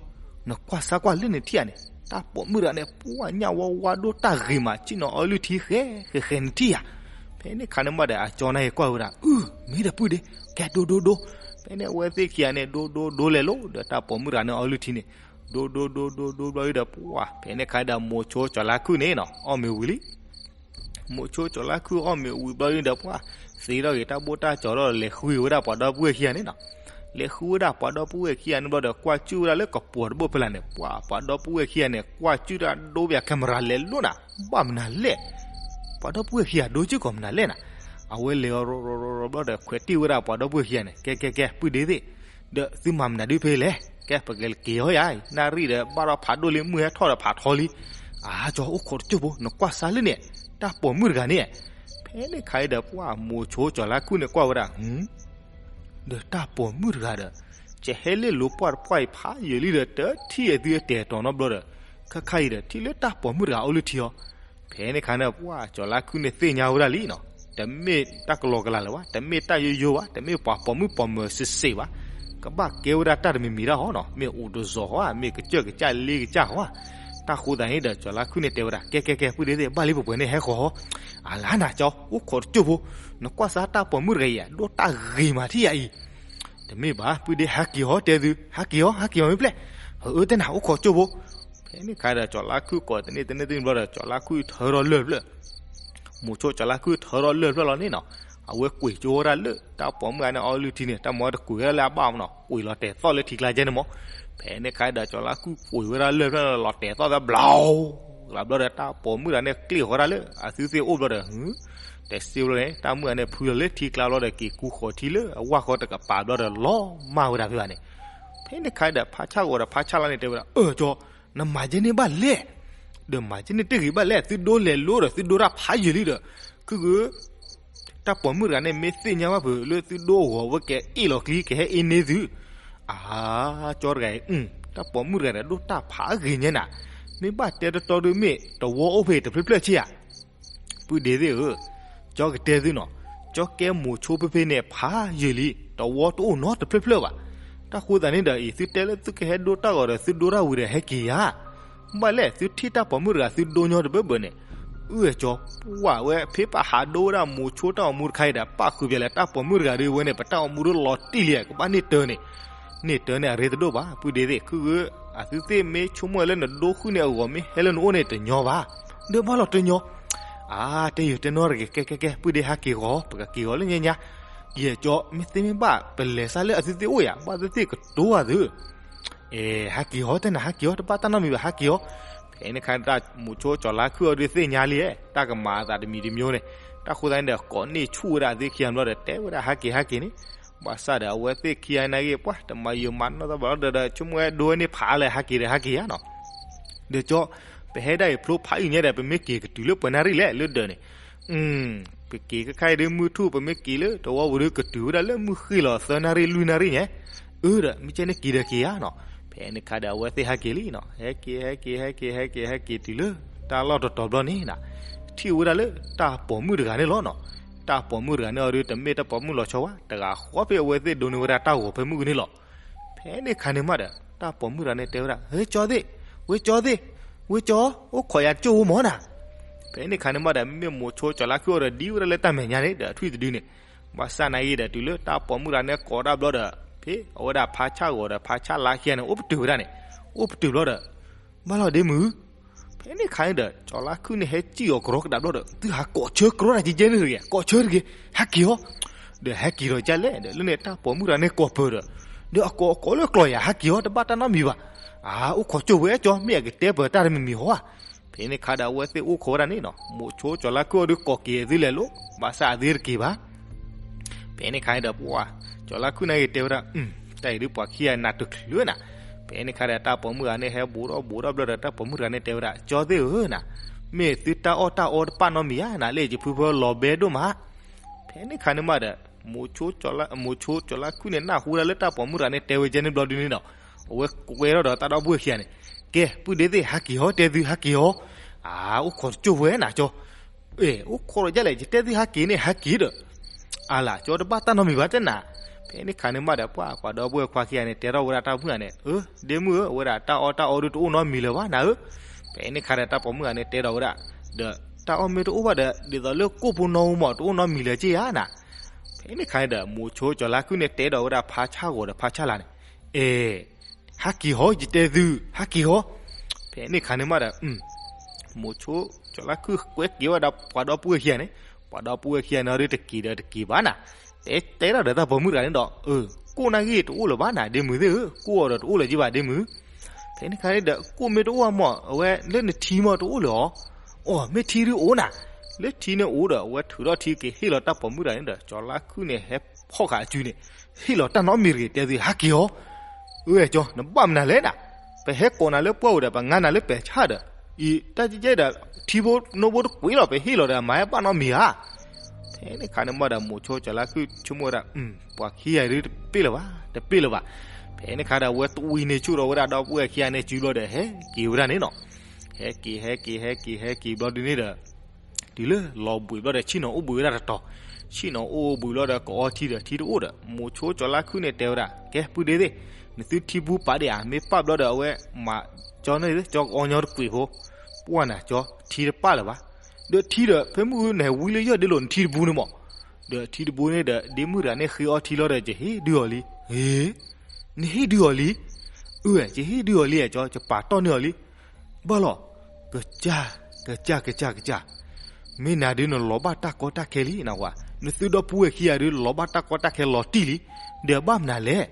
နကွၢ်စၢ်ကွၢ်လၢနထံၣ်ဧါန့ၣ် တၢ်ပိာ်မုၣ်တဂၤန့ၣ် ပှၢ်ညၣ်ဝါဝါဒိၣ်တၢ်ဂ့ၤမး ဆ့ၣ်နီၤအီလုၢ်ထံဃဲဃဲဃဲနထံၣ်ဧါ. ဖဲန့ၣ်ခါန့ၣ်မးဒီး အကၠီန့ၣ်ကွၢ်ဝဲဒၣ် အု မ့ၢ်ဒီးပုၢ်ဒ့, ကဲဒိဒိဒိ. ဖဲန့ၣ်အဝဲသ့ၣ်ခံဂၤန့ၣ် ဒိဒိဒိလဲၤလိၤဒီး တၢ်ပိာ်မုၣ်တဂၤန့ၣ်အီလုၢ်ထံန့ၣ် ဒိဒိဒိဒိဒိဘျီဒီး ပှၢ် ဖဲန့ၣ်ခါဒီး မိၤဆိကၠီၤလါခုၣ်န့ၣ်နီၤ အီၣ်မ့ၤဝံၤလံ. မိၤဆိကၠီၤလါခုၣ်အီၣ်မ့ၤဝံၤဘျီဒီး ပှၢ် သ့ထီၣ်ဂ့ၤတၢ်ဘိၣ်တၢ်ကၠီၤဒီး လဲၤဃုဝဲဒၣ်ပှၤဒီပုၢ်ဝဲၢ်ခံဂၤန့ၣ်နီၤ. လဲၤဃုဝဲဒၣ်ပှၤဒီပုၢ်ဝဲၢ်ခံဂၤန့ၣ်ဘျီဒီး ကွၢ်ကၠုၣ်ဝဲဒၣ်လၢကပီၤတဘိၣ်ဖဲလၢ်န့ၣ် ပှၢ် ပှၤဒီပုၢ်ဝဲၢ်ခံဂၤန့ၣ် ကွၢ်ကၠုၣ်တၢ်ဒိပယၤ camera လဲၤလိၤနၤ, ဘၣ်မနုၤလဲၣ်. ပှၤဒီပုၢ်ဝဲၢ်ခံဂၤဒိကၠုၣ်ကီးမနုၤလဲၣ်နၤ. အဝဲလဲၤအီၤရီၤရီၤရီၤရီၤဘျီဒီး ခွဲးတံၢ်ဝဲဒၣ်ပှၤဒီပုၢ်ဝဲၢ်ခံဂၤန့ၣ် ကဲကဲကဲ ပုၢ်ဒ့သ့ၣ်, ဒီးသုမၤမနုၤဒုဖဲလဲၣ်. ကဲ ပကက့ၤအီၤယၤ, နၣ်ရံၣ်ဒီးဘၣ်ထီၣ်ဖးဒိၣ်လံ မုၢ်ဟဲထီၣ်ဒီးဖးထီလံ. အါကၠီ အိၣ်ခိးတကၠိၢ်ဖိ နကွၢ်စၢ်လၢန့ၣ် တၢ်ပိာ်မုၣ်တဂၤန့ၣ်. ဖဲန့ၣ်ခါအံၤဒီး ပှၢ်မိၤဆိကၠီၤလါခုၣ်န့ၣ်ကွၢ်ဝဲဒၣ် ဒီးတၢ်ပိာ်မုၣ်တဂၤဒီး ကဟဲလ့လိၤပှၢ်တပှၢ်အံၤဖးယံာ်လံဒီး တထံၣ်အသုအတဲာ်တီၤနီတဘျီဒီး ခါခါအံၤဒီး ထံၣ်လၢတၢ်ပိာ်မုၣ်တဂၤအီလုၢ်ထံအီၤ. ဖဲန့ၣ်ခါန့ၣ် ပှၢ်ကၠီၤလါခုၣ်န့ၣ်သ့ၣ်ညါဝဲဒၣ်လံနီၤ, တမ့ၢ်တၢ်ကလီကလီလၢၤဘၣ်, တမ့ၢ်တၢ်ယိယိဘၣ်, တမ့ၢ်ပှၤပိာ်မုၣ်ပိာ်မၢၤစ့စ့ဘၣ်, ကဘၣ်ကဲဝဲဒၣ်တၢ်တမံၤမံၤတၢ်ဟီနီၤ, မ့ၢ်အိၣ်တစီၤဟီ, မ့ၢ်ကစၢၢ်ကစၢ်လ့ကစၢ်ဟီ. တၢ်ဃိသတးန့ၣ်ဒီး ကၠီၤလါခုၣ်န့ၣ်တဲဝဲဒၣ် ကဲကဲကဲ ပုၢ်ဒ့သ့ၣ် ဘၣ်လံပှဲၤပှဲၤန့ၣ် ဟဲဃီၤဟီ. အလါနၤကၠီ အိၣ်ခိးတကၠိၢ်ဖိ, နကွၢ်စၢ်တၢ်ပိာ်မုၣ်တဂၤအံၤ ဒိၣ်တၢ်ဂ့ၤမးထံၣ်ယၤအံၤ. တမ့ၢ်ဘၣ် ပုၢ်ဒ့ ဟဲက့ၤဟီတဲသု, ဟဲက့ၤဟီ ဟဲက့ၤဟီမ့ၢ်ဖျဲၣ်. အၢ တဲနၤ အိၣ်ခိးတကၠိၢ်ဖိ. ဖဲန့ၣ်ခါဒီး ကၠီၤလါခုၣ်ကိးတန့ၢ်တန့ၢ်တန့ၢ်ဘျီဒီး ကၠီၤလါခုၣ်ထၢထီၣ်လၢၢ်ဖျၢၣ်, မိၤဆိကၠီၤလါခုၣ်ထၢထီၣ်လၢၢ်ဖျၢၣ်လီၤန့ၣ်နီၤ, အဝဲကွံာ်ကၠိဝဲဒၣ်လၢတၢ်ပိာ်မုၣ်တဂၤန့ၣ်အီလုၢ်ထံန့ၣ်, တၢ်မၤတကွံာ်ဝဲဒၣ်လၢအဘၣ်မနီၤ, ကွံာ်လီၤတဲာ်သီၣ်လၢထံကျါကဲန့ၣ်မး. ဖဲန့ၣ်ခါဒီး ကၠီၤလါခုၣ်ကွံာ်ဝဲဒၣ်လၢၢ်ဖျၢၣ်လီၤတဲာ်သီၣ်သီၣ်ဘျီ ဘျီဒီး တၢ်ပိာ်မုၣ်တဂၤန့ၣ် ကျ့ၣ်ဃီဒၣ်လၢအသုသ့ၣ်အိၣ်ဘျီဒီး တစ့ဘျီန့ၣ် တၢ်မုၣ်တဂၤန့ၣ် ဖုလီၤလၢထံကျါဘျီဒီး က့ၤကူဃီၤထံလၢအဝၢ်ဃီတကပၤဘျီဒီး လီၤမၢ်ဝဲဒၣ်ဖဲဘၣ်န့ၣ်. ဖဲန့ၣ်ခါဒီး ဖါဆၣ်ဂီၤဒီးဖါဆၣ်လါန့ၣ်တဲဝဲဒၣ် အၢ ကၠီၤ, နမၤကဲန့ၣ်ဘၣ်လဲၣ်, ဒီးမၤကဲန့ၣ်တဂ့ၤဘၣ်လဲၣ်, သုဒိလဲၤလိဒီး သုဒိတၢ်ဖးယံာ်လံဒီး ခုဂ့ၤ တၢ်ပိာ်မုၣ်တဂၤန့ၣ် မ့ၢ်သ့ၣ်ညါဘၣ်ဖုးလၢသုဒိအဂီၤ ဝဲကအဲၣ်လီၤကျံ ကဟဲအ့န့သု. အါ ကၠီတဂၤအံၤ တၢ်ပိာ်မုၣ်တဂၤဒီး ဒိၣ်တၢ်ဖးဂ့ၤညါနၤ, မ့ၢ်ဘၣ်တဲတတီဒုး မ့ၢ်တဝီအိၣ်ဖဲတဖျၢၣ်ဖျၢၣ်ဆ့ဧါ. ပုၢ်ဒ့သ့ၣ်ဧၢ, ကၠီကတဲသုနီၤ, ကၠီကဲမိၤဆိဖဲဖဲန့ၣ် ဖးယံာ်လံ, တဝီတအိၣ်နီတဖျၢၣ်ဖျၢၣ်ဘၣ်. တၢ်ဃိသတးန့ၣ်ဒီးအံၤ သုတဲလၢသုကဟဲဒိတၢ်ဂီၤဒီး သုဒိတၢ်ဝံၤဒီး ဟဲက့ၤဧါ. ဘၣ်လဲၣ် သုထံၣ်တၢ်ပိာ်မုၣ်တဂၤ သုဒိညီတဘၢဘၢန့ၣ်, အၢ ကၠီ, ပှၢ်ဝဲဖဲပဟးဒိဝဲဒၣ်မိၤဆိတၢ်အိၣ်မူတခါအံၤဒီး ပၣ်ဃုာ်ပလဲၤတၢ်ပိာ်မုၣ်တဂၤဒုးဝဲန့ၣ် ပတၢ်အိၣ်မူဒုးလီၤတံၢ်လံ, ကဘၣ်န့ၢ်တၢ်န့ၣ်, န့ၢ်တၢ်န့ၣ်အရ့တဒိၣ်ဘၣ်. ပုၢ်ဒ့သ့ၣ် ခုဂ့ၤ အသုသ့ၣ်မ့ၢ်ဆိကမိၣ်လၢနဒိဃုာ်န့ၣ်အဂီၢ် မ့ၢ်ဟဲလၢနအိၣ်န့ၣ်တညီဘၣ်, ဒီးဘၣ်လီၤတညီ. အါ တဲယတဲနီတဂ့ၤ, ကဲကဲကဲ ပုၢ်ဒ့ ဟဲက့ၤဂီၤ ပကက့ၤဂီၤလၢ ညါညါ. ယဲၢ်ကၠီ မ့ၢ်သ့မ့ၢ်ဘၣ် ပလဲၤစးလၢအသုသ့ၣ်အိၣ်ယၤ ဘၣ်သုသ့ၣ်ကတိၤအသု. အဲ ဟဲက့ၤအီၤ တဲနၤ ဟဲက့ၤအီၤ တဘၣ်တၢ်နီတမံၤဘၣ် ဟဲက့ၤအီၤ. ဖဲန့ၣ်ခါ မိၤဆိကၠီၤလါခုၣ်အီၤဒုးသ့ၣ်ညါလံ, တၢ်ကမၤအသးတမံၤတမံၤန့ၣ်, တၢ်ဃိသတးန့ၣ်ဒီး ကိးန့ၢ်ဆူၣ်ဝဲဒၣ်အသုခံဂၤဘျီဒီး တဲဝဲဒၣ် ဟဲက့ၤ ဟဲက့ၤန့ၣ်. ဘၣ်ဆၣ်ဒီး အဝဲသ့ၣ်ခံဂၤနာ်က့ ပှၤ တမၤယိာ်မၤနီၢ်သးဘၣ်လီၤဒီး ဆိကမိၣ်ဝဲဒိဝဲန့ၣ်ဖးလဲၣ် ဟဲက့ၤဒီး ဟဲက့ၤဧါနီၤ. ဒီးကၠီ, ပဟဲဒၣ်အံၤဖျိဖးအံၤညါဒီး ပမ့ၢ်က့ၤကတုၤလၢပှဲၤနၣ်ရံၣ်လဲၣ် လၢဒၢးန့ၣ်. ပက့ၤခဲခါအံၤဒုး မုၢ်ထူၣ် ပမ့ၢ်က့ၤလၢတဝီပူၤဒုး ကတုၤဝဲဒၣ်လၢမုၢ်ဃ့ၢ်လီၤသၢနၣ်ရံၣ်လွံၢ်နၣ်ရံၣ်ညါ. အၢ ဒီး မ့ၢ်ကဲန့ၣ်က့ၤဒီးက့ၤဧါနီၤ. ဖဲန့ၣ်ခါဒီး အဝဲသ့ၣ်ဟဲက့ၤလံနီၤ, ဟဲက့ၤ ဟဲက့ၤ ဟဲက့ၤ ဟဲက့ၤ ဟဲက့ၤတုၤလၢ တၢ်လီၢ်တတီၤဘျီန့ၣ်နၤ, ထံၣ်ဝဲဒၣ်လၢတၢ်ပိာ်မုၣ်တဂၤန့ၣ်လီၤနီၤ. တၢ်ပိာ်မုၣ်တဂၤန့ၣ်အီၤဒုး တမ့ၢ်တၢ်ပိာ်မုၣ်လီၤဆီဘၣ်, တဂၤဃီဖဲအဝဲသ့ၣ်ဒိးန့ၢ်ဝဲဒၣ်တၢ်ဂီၤဖဲမုၢ်ကန့ၣ်လီၤ. ဖဲန့ၣ်ခါန့ၣ်မးဒီး တၢ်ပိာ်မုၣ်တဂၤန့ၣ်တဲဝဲဒၣ် ဝဲကၠီသ့ၣ်, ဝဲကၠီသ့ၣ်, ဝဲကၠီ, အိၣ်ခိးယၤတကၠိၢ်ဖိမၢ်နၤ. ဖဲန့ၣ်ခါန့ၣ်မးဒီး မ့မ့ၢ်မိၤဆိကၠီၤလါခုၣ်အီၤဒီး ဒ်ဝဲဒၣ်လၢတၢ်မဲာ်ညါန့ၣ်ဒီး အထွံၣ်တဒုန့ၣ်, ဘၣ်ဆၣ်နာ်က့ဒီး တုၤလၢတၢ်ပိာ်မုၣ်တဂၤန့ၣ်ကိးဒၣ်ဘျီဒီး ဖဲအဝဲဒၣ်ဖါဆၣ်ဂီၤဒီးဖါဆၣ်လါခံဂၤန့ၣ် အိၣ်ပတုာ်ဝဲဒၣ်န့ၣ်, အိၣ်ပတုာ်ဘျီဒီး ဘၣ်လီၤဒ့မုၢ်. ဖဲန့ၣ်ခါန့ၣ်ဒီး ကၠီၤလါခုၣ်န့ၣ်ဟဲစံၣ်အီၤကရီကဒးဘျီဒီး သုဟးကိးဆၢကရီတၢ်ကဲကဲန့ၣ်တဂ့ၤ, ကိးဆၢတဂ့ၤ, ဟဲက့ၤအီၤ. ဒီးဟဲက့ၤဒီးကလဲၣ်ဒီး လၢန့ၣ်တၢ်ပိာ်မုၣ်တဂၤန့ၣ်ကိးပၢၤဒီး ဒီးအကိးအကိးလၢကျီၢ်ယၤ ဟးက့ၤအီၤ တဘၣ်တၢ်နီတမံၤဘၣ်. အါ အိၣ်ခိးကၠိၣ်ဝဲကၠီ မ့ၢ်အကတဲပၢၤတၢ်တမံၤမံၤဟီဧါ. ဖဲန့ၣ်ခါဒီး အဝဲသ့ၣ်အိၣ်ခိးဝဲဒၣ်န့ၣ်နီၤ, မိၤဆိကၠီၤလါခုၣ်အီၤဒုးကိးက့ၤအသုလဲၣ်လိၤ ဘၣ်ဆၣ်အသုတက့ၤဘၣ်. ဖဲန့ၣ်ခါဒီး ပှၤ ကၠီၤလါခုၣ်န့ၣ်ဂ့ၤတဲဝဲဒၣ်, တၢ်အံၤဒုးပှၤခံဂၤနးတချုးနၤ. ဖဲန့ၣ်ခါဒီး တၢ်ပိာ်မုၣ်တဂၤန့ၣ် ဟဲဘူးထီၣ်ဘူးထီၣ်ဘျီဒီး တၢ်ပိာ်မုၣ်တဂၤန့ၣ်တဲဝဲဒၣ်, ကၠီသ့ၣ်ဧၢနၤ, မ့ၢ်သုတၢ်အီၣ်တၢ်အီတပာ်နီတမံၤဧါနၤ, လၢယဖုဖၢလီၤဘဲဒိၣ်မး. ဖဲန့ၣ်ခါန့ၣ်မးဒီး မိၤဆိကၠီၤလါခုၣ်န့ၣ် နၢ်ဟူဒၣ်လၢတၢ်ပိာ်မုၣ်တဂၤန့ၣ် တဲဝဲကဲန့ၣ်ဘျီဒုန့ၣ်ဒီး အဝဲကွဲထီၣ်ဒီးတၢ်ဒီပုၢ်ဝဲၢ်ခံဂၤန့ၣ်, ကဲ ပုၢ်ဒ့သ့ၣ် ဟးက့ၤဟီ တဲသုဟးက့ၤဟီ. အါ အိၣ်ခိးတကၠိၣ်ဝဲနၤကၠီ, အဲ အိၣ်ခိးဒီးဒ်လဲၣ် ယတဲသုဟးက့ၤန့ၣ် ဟးက့ၤဒီး အါလၢကၠီ တဘၣ်တၢ်နီတမံၤဘၣ်တဲနၤ. ဖဲန့ၣ်ခါန့ၣ်မးဒီး ပှၤ ပှၤဒီပုၢ်ဝဲၢ်ခွါခံဂၤန့ၣ် တဲထီၣ်ဝဲဒၣ်တၢ်မုၣ်ဂၤန့ၣ်, အၢ ဒ့မုၣ်ဧၢ, အဝဲဒၣ်တၢ်အီၣ်တၢ်အီဒုးတအိၣ်နီတမံၤလၢၤဘၣ်နၤဧၢ. ဖဲန့ၣ်ခါဒီး တၢ်ပိာ်မုၣ်ဂၤန့ၣ်တဲဒီးဝဲဒၣ်, ဒီးတၢ်အီၣ်မ့ၢ်တအိၣ်ဘၣ်ဒီး ဒ်သိးလၢကိၣ်ဖိနီဖိမး တအိၣ်နီတမံၤလၢၤက့ဧါနၤ. ဖဲန့ၣ်ခါန့ၣ်ဒီး မိၤဆိကၠီၤလါခုၣ်န့ၣ် တဲဒီးဝဲဒၣ်ဖါဆၣ်ဂီၤဒီးဖါဆၣ်လါန့ၣ်, အဲ ဟးက့ၤဟီ ယတဲသု ဟးက့ၤဟီ. ဖဲန့ၣ်ခါန့ၣ်မးဒီး မိၤဆိကၠီၤလါခုၣ်ကွဲက့ၤဝဲဒၣ်ပှၤဒီပုၢ်ဝဲၢ်ခံဂၤန့ၣ်, ပှၤဒီပုၢ်ဝဲၢ်ခံဂၤန့ၣ်ဒီး တက့ၤဒီးတက့ၤဘၣ်နၤ. တဲတဲထီၣ်ဒီးတၢ်ပိာ်မုၣ်တဂၤန့ၣ်ဒီး, ကိၣ်နာ်ဂ့ၤတအိၣ်လၢၤဘၣ်နၤ ဒ့မုၣ်သ့ၣ်ဧၢ, ကိၣ်အီၤဒီးတအိၣ်လၢၤက့ဘၣ်ဒ့မုၣ်. ဖဲန့ၣ်ခါန့ၣ်ဒီး ကိၣ်မ့ၢ်တအိၣ်မး အဝဲလၢနထံမးတအိၣ်လၢၤအီၤ. အီ မ့ၢ်ထံဒုးအိၣ်နၤ, လၢထံန့ၣ်အိၣ်ဒီး အဝဲထုးထီၣ်ထံက့ၤဟ့ၣ်လီၤတၢ်ပိာ်မုၣ်တဂၤန့ၣ်ဒီး ကၠီၤလါခုၣ်န့ၣ် ဟဲဖီၣ်ဃာ်အစုန့ၣ် ဟ့ၣ်လီၤတၢ်နီတမံၤတဂ့ၤ တဲသု ဟးက့ၤအီၤ. အၢ ကၠီ နဘၣ်မနုၤလဲၣ်နၤ, ပဟဲကိးနၤလၢပှၢ်ပူၤဒီး ပငါနၤလၢပဲာ်ဆၣ်ဒီး အံၤ တၢ်ကဲကဲဒီး ထံဖိနိဖိတကွံာ်လီၤ ပဟ့ၣ်လီၤဒီး မၤဟဲဘၣ်နီတမံၤဧါ. ဖဲန့ၣ်ခါန့ၣ်မးဒီး မိၤဆိကၠီၤလါခုၣ်ဆိကမိၣ်ဝဲဒၣ်, ပှၤခံဂၤဒုးတပ့ၢ်လၢၤဘၣ် တပ့ၢ်လၢၤဘၣ်. ဖဲန့ၣ်ခါဒီး အဝဲတဝံၤန့ၢ်ဆူၣ်ဒီးဝဲဒၣ်ဒီပုၢ်ဝဲၢ်ခံဂၤန့ၣ်စုဘျီဒီး ဟဲက့ၤဝဲဒၣ်န့ၣ်နီၤ, ဟဲက့ၤ ဟဲက့ၤ ဟဲက့ၤ ဟဲက့ၤဘျီဒုန့ၣ်ဒီး တုၤလၢလီၤဘှံးဘျီဒီး ဆ့ၣ်နီၤအိၣ်ဘှံးဝဲဒၣ်တတီၤ, ဆ့ၣ်နီၤအိၣ်ဘှံးဘျီဒီး ကအီထံဒီး ထံတအိၣ်ဒီး မိၤဆိကၠီၤလါခုၣ်န့ၣ်တဲဝဲဒၣ်, ကဲ ပုၢ်ဒ့သ့ၣ်, နသုထံပူၤပာ်ဒံးဧါ, မ့ၢ်ပာ်ဘျီဒီး အဝဲမၤကၠီန့ၣ် ကၠီကအီညီတကွံာ်ဖိ, ပှၢ်နၤကၠီ ထံတပာ်လၢၤဘၣ်. ဒီးထံဒီး ဖဲမုၢ်ဂုၢ်န့ၣ် ဝံလၢယီၢ်ဒ့လိာ်နထံတပူၤန့ၣ်မး, ဒီးထံတပူၤန့ၣ်ဒီး ဒ့မုၣ်တဂၤန့ၣ်ဃ့အီထံလီၤဒီး ယဟ့ၣ်ဒုးအီၤလံ. ဟ့ၣ်, နဟ့ၣ်ဒုးအီၤလံ. အၢ ယဟ့ၣ်ဒုးအီၤလံ ကၠီ ယပာ်တီၢ်န့ၢ်အီၤလံ. ဘၣ်လီၤ, ကစၢ်, ကစၢ် ကစၢ် ကစၢ်, မ့ၢ်နၤဒုးနလီၤဘၣ်တၢ်ကီတၢ်ခဲလံနဝၤ, နသုဒီပုၢ်ဝဲၢ်ခံဂၤဒုး လီၤဘၣ်တၢ်ကီတၢ်ခဲလီၤတံၢ်လံ, ဒီးဘၣ်မနုၤလဲၣ်.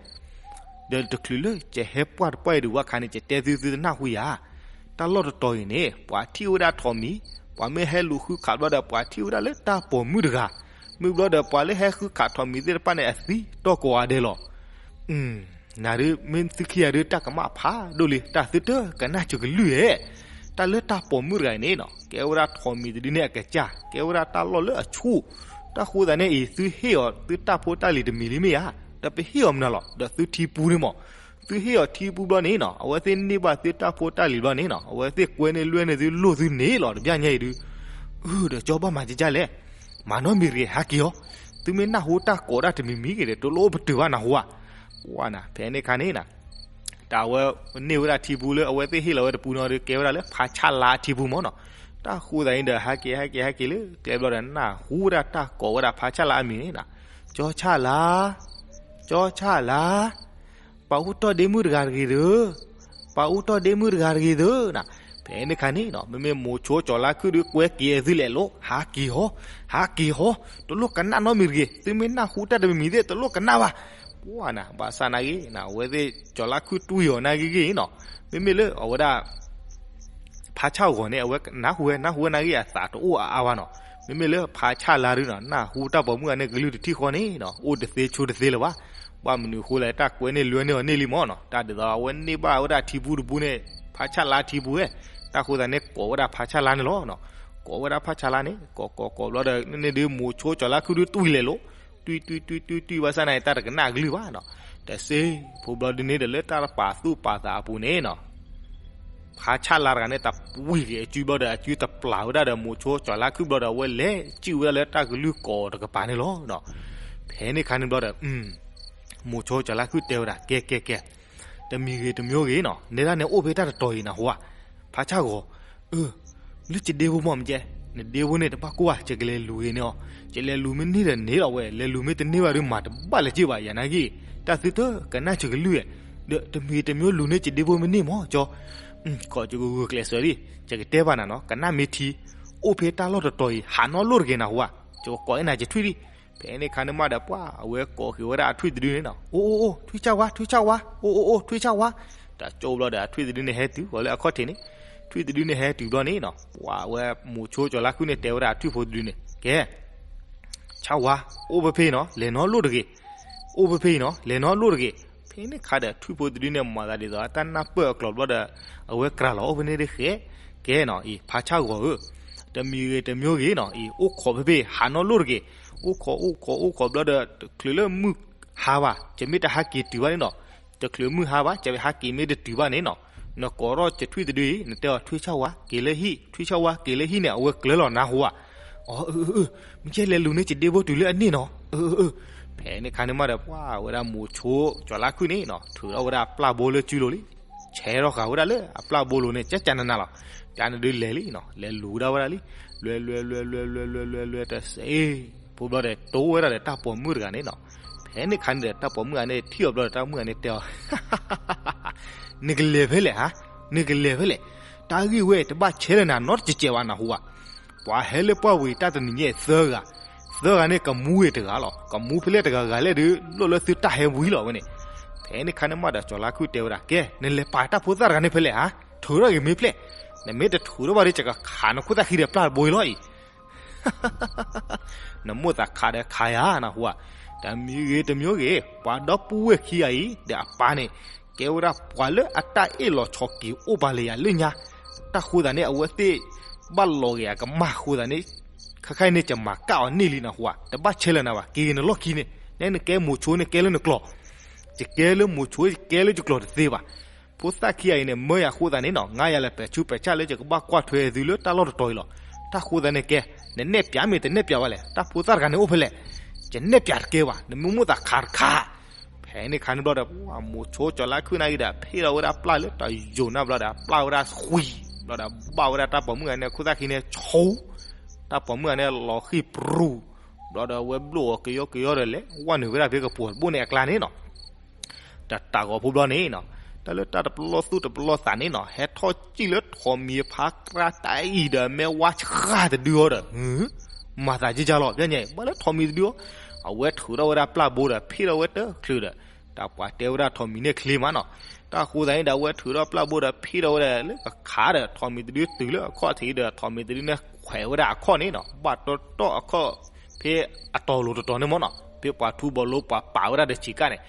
ဒီးတချုးလၢယဟဲပှၢ်တပှၢ်အံၤဒုး ဝဲခါန့ၣ် ယတဲသုသုတနၢ်ဟူယၤ, တၢ်လီၢ်တတီၤအံၤန့ၣ် ပှၤထံၣ်ဝဲဒၣ်ထိးမံၤ, ပှၤမ့ၢ်ဟဲလူၤဃုခးဘျီဒီး ပှၤထံၣ်ဝဲဒၣ်လၢတၢ်ပိာ်မုၣ်တဂၤ, မ့ၢ်ဘျီဒီး ပှၤလၢဟဲဃုခးထိးမံၤသ့ၣ်တဖၣ်န့ၣ် အသံတီၢ်ကိးဂၤဒဲးလီၤ. နၤဒုး မ့ၢ်သုခံဂၤဒုး တၢ်ကမၣ်ဖးဒိၣ်လံ, တၢ်သုတကနၣ်စၢၤကလုၢ်ဧဲ, တၢ်လၢတၢ်ပိာ်မုၣ်တဂၤအံၤန့ၣ်နီၤ ကဲဝဲဒၣ်ထိးမံၤတဒုန့ၣ်အကစၢ်, ကဲဝဲဒၣ်တၢ်လီၢ်လၢအဆူၣ်, တၢ်ဃိသးန့ၣ်အံၤ သုဟ့ၣ်အီၤသုတၢ်ဖိတၢ်လံၤတမံၤလံမ့ၢ်ဧါ, ဒီးပဟ့ၣ်အီၤမနုၤလီၤ, ဒီးသုထံပူၤန့ၣ်မး, သုဟ့ၣ်အီၤထံပူၤဘျီန့ၣ်နီၤ အဝဲသ့ၣ်န့ၢ်ဘၣ်သုတၢ်ဖိတၢ်လံၤဘျီန့ၣ်နီၤ အဝဲသ့ၣ်ကွဲန့ၢ်လွဲန့ၢ်သုလိၢ်သုန့ၣ်လီၤ တဘျီညါအံၤဒုး. အၢ ဒီးကၠီဘၣ်မၤကကၢ်လဲၣ်, မၤနီတမံၤတဂ့ၤ ဟးက့ၤအီၤ, သုမ့ၢ်နၢ်ဟူတၢ်ကိးဒၣ်တမံၤမံၤဂ့ၤဒီး တလိၣ်အိၣ်ပတုာ်ဘၣ်နၢ်ဟူဧါ. ပှၢ်နၤ ဖဲန့ၣ်ခါန့ၣ်နၤ တၢ်ဝဲန့ၢ်ဝဲဒၣ်ထံပူၤလၢအဝဲသ့ၣ်ဟ့ၣ်လီၤဝဲတပူၤနီၤဒီး ကဲဝဲဒၣ်လၢဖါဆၣ်လါထံပူၤမးနီၤ. တၢ်ဃိသးန့ၣ်ဒီး ဟးက့ၤ ဟဲက့ၤ ဟဲက့ၤလၢကျဲဘျီဒီး နၢ်ဟူဝဲဒၣ်တၢ်ကိးဝဲဒၣ်ဖါဆၣ်လါအမံၤန့ၣ်နီၤ, ကၠီဆၣ်လါ, ကၠီဆၣ်လါ, ပာ်အူတီၢ်ဒ့မုၣ်တဂၤတဂ့ၤသၢ, ပာ်အူတီၢ်ဒ့မုၣ်တဂၤတဂ့ၤသၢနၤ. ဖဲန့ၣ်ခါန့ၣ်နီၤ မ့မ့ၢ်မိၤဆိကၠီၤလါခုၣ်ဒုးကွဲက့ၤအသုလဲၣ်လိၤ ဟးက့ၤဟီ, ဟးက့ၤဟီ, တလိၣ်ကနၣ်နီတမံၤတဂ့ၤ, သုမ့ၢ်နၢ်ဟူတၢ်တမံၤမံၤသ့ၣ် တလိၣ်ကနၣ်ဘၣ်. ပှၢ်နၤ ဘၣ်ဆၣ်နာ်ဂ့ၤနၤ အဝဲသ့ၣ်ကၠီၤလါခုၣ်တွံၢ်အီၤနာ်ဂ့ၤဂ့ၤနီၤ, မ့မ့ၢ်လၢအဝဲဒၣ် ဖါဆၣ်ဂီၤန့ၣ် အဝဲနၢ်ဟူဝဲ နၢ်ဟူဝဲနာ်ဂ့ၤ အသးတအိၣ်အါအါဘၣ်နီၤ. မ့မ့ၢ်လၢဖါဆၣ်လါဒုးနီၤ နၢ်ဟူတၢ်ပိာ်မုၣ်ဂၤန့ၣ် ကလုၢ်တထံၣ်ဃီန့ၣ်နီၤ အိၣ်တသ့ဆိတသ့လၢၤဘၣ်. ဘၣ်မနုၤအဃိလဲၣ် တၢ်ကွဲန့ၢ်လွဲန့ၢ်အီၤန့ၢ်လံမးနီၤ. တၢ်ဒ်သိးအဝဲန့ၢ်ဘၣ်ဝဲဒၣ်ထံပူၤတပူၤန့ၣ် ဖါဆၣ်လါထံပူၤဝဲ, တၢ်ဃိသးန့ၣ် ကိးဝဲဒၣ်ဖါဆၣ်လါန့ၣ်လီၤ. ကိးဝဲဒၣ်ဖါဆၣ်လါန့ၣ် ကိးကိးကိးဘျီဒီး န့ၣ်ဒုးမိၤဆိကၠီၤလါခုၣ်ဒုးတွံၢ်လဲၣ်လိၤ တွံၢ်တွံၢ်တွံၢ်တွံၢ်တွံၢ် ဘၣ်ဆၣ်နာ်ဂ့ၤ တၢ်တကနၣ်အကလုၢ်ဘၣ်နီၤ. တစ့ဖိဘျီဒုးန့ၣ်ဒီး လၢတၢ်ပာ်သူၣ်ပာ်သးအပူၤန့ၣ်နီၤ ဖါဆၣ်လါတဂၤန့ၣ် တပှံၤက့ၤအစုဘျီဒီး အစုတပျၢ်ဝဲဒၣ်ဒီး မိၤဆိကၠီၤလါခုၣ်ဘျီဒီး အဝဲလဲၤစုၣ်ဝဲဒၣ်လၢတၢ်ကလုၢ်ကိးတကပၤန့ၣ်လီၤ. ဖဲန့ၣ်ခါန့ၣ်ဘျီဒီး မိၤဆိကၠီၤလါခုၣ်တဲဝဲဒၣ် ကဲကဲကဲ တမံၤဂ့ၤတမံၤဂ့ၤနီၤ နဲဒၣ်န့ၣ်အိၣ်ဖဲတၢ်တတီၤအံၤနၢ်ဟူဧါ. ဖါဆၣ်ဂီၤ အၢ လၢယဒ့ဖိမ့ၢ်မကဲ နဒ့ဖိန့ၣ်တဘၣ်ကိၢ်ဘၣ် ယကလဲၤလူၤဂ့ၤန့ၢ်အီၤ, ယလဲၤလူၤမ့ၢ်န့ၢ်ဒီးန့ၢ်လီၤဝဲ, လဲၤလူၤမ့ၢ်တန့ၢ်ဘၣ်ဒီး မၤတဘၣ်လၢၤက့ဘၣ် ယနာ်ဂ့ၤ, တၢ်သုတကနၣ်စၢၤကလုၢ်ဧဲ, ဒီးတမံၤတမံၤလူၤန့ၢ်ယဒ့ဖိမ့ၢ်န့ၢ်မးကၠီ, ကီးယကဂုာ်ကျဲးစၢးလံ, ယကတဲဘၣ်နၤနီၤ ကနၣ်မ့ၢ်ထံ, အိၣ်ဖဲတၢ်လီၢ်တတီၤအံၤ ဟးနီၣ်လိၣ်တဂ့ၤနၢ်ဟူဧါ, ယကကိးအ့ၣ်နၤယထွံၣ်လံ ဖဲန့ၣ်ခါန့ၣ်မးဒီး ပှၤအဝဲကိးက့ၤဝဲဒၣ်အထွံၣ်တဒုန့ၣ်နီၤ, အိၣ်အိၣ်အိၣ် ထွံၣ်ဆၣ်ဝါ ထွံၣ်ဆၣ်ဝါ, အိၣ်အိၣ်အိၣ် ထွံၣ်ဆၣ်ဝါ. တၢ်ကၠိဘျီဒီး အထွံၣ်တဒုန့ၣ်ဟဲတုၤအီၤလၢအခီၣ်ထံးန့ၣ်, ထွံၣ်တဒုန့ၣ်ဟဲတုၤဘျီန့ၣ်နီၤ, ပှၤအဝဲမိၤဆိကၠီၤလါခုၣ်န့ၣ်တဲဝဲဒၣ်ထွံၣ်ဖိတဒုန့ၣ်, ကဲ ဆၣ်ဝါ, အိၣ်ဖဲဖဲအံၤနီၤ လဲၤနီၢ်လိၣ်တဂ့ၤ, အိၣ်ဖဲဖဲအံၤနီၤ လဲၤနီၢ်လိၣ်တဂ့ၤ. ဖဲန့ၣ်ခါဒီး ထွံၣ်ဖိတဒုန့ၣ် မၤသးဒ်သိးအတၢ်နၢ်ပၢၢ်အကျိၤဘျီဒီး အဝဲကြၤလီၤအိၣ်ဖဲန့ၣ်တဃဲ, ကဲနီၤအံၤ ဖါဆၣ်ဂီၤဧၢ, တမံၤဂ့ၤတမံၤဂ့ၤနီၤအံၤ အိၣ်ခိးဖဲဖဲ ဟးနီၢ်လိၣ်တဂ့ၤ, အိၣ်ခိးအိၣ်ခိးအိၣ်ခိးဘျီဒီး တချုးလၢမုၢ်ဟါဘၣ် ယမ့ၢ်တဟးက့ၤတုၤဘၣ်န့ၣ်နီၤ, တချုးမုၢ်ဟါဘၣ် ယဟးက့ၤမ့ၢ်တတုၤဘၣ်န့ၣ်နီၤ, နကိးထီၣ်ယထွံၣ်တဒုအံၤ နတဲအီၤ ထွံၣ်ဆၣ်ဝါ က့ၤလၢဟံၣ်, ထွံၣ်ဆၣ်ဝါ က့ၤလၢဟံၣ်န့ၣ် အဝဲကျၢၤလီၤနၤဟူဧါ. အၢ အၢ အၢ မ့ၢ်ကဲလဲၤလူၤန့ၢ်ယဒ့ဖိတုၤလၢအန့ၣ်နီၤ. အၢ အၢ အၢ. ဖဲန့ၣ်ခါန့ၣ်မးဒီး ပှၤဝဲဒၣ်မိၤဆိကၠီၤလါခုၣ်န့ၣ်နီၤ ထုးထီၣ်ဝဲဒၣ်အပျၢ်ဘိလၢကုလိၤလံ, ဆဲးထီၣ်ဃာ်ဝဲဒၣ်လၢအပျၢ်ဘိလိၤန့ၣ် ကကနနၤလီၤ. တၢ်န့ၣ်ဒုးလဲၤလံနီၤ လဲၤလူၤဒၣ်ဝဲဒၣ်လံ, လွဲလွဲလွဲလွဲလွဲလွဲလွဲလွဲတစ့ ဖိဘျီဒီး တိဝဲဒၣ်ဒီးတၢ်ပိာ်မုၣ်တဂၤန့ၣ်နီၤ. ဖဲန့ၣ်ခါန့ၣ်ဒီး တၢ်ပိာ်မုၣ်ဂၤန့ၣ် ထံၣ်အီၤဘျီဒီး တၢ်မုၣ်ဂၤန့ၣ်တဲအီၤ နကလဲၤဖဲလဲၣ်ဧါ, နကလဲၤဖဲလဲၣ်, တၢ်ဂ့ၢ်ဝဲတဘၣ်ဆဲးလၢနၤနီတစဲးဘၣ်နဟူဧါ. ပှၤဟဲလၢပှၢ်ဝံၤတၢ်တနံၤညါသၢဂၤ, သၢဂၤန့ၣ်ကမူဂ့ၤတဂၤလီၤ, ကမူဖဲလဲၣ်တဂၤဂၤလဲၣ်ဒီး လိၣ်လၢသုတၢ်ဟဲဝံၤလီၤဝဲန့ၣ်. ဖဲန့ၣ်ခါန့ၣ်မးဒီး ကၠီၤလါခုၣ်တဲဝဲဒၣ် ကဲ နလဲၤပာ်တၢ်ဖိသၣ်တဂၤန့ၣ်ဖဲလဲၣ်ဧါ, ထုးထီၣ်ဂ့ၤမ့ၢ်ဖျဲၣ်, နမ့ၢ်တထုးထီၣ်ဘၣ်ဒီး ယကခးနခိၣ်သၣ်ခံဒီးပျၢ်တဘိအံၤလီၤအံၤ နမိၣ်သးခးဒီးခးယၤနဟူဧါ. တမံၤဂ့ၤတမံၤဂ့ၤ ပှၤဒီပုၢ်ဝဲၢ်ခံဂၤအံၤဒီးအပၢ်န့ၣ် ကဲဝဲဒၣ်ပှၤလၢအတၢ်အ့ၣ်လိာ်ဆိးက့ၤအိၣ်ပာ်လၢယၤလၢညါ, တၢ်ဃိသးန့ၣ် အဝဲသ့ၣ်ဘၣ်လီၤက့ၤအကမၢ်ဃိသးန့ၣ်, ခဲခါအံၤန့ၣ် ယမၤကၣ်အီၤန့ၢ်လံနဟူဧါ, တဘၣ်ဆဲးလၢနၤဘၣ်, က့ၤဂ့ၤနလီၢ်ခံန့ၣ်, နဲနကဲမိၤဆိန့ၣ်ကဲလၢနကျိာ်, ယကဲလၢမိၤဆိ ယကဲလၢယကျိာ်တသ့ဘၣ်. ဖိသၣ်ခံဂၤအံၤန့ၣ် မၢယၤဃိသးန့ၣ်နီၤ ငါယၤလဲၤပဲာ်ဆူပဲာ်ဆၣ်လၢယကဘၣ်ကွၢ်ထွဲသုလၢတၢ်လီၢ်တတီၤအံၤလီၤ. တၢ်ဃိသးန့ၣ်ကဲ, နနဲၣ်ပၠးမ့ၢ်တနဲၣ်ပၠးဘၣ်လဲၣ်, တၢ်ဖိသၣ်တဂၤန့ၣ်အိၣ်ဖဲလဲၣ်, ယနဲၣ်ပၠးတကဲဘၣ်, နမ့ၢ်မိၣ်သးခးတခး. ဖဲန့ၣ်ခါန့ၣ်ဘျီဒီး မိၤဆိကၠီၤလါခုၣ်န့ၣ်က့ၤဒီး ဖ့ၣ်ထီၣ်ဝဲဒၣ်ပျၢ်လၢတယိာ်နၢ်ဘျီဒီး ပျၢ်ဝဲဒၣ်ဃံၤ, ဘျီဒီးဘၣ်ဝဲဒၣ်တၢ်ပိာ်မုၣ်ဂၤန့ၣ် ခိၣ်သၣ်ခံန့ၣ်ဆိ, တၢ်ပိာ်မုၣ်ဂၤန့ၣ်လီၤဃံၤပြူၤ, ဘျီဒီးအဝဲဘျိၣ်အီၤကယီကယီဒီးလဲၤဝဲနုာ်ဝဲဒၣ်ဖဲကပိာ်တဘိန့ၣ်အကျါန့ၣ်နီၤ. တၢ်တၢ်ဂီၤဖိဘျီန့ၣ်နီၤ, တၢ်လၢတၢ်တပလီၢ်သူၣ်တပလီၢ်သးန့ၣ်နီၤ ဟဲထီၣ်စံၣ်လၢထိးမံၤဖါကြၢ်တၢ်အံၤဒီး မဲဝါဆှၢ်တဒုအီၤဒီး မၤသးကကၢ်လီၤ, ဘၣ်လၢထိးမံၤတဒုအီၤ, အဝဲထုးထီၣ်ဝဲဒၣ်ပျၢ်ဘိဒီး ဖ့ၣ်ထီၣ်ဝဲတချုးဒီး တၢ်ပှၤတဲဝဲဒၣ်ထိးမံၤန့ၣ်ချ့မးနီၤ. တၢ်ဃိသးန့ၣ်ဒီး အဝဲထုးထီၣ်ပျၢ်ဘိဒီး ဖ့ၣ်ထီၣ်ဝဲဒၣ်လၢကခးဒီး ထိးမံၤတဒုတုၤလၢအခီၣ်ထံးဒီး ထိးမံၤတဒုန့ၣ်ခွဲးဝဲဒၣ်အခီၣ်န့ၣ်နီၤ, ဘၣ်တီတီအခီၣ် ဖဲအတီၤလိၤတတီၤန့ၣ်မးနီၤ, ဖဲပှၤထူဘီလိပှၤပာ်ဝဲဒၣ်ဒီးစံးကၣ်န့ၣ်,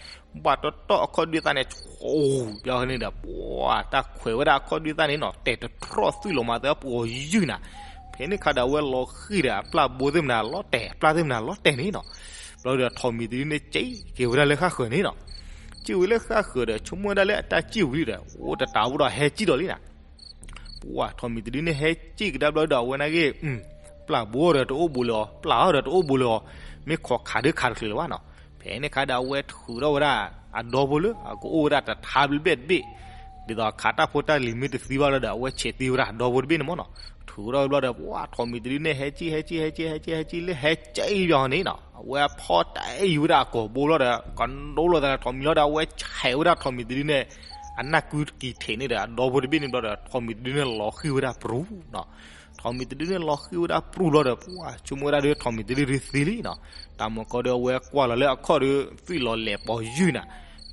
ဘၣ်တီတီအခီၣ်ဒုးသၣ်န့ၣ် ဆိး, ဘျီန့ၣ်ဒီး ပှၤတၢ်ခွဲးဝဲဒၣ်အခီၣ်ဒုးသၣ်န့ၣ်နီၤ တဲာ်တထီၣ်သွံၣ်လီၤမးသၢပှီၤယုၢ်နၤ. ဖဲန့ၣ်ခါဒီး အဝဲလီၤဃံၤဒီးအပျၢ်ဘိသ့ၣ်မနၤလီၤတဲာ် အပျၢ်သ့ၣ်မနၤလီၤတဲာ်န့ၣ်နီၤ. ဘျီဒီးထိးမံၤတဒုန့ၣ် စံၣ်က့ၤဝဲဒၣ်လၢဃၣ်ဃၢၤန့ၣ်နီၤ. စံၣ်ဝဲလၢဃၣ်ဃၢၤဒီး ဆိကမိၣ်ဝဲဒၣ်လၢအတၢ်စံၣ်ဝံၤဒီး အိၣ်တတးအိၣ်ဒီးဟဲစံၣ်ဒီးလံနၤ. ပှၤထိးမံၤတဒုန့ၣ်ဟဲစံၣ်ကဒါဘျီဒီး အဝဲန့ၣ်ဂ့ၤ, ပျၢ်ဘိဒီးတအိၣ်ဘူးလၢၤအီၤ, ပျၢ်အီၤဒီးတအိၣ်ဘူးလၢၤအီၤ, မ့ၢ်ခိးခးဒုးခးတချုးလၢၤဘၣ်နီၤ. ဖဲန့ၣ်ခါဒီး အဝဲထုးထီၣ်ဝဲဒၣ်အဒီဖိလၢ အကအိၣ်ဝဲဒၣ်တထါဘျ့ဘ့ၣ်တဘ့ၣ်, ဒ်သိးခးတၢ်ဖိတၢ်လံၤမ့ၢ်တသံဘၣ်လီၤဒီး အဝဲဆဲးသံဝဲဒၣ်အဒီဖိတဘ့ၣ်န့ၣ်မးနီၤ. ထုးထီၣ်ဝဲဘျီဒီး ပှၤထိးမံၤတဒုန့ၣ် ဟဲစံၣ် ဟဲစံၣ် ဟဲစံၣ် ဟဲစံၣ် ဟဲစံၣ် လၢဟဲစံၣ်ဘၣ်န့ၣ်နီၤ, အဝဲဖီၣ်တၢ်အံၤဝဲဒၣ်အကိာ်ဘိလီၤဒီး ကဒိလီၤသးဒီးထိးမံၤလီၤဒီး အဝဲဆဲးဝဲဒၣ်ထိးမံၤတဒုန့ၣ် အနၢ်ကုတကံၤထံးန့ၣ်ဒီး အဒီဖိတဘ့ၣ်န့ၣ်ဘျီဒီး ထိးမံၤတဒုန့ၣ်လီၤဃံၤဝဲဒၣ်ပြူၤနီၤ.ထိးမံၤတဒုန့ၣ်လီၤဃံၤဝဲဒၣ်ပြူၤလီၤဒီး ပှၤဆိကမိၣ်ဝဲဒၣ်ဒီး ထိးမံၤတဒုဒုးသံလံနီၤ. တၢ်မၤကီဒီး အဝဲကွၢ်လီၤလၢအခီၣ်ဒီး သွံၣ်လီၤလဲၤပီၤယုၢ်နၤ.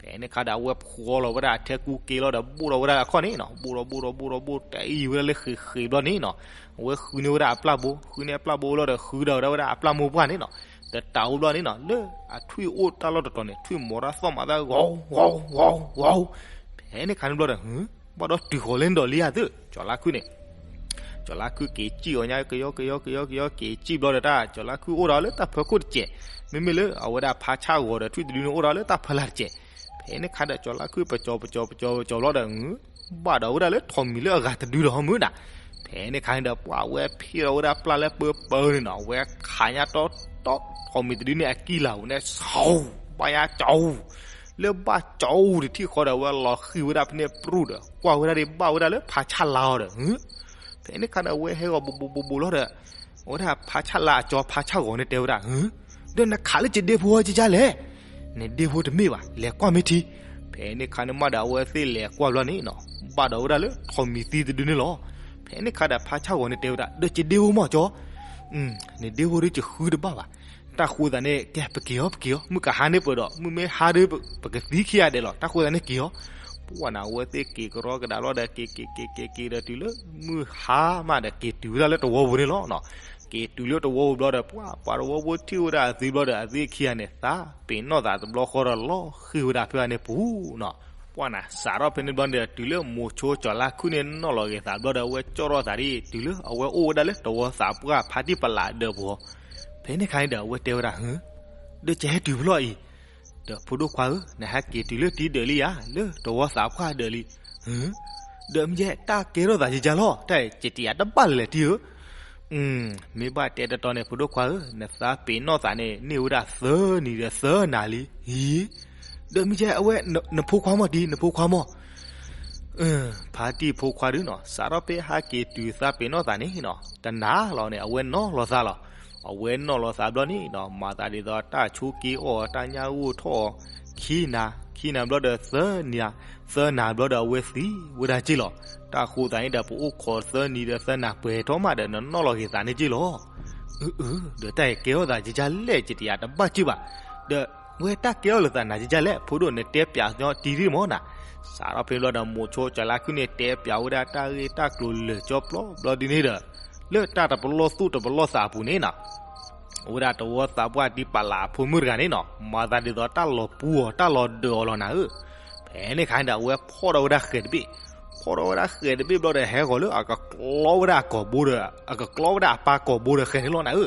ဖဲန့ၣ်ခါဒီး အဝဲဖှီလီၤဝဲဒၣ်အထဲကူက့ၤလီၤဒီး ဘိၣ်ထီၣ်ဝဲဒၣ်အခီၣ်န့ၣ်နီၤ, ဘိၣ်ထီၣ်ဘိၣ်ထီၣ်ဘိၣ်ထီၣ်ဘိၣ် တၢ်အံၤဝဲဒၣ်လၢဃ့းဃ့းဘျီန့ၣ်နီၤ. အဝဲဃုန့ၢ်ဝဲဒၣ်အပျၢ်ဘိ, ဃုန့ၢ်အပျၢ်ဘိလီၤဒီး ဃုဒီးဝဲဒၣ်အပျၢ်မိၢ်ပှၢ်န့ၣ်နီၤ. တတးအိၣ်ဘျီန့ၣ်နီၤ လၢအထွံၣ်အိၣ်တၢ်လီၢ်တတီၤန့ၣ် ထွံၣ်မိၤတၢ်သီၣ်မၤသၣ်ဂီၤဂီၤဂီၤဂီၤ. ဖဲန့ၣ်ခါန့ၣ်ဘျီဒီး ဘၣ်ဒီးတုၤဃီၤလၢနဒီးလံဧါသ့ၣ် ကၠီၤလါခုၣ်န့ၣ် ကၠီၤလါခုၣ်က့ၤစံၣ်အီၤညါ ကယီကယီကယီကယီ က့ၤစံၣ်ဘျီဒီး တၢ်ကၠီၤလါခုၣ်အိၣ်ဒီးလၢတၢ်ဖၢခိၣ်တစဲး, မ့မ့ၢ်လၢအဝဲဒၣ်ဖါဆၣ်ဂီၤဒီးထွံၣ်တဒုန့ၣ် အိၣ်ဒီးလၢတၢ်ဖၢလာ်တစဲး. ဖဲန့ၣ်ခါဒီး ကၠီၤလါခုၣ်ပကၠီၤပကၠီၤပကၠီၤပကၠီၤဘျီဒီး ဘၣ်ဒီးဝဲဒၣ်လၢထိးမံၤလၢအဂၤတဒုဒီးဟီမုၢ်နၤ. ဖဲန့ၣ်ခါန့ၣ်ဒီး ပှၤဝဲဖ့ၣ်ထီၣ်ဝဲဒၣ်ပျၢ်လၢပၢပၢန့ၣ်နီၤ, ဝဲခးညါတီတီ ထိးမံၤတဒုန့ၣ် အကံၢ်လၤဝဲန့ၣ် ဆီ, ဘၣ်ညါကၠီ, လၢဘၣ်ကၠီတထံၣ်ဃီဒီး အဝဲလီၤဃံၤဝဲဒၣ်ဖဲန့ၣ်ပြူၢ်ဒီး ကွၢ်ဝဲဒၣ်ဒ်ဘၣ်ဝဲဒၣ်လၢဖးဆၣ်လါအီၤဒီး ဖဲန့ၣ်ခါဒီး အဝဲဟဲဂီၤဘူးဘူးဘူးဘူးလီၤဒီး အဝဲဒၣ်ဖးဆၣ်လါအကၠီ ဖးဆၣ်ဂီၤန့ၣ်တဲဝဲဒၣ် ဒီးနခးလၢယဒ့ဖိဟီကကလဲၣ်, နဒ့ဖိတမ့ၢ်ဘၣ် လဲၤကွၢ်မ့ၢ်ထံ. ဖဲန့ၣ်ခါန့ၣ်မးဒီး အဝဲသ့ၣ်လဲၤကွၢ်ဘျီန့ၣ်နီၤ ဘၣ်ဒီးဝဲဒၣ်လၢထိးမံၤသံတဒုန့ၣ်လီၤ. ဖဲန့ၣ်ခါဒီး ဖးဆၣ်ဂီၤန့ၣ်တဲဝဲဒၣ် ဒီးယဒ့ဖိမ့ၢ်ကၠီ, နဒ့ဖိဒုးယဃုတဘၣ်ဘၣ်, တၢ်ဃိသးန့ၣ် ကဲ ပက့ၤအီၤ ပက့ၤအီၤ, မုၢ်ကဟါန့ၣ်ပဒီး မုၢ်မ့ၢ်ဟါဒီး ပကသံခံဂၤဒဲးလီၤ, တၢ်ဃိသးန့ၣ်က့ၤအီၤ. ပှၢ်နၤ အဝဲသ့ၣ်က့ၤကရီကဒါဘျီဒီး က့ၤက့ၤက့ၤက့ၤက့ၤဒီး တုၤလၢမုၢ်ဟါမးဒီး က့ၤတုၤဝဲဒၣ်လၢတဝီပူၤန့ၣ်လီၤ. က့ၤတုၤလၢတဝီပူၤဘျီဒီး ပှၢ်ပှၤတဝီဖိထံၣ်ဝဲဒၣ်အသုဘျီဒီး အသ့ၣ်ခံဂၤန့ၣ် သးပ့ၤနီၣ်သးတဘျီဃီဒီးလီၤဃံၤဝဲဒၣ်ဖဲအံၤန့ၣ်ပူၤနီၤ. ပှၢ်နၤ စးထီၣ်ဖဲန့ၣ်ဘျီန့ၣ်ဒီး တုၤလၢမိၤဆိကၠီၤလါခုၣ်န့ၣ် နီၣ်လီၤဂ့ၤသးဘျီဒီး အဝဲကၠီၣ်ထီၣ်သးဒ် တုၤလၢအဝဲအိၣ်ဝဲဒၣ်လၢတဝီသးပှၢ်ဖါတံၢ်ပလးဒၢးပူၤ. ဖဲန့ၣ်ခါန့ၣ်ဒီး အဝဲတဲဝဲဒၣ် ဒီးကဟဲတုၤဖဲလဲၣ်အံၤ, ဒီးဖိဒိၣ်ခွါဧၢ, နဟဲက့ၤတုၤလၢတံၤဒၢးလံဧါ, လၢတဝီသးပှၢ်ဒၢးလံ. ဒီးမ့ၢ်ကဲ တၢ်ကဲထီၣ်သးကကါလီၤ, တၢ်အံၤ ကတယၤတဘၣ်လၢၤလဲၣ်တံၤဧၢ. မ့ၢ်ဘၣ်တဲတတီန့ၣ် ဖိဒိၣ်ခွါဧၢ, နသးပ့ၤနီၣ်သးန့ၣ် န့ၢ်ဝဲဒၣ်သၢနံၤဒီးသၢနၤလံ. အံၤ, ဒီးမ့ၢ်ကဲ အဝဲ နဖိခွါမီၢ်တံၤ နဖိခွါမီၢ် ဖါတံၢ်ဖိခွါဒုနီၤ, စးထီၣ်ဖဲဟဲက့ၤတုၤသးပ့ၤနီၣ်သးန့ၣ်နီၤ, တနၤလီၤန့ၣ် အဝဲနီၣ်လီၤသးလီၤ. အဝဲနီၣ်လီၤသးဘျီန့ၣ်နီၤ, မၤသးဒ်သိးတၢ်ဆိက့အီၣ် တၢ်ညၣ်ဂိၢ်ထီၣ်အီၤ, ခံနၤ, ခံနၤဘျီဒီးသၢနၤ, သၢနၤဘျီဒီးအဝဲသံဝဲဒၣ်က့ၢ်လီၤ. တၢ်ဃိသးန့ၣ်ဒီး ပအိၣ်ခိးသၢနံၤဒီးသၢနၤပှဲၤထီၣ်မးဒီး နနီၣ်လီၤဂ့ၤသးန့ၣ်က့ၢ်လီၤ. အၢ အၢ ဒီးတၢ်အံၤကဲထီၣ်သးကကါလဲၣ် ကတယၤတဘၣ်က့ၢ်ဘၣ်. ဒီး ဝဲတၢ်ကဲထီၣ်လၢသးနၤကကါလဲၣ် ဖိဒိၣ် နတဲပၠးညီတံၤဒ်မီၢ်နၤ. စးထီၣ်ဖဲန့ၣ်ဘျီဒီး မိၤဆိကၠီၤလါခုၣ်န့ၣ် တဲပၠးဝဲဒၣ်တၢ်ဂ့ၢ်တၢ်ကျိၤလၢာ်ကၠီပျီဘျီဒ်န့ၣ်ဒီး လၢတၢ်တပလီၢ်သူၣ်တပလီၢ်သးအပူၤန့ၣ်နီၤ, အိၣ်ဝဲဒၣ်တဝီသးပှၢ်တံၢ်ပလးအဖိမုၣ်တဂၤန့ၣ်နီၤ, မၤသးဒ်သိးတၢ်လီၤပူအီၤ တၢ်လီၤဒၢးအီၤလီၤနၤဧၢ. ဖဲန့ၣ်ခါန့ၣ်ဒီး အဝဲဖီၣ်ထီၣ်ဝဲဒၣ်ဃဲၤတဘ့ၣ်, ဖီၣ်ထီၣ်ဝဲဒၣ်ဃဲၤတဘ့ၣ်ဘျီဒီး ဟဲဂီၤလၢအကကျီဝဲဒၣ်အကိာ်ဘိဒီး အကကျီဝဲဒၣ်အပၢ်ကိာ်ဘိဒီးဃဲၤန့ၣ်လီၤနၤဧၢ.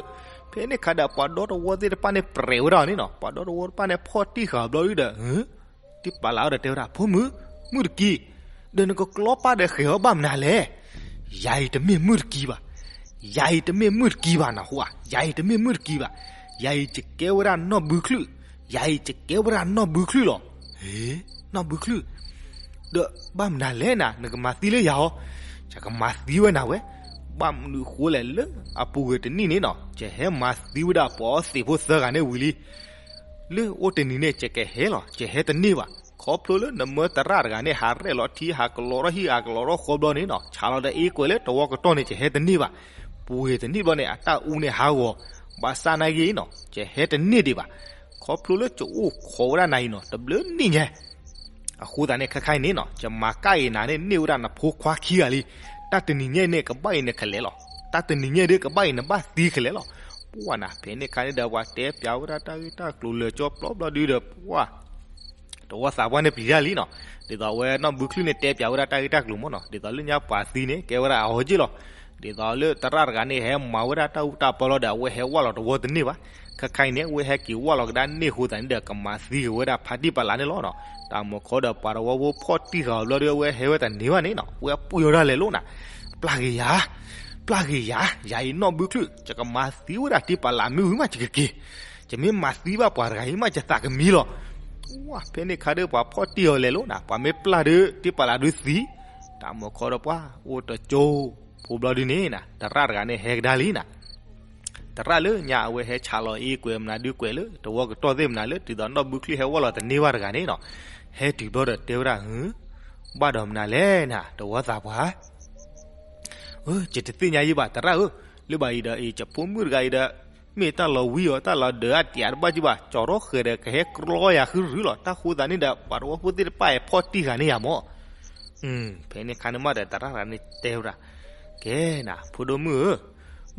ဖဲန့ၣ်ခါဒီး ပှၤဒီတဝီသ့ၣ်တဖၣ်န့ၣ် ပြဲးဝဲဒၣ်အီၤန့ၣ်နီၤ, ပှၤဒီတဝီတဖၣ်န့ၣ် ဖီၣ်တံၢ်ဃာ်အီၤဘျီဒ်ဒီး တံၢ်ပလးအီၤဒီးတဲဝဲဒၣ် ဖိမုၣ်, မုၣ်တကံ, ဒီးနကကျီပၢ်ဒီးဃဲၤအီၤဘၣ်မနုၤလဲၣ်. ယၤအံၤတမ့ၢ်မုၣ်တကံဘၣ်. ယၤအံၤတမ့ၢ်မုၣ်တကံဘၣ်နဟူဧါ, ယၤအံၤတမ့ၢ်မုၣ်တကံဘၣ်. ယၤအံၤယကဲဝဲဒၣ်နီၢ်ဘုချုၣ်, ယၤအံၤယကဲဝဲဒၣ်နီၢ်ဘုချုၣ်လီၤ. ဟ့, နီၢ်ဘုချုၣ်, ဒီးဘၣ်မနုၤလဲၣ်နၤ နကမၤသံလၢယၤအီၤ. ယကမၤသံဝဲနၤဝဲ, ဘၣ်မနုၤဃိလဲၣ်လၢအပူၤကွံာ်တနံၣ်န့ၣ်နီၤ ယဟဲမၤသံဝဲဒၣ်ပှၤအီသံးဖိသၢဂၤန့ၣ်ဝံၤလံ လၢအိၣ်တနံၤန့ၣ် ယကဟဲလီၤ, ယဟဲတန့ၢ်ဘၣ်. ခီဖျိလၢနမၢသရၣ်တဂၤန့ၣ် ဟးရဲၣ်လီၤထံ ဟးကလီၤထီၣ်ဟံၣ် ဟးကလီၤထီၣ်ဃီဘျီန့ၣ်နီၤ, ဆးလီၤဒီးအ့ကွဲးလၢတဝီကတီၢ်န့ၣ် ယဟဲတန့ၢ်ဘၣ်. ပူၤကွံာ်တနံၣ်ဘျီန့ၣ် အတၢ်အူန့ၣ်ဟးဂီၤ, ဘၣ်ဆၣ်နာ်က့နီၤ ယဟဲတန့ၢ်ဒံးဘၣ်. ခီဖျိလၢယအိၣ်ခိးဝဲဒၣ်နၤအံၤနီၤ တဘျုးနံၣ်ညါ အဃိသတးန့ၣ် ခဲခါအံၤန့ၣ်နီၤ ယမၤကၣ်က့ၤနၤန့ၣ် န့ၢ်ဝဲဒၣ်နဖိခွါခံဂၤလံ. တၢ်တနံၤညါအံၤန့ၣ် ကဘၣ်အံၤနကလဲၤလီၤ. တၢ်တနံၤညါအံၤဒီး ကဘၣ်အံၤနဘၣ်သံကလဲၤလီၤ. ပှၢ်နၤ ဖဲန့ၣ်ခါန့ၣ်ဒီး ပှၤတဲပၠးဝဲဒၣ်တၢ်ဂ့ၢ်တၢ်ကျိၤလၢာ်ကၠီပျီဘျီဒုဒီး ပှၢ် တဝီသးပှၢ်န့ၣ်ပျံၤတၢ်လံနီၤ. ဒ်သိးအဝဲနီၢ်ဘုချုၣ်န့ၣ် တဲပၠးဝဲဒၣ်တၢ်ဂ့ၢ်တၢ်ကျိၤမ့ၢ်နီၤ, ဒ်သိးလၢညါပှၤသံန့ၣ် ကဲဝဲဒၣ်အဟီၣ်က့ၢ်လီၤ. ဒ်သိးလၢသရၣ်တဂၤန့ၣ် ဟဲမၤဝဲဒၣ်တၢ်အူတၢ်ပီလီၤဒီး အဝဲဟဲဝၢ်လီၤတဝီတန့ၢ်ဘၣ်. ခဲခါအံၤန့ၣ် အဝဲဟဲက့ၤဝၢ်လီၤကဒါန့ၢ်အဃိသတးန့ၣ်ဒီး ကမၤသံက့ၤဝဲဒၣ်ဖါတံၢ်ပလးန့ၣ်လီၤနီၤ. တၢ်မၤခီဒီး ပှၤတဝီဖိဖီၣ်တံၢ်ဃာ်အီၤဘျီဒီး အဝဲဟဲဝဲတန့ၢ်ဘၣ်န့ၣ်နီၤ, ဝဲပှ့ၤအီၤဒၣ်လဲာ်လီၤနၤ. ပျၢ်က့ၤယၤ, ပျၢ်က့ၤယၤ, ယၤအံၤနီၢ်ဘုချုၣ် ယကမၤသံဝဲဒၣ်တံၢ်ပလးမ့ၢ်ဝံၤမး ယကက့ၤ ယမ့ၢ်မၤသံဘၣ်ပှၤတဂၤအံၤမး ယသးကမံလီၤ. ဝဲ ဖဲန့ၣ်ခါဒီး ပှၤဖီၣ်တံၢ်အီၤလဲာ်လီၤနၤ, ပှၤမ့ၢ်ပျၢ်ဒီး တံၢ်ပလးဒုးသံ. တၢ်မၤခီဒီးပှၤ အိၣ်တကၠိဖိဘျီဒုန့ၣ် သရၣ်တဂၤန့ၣ် ဟဲကဒါလံနၤ. သရၣ်လၢညါအဝဲဟဲဆးလီၤအ့ကွဲးမနုၤဒုးကွဲးလၢ တဝီကတီၢ်သ့ၣ်မနုၤလၢ ဒ်သိးနီၢ်ဘုချုၣ်ဟဲဝၢ်လီၤတန့ၢ်ဘၣ်တဂၤန့ၣ်နီၤ, ဟဲတုၤဘျီဒီးတဲဝဲဒၣ် ဘၣ်ဒီးမနုၤလဲၣ်နၤ တဝီသးပှၢ် ယတသ့ၣ်ညါယံဘၣ်သရၣ်ဧၢ, လၢဘၣ်အံၤဒီး အံၤ ယဖိမုၣ်တဂၤအံၤဒီး မ့ၢ်တၢ်လီၤဝံအီၤ တၢ်လီၤဒၢးအါတယၤတဘၣ်ကံဘၣ်, ကၠီၤထီၣ်ဃဲၤဒီးကဟဲကြီယၤဃုရူလီၤ. တၢ်ဃိသတးန့ၣ်ဒီး ပှၤတဝီဖိသ့ၣ်တဖၣ်အံၤဖီၣ်တံၢ်ဃာ်န့ၢ်ယၤမၢ်. ဖဲန့ၣ်ခါန့ၣ်မးဒီး သရၣ်တဂၤန့ၣ်တဲဝဲဒၣ်, ကဲနၤ ဖိဒိၣ်မုၣ်ဧၢ,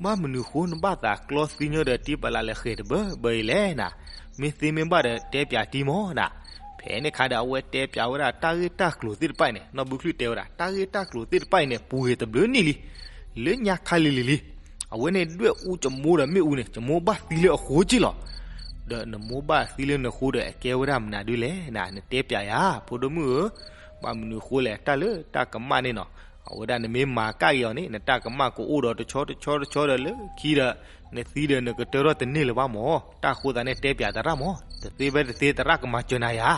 ဘၣ်မနုၤဃိနဘၣ်သးကျီသံညီဒီးတံၢ်ပလးလဲၤဃဲၤတဘၢဘၢအံၤလဲၣ်နၤ, မ့ၢ်သ့မ့ၢ်ဘၣ်ဒီးတဲပၠးတံၢ်မၢ်နၤ. ဖဲန့ၣ်ခါဒီး အဝဲတဲပၠးဝဲဒၣ်တၢ်ဂ့ၢ်တၢ်ကျိၤသ့ၣ်တဖၣ်အံၤန့ၣ် နီၢ်ဘုချုၣ်တဲဝဲဒၣ် တၢ်ဂ့ၢ်တၢ်ကျိၤသ့ၣ်တဖၣ်အံၤန့ၣ် ပူၤကွံာ်တဘျုးနံၣ်လံ, လၢညါခါလံၤလံၤလံ, အဝဲန့ၣ်ဒွဲၣ်အူကမိၢ်ဒီးမ့ၣ်အူန့ၣ် ကမိၢ်ဘၣ်သံလၢအဃိက့ၢ်လီၤ. ဒီးနမိၢ်ဘၣ်သံလၢနဃိဒီး အကဲဝဲဒၣ်မနုၤဒုလဲၣ်နၤ နတဲပၠးယၤ ဖိဒိၣ်မုၣ်ဧၢ, ဘၣ်မနုၤဃိလဲၣ် တၢ်လၢတၢ်ကမၣ်န့ၣ်နီၤ, အဝဲဒၣ်နမ့ၢ်မၤကၣ်က့ၤအီၤန့ၣ် နတၢ်ကမၣ်ကအိၣ်ဒီးတဆီတဆီတဆီဒီးလၢခံဒီး နသံဒီးနကတၢၢ်ထီၣ်တန့ၢ်လၢၤဘၣ်မၢ်. တၢ်ဃိသတးန့ၣ်တဲပၠးသရၣ်မၢ်, တသ့ဖဲတသ့သရၣ်ကမၤစၢၤနၤယၤ.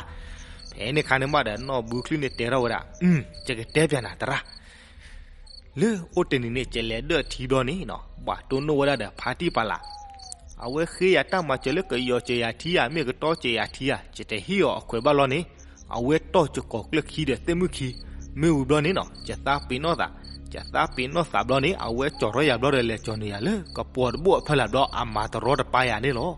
ဖဲန့ၣ်ခါန့ၣ်မးဒီး နီၢ်ဘုချုၣ်န့ၣ်တဲထီၣ်ဝဲဒၣ်, ယကတဲပၠးနၤသရၣ် လၢအိၣ်တနံၤန့ၣ် ယလဲၤဒၢၣ်ထံဘျီန့ၣ်နီၤ ဘၣ်တိၢ်နီၣ်ဝဲဒၣ်ဒီးဖါတံၢ်ပလး, အဝဲဃ့ယၤတၢ်မၤစၢၤလၢကယီၤစၢၤယၤထံဧါ မ့ၢ်ကတီစၢၤယၤထံဧါ ယတဟ့ၣ်အီၤအခွဲးဘၣ်လီၤန့ၣ်, အဝဲတီၢ်ယကိာ်ကျၢၢ်ခံဒီးသ့ၣ်မုၣ်ခံ, မ့ၢ်ဝံၤဘျီန့ၣ်နီၤ ယသးပ့ၤနီၣ်သး ယသးပ့ၤနီၣ်သးဘျီန့ၣ် အဝဲကၠီၤထီၣ်ယၤဘျီဒီး လဲၤကၠီၤန့ၢ်ယၤလၢကပီၤတဘိၣ်အဖၢလၢ်ဘျီ အမၤတရီတပါယၤန့ၣ်လီၤ.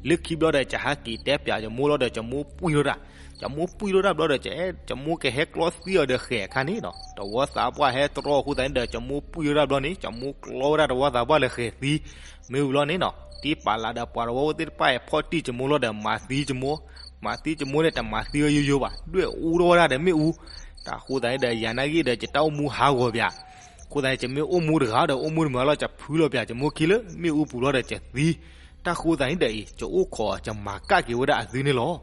လၢခံဘျီဒီး ယဟးက့ၤတဲပၠးယမိၢ်လီၤဒီး ယမိၢ်ပှံၢ်ထီၣ်တၢ်, ယမိၢ်ပှံၢ်ထီၣ်တၢ်ဘျီဒီး ယမိၢ်ကဟဲကျီသံအီၤဒီးဃဲၤအခါန့ၣ်နီၤ, တဝီသးပှၢ်ဟဲတရီအဃိသတးန့ၣ်ဒီး ယမိၢ်ပှံၢ်ထီၣ်တၢ်ဘျီန့ၣ် ယမိၢ်ကျီဝဲဒၣ်တဝီသးပှၢ်လၢဃဲၤသံ. မ့ၢ်ဝံၤဘျီန့ၣ်နီၤ တံၢ်ပာ်လးဒီးပှၤတဝီဖိသ့ၣ်တဖၣ်အံၤ ဖီၣ်တံၢ်ယမိၢ်လီၤဒီး မၤသံယမိၢ်, မၤသံယမိၢ်န့ၣ် တမၤသံဝဲယိယိဘၣ်, ဒွဲၣ်အူထီၣ်ဝဲဒၣ်ဒီးမ့ၣ်အူ. တၢ်အဃိသတးန့ၣ်ဒီး ယၤနာ်က့ဒီး ယတၢ်အိၣ်မူဟးဂီၤပၠး, အဃိသတးန့ၣ် ယမ့ၢ်အိၣ်မူတဂၤဒီး အိၣ်မူတမုာ်လီၤ ယဖုလီၤပၠးယမိၢ်ခံလၢမ့ၣ်အူပူၤလီၤဒီးယသံ. တၢ်အဃိသတးန့ၣ်ဒီးအံၤ ယအိၣ်ခိးအီၤ ယမၤကၣ်က့ၤဝဲဒၣ်အသုန့ၣ်လီၤ.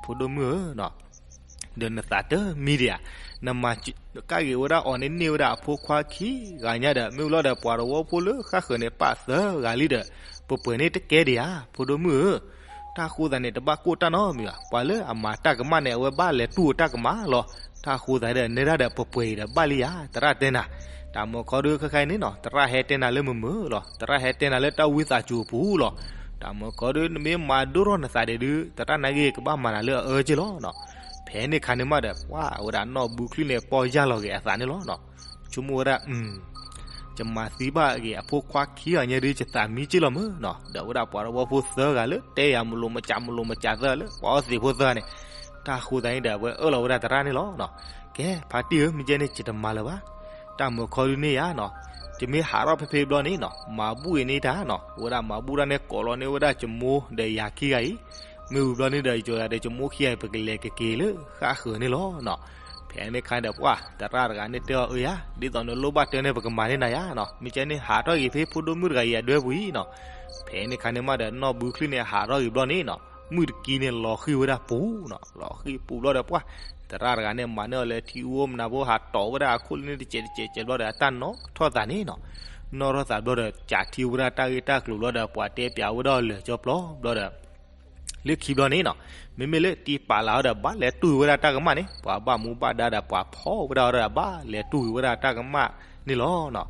ဖိဒိၣ်မုၣ်ဧၢ, ဒီးနသးတမံဒံးဧါ, နမၤကၣ်က့ၤဝဲဒၣ်အီၤန့ၣ် န့ၢ်ဝဲဒၣ်အဖိခွါခံဂၤညါဒီး မ့ၢ်ဝံၤလီၤဒီး ပှၤတဝီဖိလၢဃၣ်ဃၢၤန့ၣ်ပာ်သၢဂၤလံဒီး ပှဲၤပှဲၤန့ၣ်တကဲဒံးဧါ ဖိဒိၣ်မုၣ်ဧၢ. တၢ်အဃိသတးန့ၣ် တဘၣ်ကိၣ်တၢ်နီတမံၤဘၣ်, ပှၤလၢအမၤတၢ်ကမၣ်န့ၣ် အဝဲဘၣ်လဲၤတူၢ်အတၢ်ကမၣ်လီၤ. တၢ်အဃိသတးဒီး နဲဒၣ်ဒီး ပှဲၤပှဲၤအံၤဒီးဘၣ်လံဧါ သရၣ်တဲနၤ. တၢ်မုၢ်ခီဒုးခဲခါအံၤန့ၣ်နီၤ သရၣ်ဟဲတဲနၤလၢမုာ်မုာ်လီၤ, သရၣ်ဟဲတဲနၤလၢတၢ်ဝံသးစူၤအပူၤလီၤ. တၢ်မုၢ်ခီဒုး နမ့ၢ်မၤဒိၣ်ထီၣ်နသးဒံးဒုး သရၣ်နာ်က့ကဘၣ်မၤနၤလၢအအၢက့လီၤ. ဖဲန့ၣ်ခါန့ၣ်မးဒီး ပှၤဝဲဒၣ်နီၢ်ဘုချံန့ၣ် ပီၢ်ယၢ်လီၤက့ၤအသးန့ၣ်လီၤ. ဆိကမိၣ်ဝဲဒၣ် ယမၤသံဘၣ်က့ၤအဖိခွါခံဂၤညါဒုး ယသးမံက့လီၤမုၢ်နီၤ, ဒီးဝဲဒၣ်ပှၤတဝီဖိသၢဂၤလၢတဲယၤ မလိာ်မစး မလိာ်မစးသၢဂၤလၢ ပှၤအီသံးဖိသၢဂၤန့ၣ်. တၢ်အဃိသတးန့ၣ်ဒီး အဝဲအၢၣ်လီၤဝဲဒၣ်သရၣ်န့ၣ်လီၤ. ကဲ ဖါတံၢ်ဧၢ, မ့ၢ်ကဲန့ၣ် ယတမၤလၢၤဘၣ်. တၢ်မုၢ်ခီဒုးန့ၣ်ယါနီၤ, ယမ့ၢ်ဟးထီၣ်ဖဲဖဲဘျီန့ၣ်နီၤ မၤဘူၣ်အံၤန့ၣ်တၢ်နီၤ, ဝဲဒၣ်မၤဘူၣ်တၢ်န့ၣ် ကိးလီၤန့ၢ်ဝဲဒၣ်ယမိၢ်ဒီးယၤခံဂၤအံၤ. မ့ၢ်ဝံၤဘျီန့ၣ်ဒီး ယိၤယၤဒီးယမိၢ်ခံဂၤအံၤ ပကလဲၤကက့ၤလၢဃၣ်ဃၢၤန့ၣ်လီၤနီၤ. ဖဲန့ၣ်ခါဒီး ပှၤသရၣ်တဂၤန့ၣ်တဲအီၤ အၢယါ, ဒ်သိးနလိၣ်ဘၣ်တဲန့ၣ် ပကမၤန့ၢ်နၤယါနီၤ, မ့ၢ်ကဲန့ၣ် ဟးထီၣ်က့ၤဖဲဖိဒိၣ်မုၣ်တဂၤအံၤအဒွဲပူၤအံၤနီၤ. ဖဲန့ၣ်ခါန့ၣ်မးဒီး နီၢ်ဘုချံန့ၣ် ဟးထီၣ်က့ၤဘျီန့ၣ်နီၤ မုၢ်တကံန့ၣ် လီၤဃံၤဝဲဒၣ်ပူၤနီၤ, လီၤဃံၤပူၤဘျီဒီး ပှၤသရၣ်တဂၤန့ၣ် မၤန့ၢ်အီၤလၢထံအူအိၣ်မနၤဖိ ဟးတီၣ်ဝဲဒၣ်အခိၣ်လၢန့ၣ် တစဲးတစဲးစဲးဘျီဒီး အတၢ်နီၣ်ထီၣ်သးန့ၣ်နီၤ, နီၣ်ထီၣ်သးဘျီဒီး ကးထံဝဲဒၣ်တၢ်ဂ့ၢ်တၢ်ကျိၤဘျီဒီး ပှၤတဲပၠးဝဲဒၣ်အီၤလၢာ်ကၠီပျီဘျီဒီး လၢခံဘျီန့ၣ်နီၤ, မ့မ့ၢ်လၢတံၢ်ပာ်လးအီၤဒီး ဘၣ်လဲၤတူၢ်ဝဲဒၣ်တၢ်ကမၣ်န့ၣ် ပှၤဘၣ်မူဘၣ်ဒါဒီး ပှၤဖီၣ်ဝဲဒၣ်အီၤဒီး ဘၣ်လဲၤတူၢ်ဝဲဒၣ်တၢ်ကမၣ်န့ၣ်လီၤနီၤ.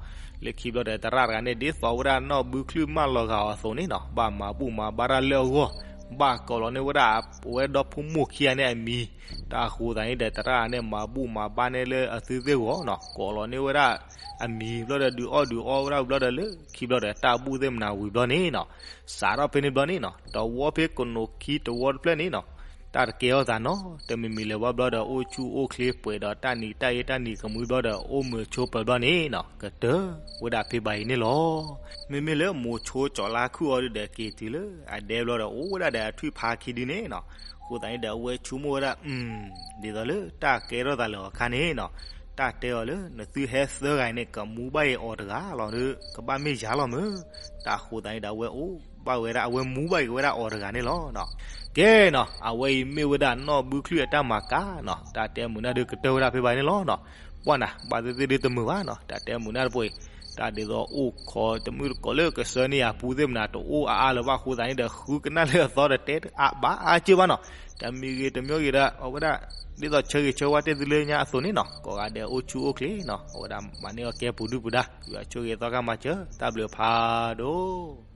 လၢခံဘျီဒီး သရၣ်တဂၤန့ၣ် ဒ်သိးဝဲဒၣ်နီၢ်ဘုချံမၢလီၤဂာ်အီၤအသိးန့ၣ်နီၤ ဘၣ်မၤဘူၣ်မၤဘါတၢ်လၢအဂီၢ်, ဘၣ်ကိးလီၤန့ၢ်ဝဲဒၣ်အဝဲဒီဖိမိၢ်ခံဂၤန့ၣ်အမံၤ. တၢ်အဃိသတးန့ၣ်ဒီး သရၣ်န့ၣ် မၤဘူၣ်မၤဘါန့ၣ်လၢအသုသ့ၣ်ဂီၢ်နီၤ, ကိးလီၤန့ၢ်ဝဲဒၣ်အမံၤဘျီဒီး ဒုးအီၣ်ဒုးအီဝဲဒၣ်ဘျီဒီး လၢခံဘျီဒီး တၢ်ဘူၣ်သ့ၣ်မနၤဝံၤဘျီန့ၣ်နီၤ, စးထီၣ်ဖဲန့ၣ်ဘျီန့ၣ်နီၤ တဝီဖဲကနိးခံတဝီတဖျၢၣ်န့ၣ်နီၤ တၢ်တကဲထီၣ်သးနီၤ, တမံၤမံၤလၢၤဘၣ်ဘျီဒီး အိၣ်ဆူၣ်အိၣ်ချ့ပှဲၤဒီး တၢ်နံၤတၢ်အ့တၢ်နံၤကမှံဘျီဒီး အိၣ်မုာ်ဆိးပၢၤဘျီန့ၣ်နီၤ ကတၢၢ်ဝဲဒၣ်ဖဲဘၣ်အံၤန့ၣ်လီၤ. မ့မ့ၢ်လၢမိၤဆိကၠီၤလါခုၣ်အီၤဒုဒီး က့ၤတုၤလၢအဒဲဘျီဒီး အိၣ်ဝဲဒၣ်ဒီးအထွံၣ်ဖါခံဒုန့ၣ်နီၤ, အဃိသတးန့ၣ်ဒီး အဝဲဆိကမိၣ်ဝဲဒၣ် ဒ်သိးလၢတၢ်ကဲထီၣ်သးလၢအခါန့ၣ်နီၤ, တၢ်တဲအီၤလၢ နသုဟဲသၢဂၤအံၤန့ၣ် ကမူဘၣ်အီၤအီၤတဂၤလီၤဒီး ကဘၣ်မ့ၢ်ယၤလီၤမုၢ်. တၢ်အဃိသတးန့ၣ်ဒီး အဝဲအိၣ်ဘၣ်ဝဲဒၣ် အဝဲမူဘၣ်က့ၤဝဲဒၣ်အီၤတဂၤန့ၣ်လီၤ. ကဲနီၤ အဝဲအံၤမ့ၢ်ဝဲဒၣ်နီၢ်ဘုချံအတၢ်မၤကၤနီၤ, တၢ်တဲမုာ်နၢ်ဒုကတၢၢ်ဝဲဒၣ်ဖဲဘၣ်အံၤန့ၣ်လီၤနီၤ. ပှၢ်နၤ ဘၣ်သ့ၣ်သ့ၣ်ဒုတမုာ်ဘၣ်နီၤ, တၢ်တဲမုာ်နၢ်တပှဲၤအံၤ တၢ်ဒ်သိးအိၣ်ခိးတမုၣ်တကိးလၢကစၢန့ၢ်ယၤပူၤသ့ၣ်မနၤ တအိၣ်အါအါလၢၤဘၣ်အဃိသတးန့ၣ်ဒီး ဃုကနၣ်လၢအသီဒီးတဲအါဘၣ်အါကၢဘၣ်နီၤ, တမံၤဂ့ၤတမံၤဂ့ၤဒီး အဝဲဒၣ် ဒ်သိးဆၢဂ့ၤဆၢဝါတဲသုလၢညါအသိးန့ၣ်နီၤ, ကိးဂၤဒဲးအိၣ်ဆူၣ်အိၣ်ချ့နီၤ, အဝဲဒၣ်မၤန့ၢ်အီၤကဲပူၤဒုၣ်ပူၤဒါ, ယွၤဆိၣ်ဂ့ၤသီခါမၤစၢၤ တၢ်ဘျုးဖးဒိၣ်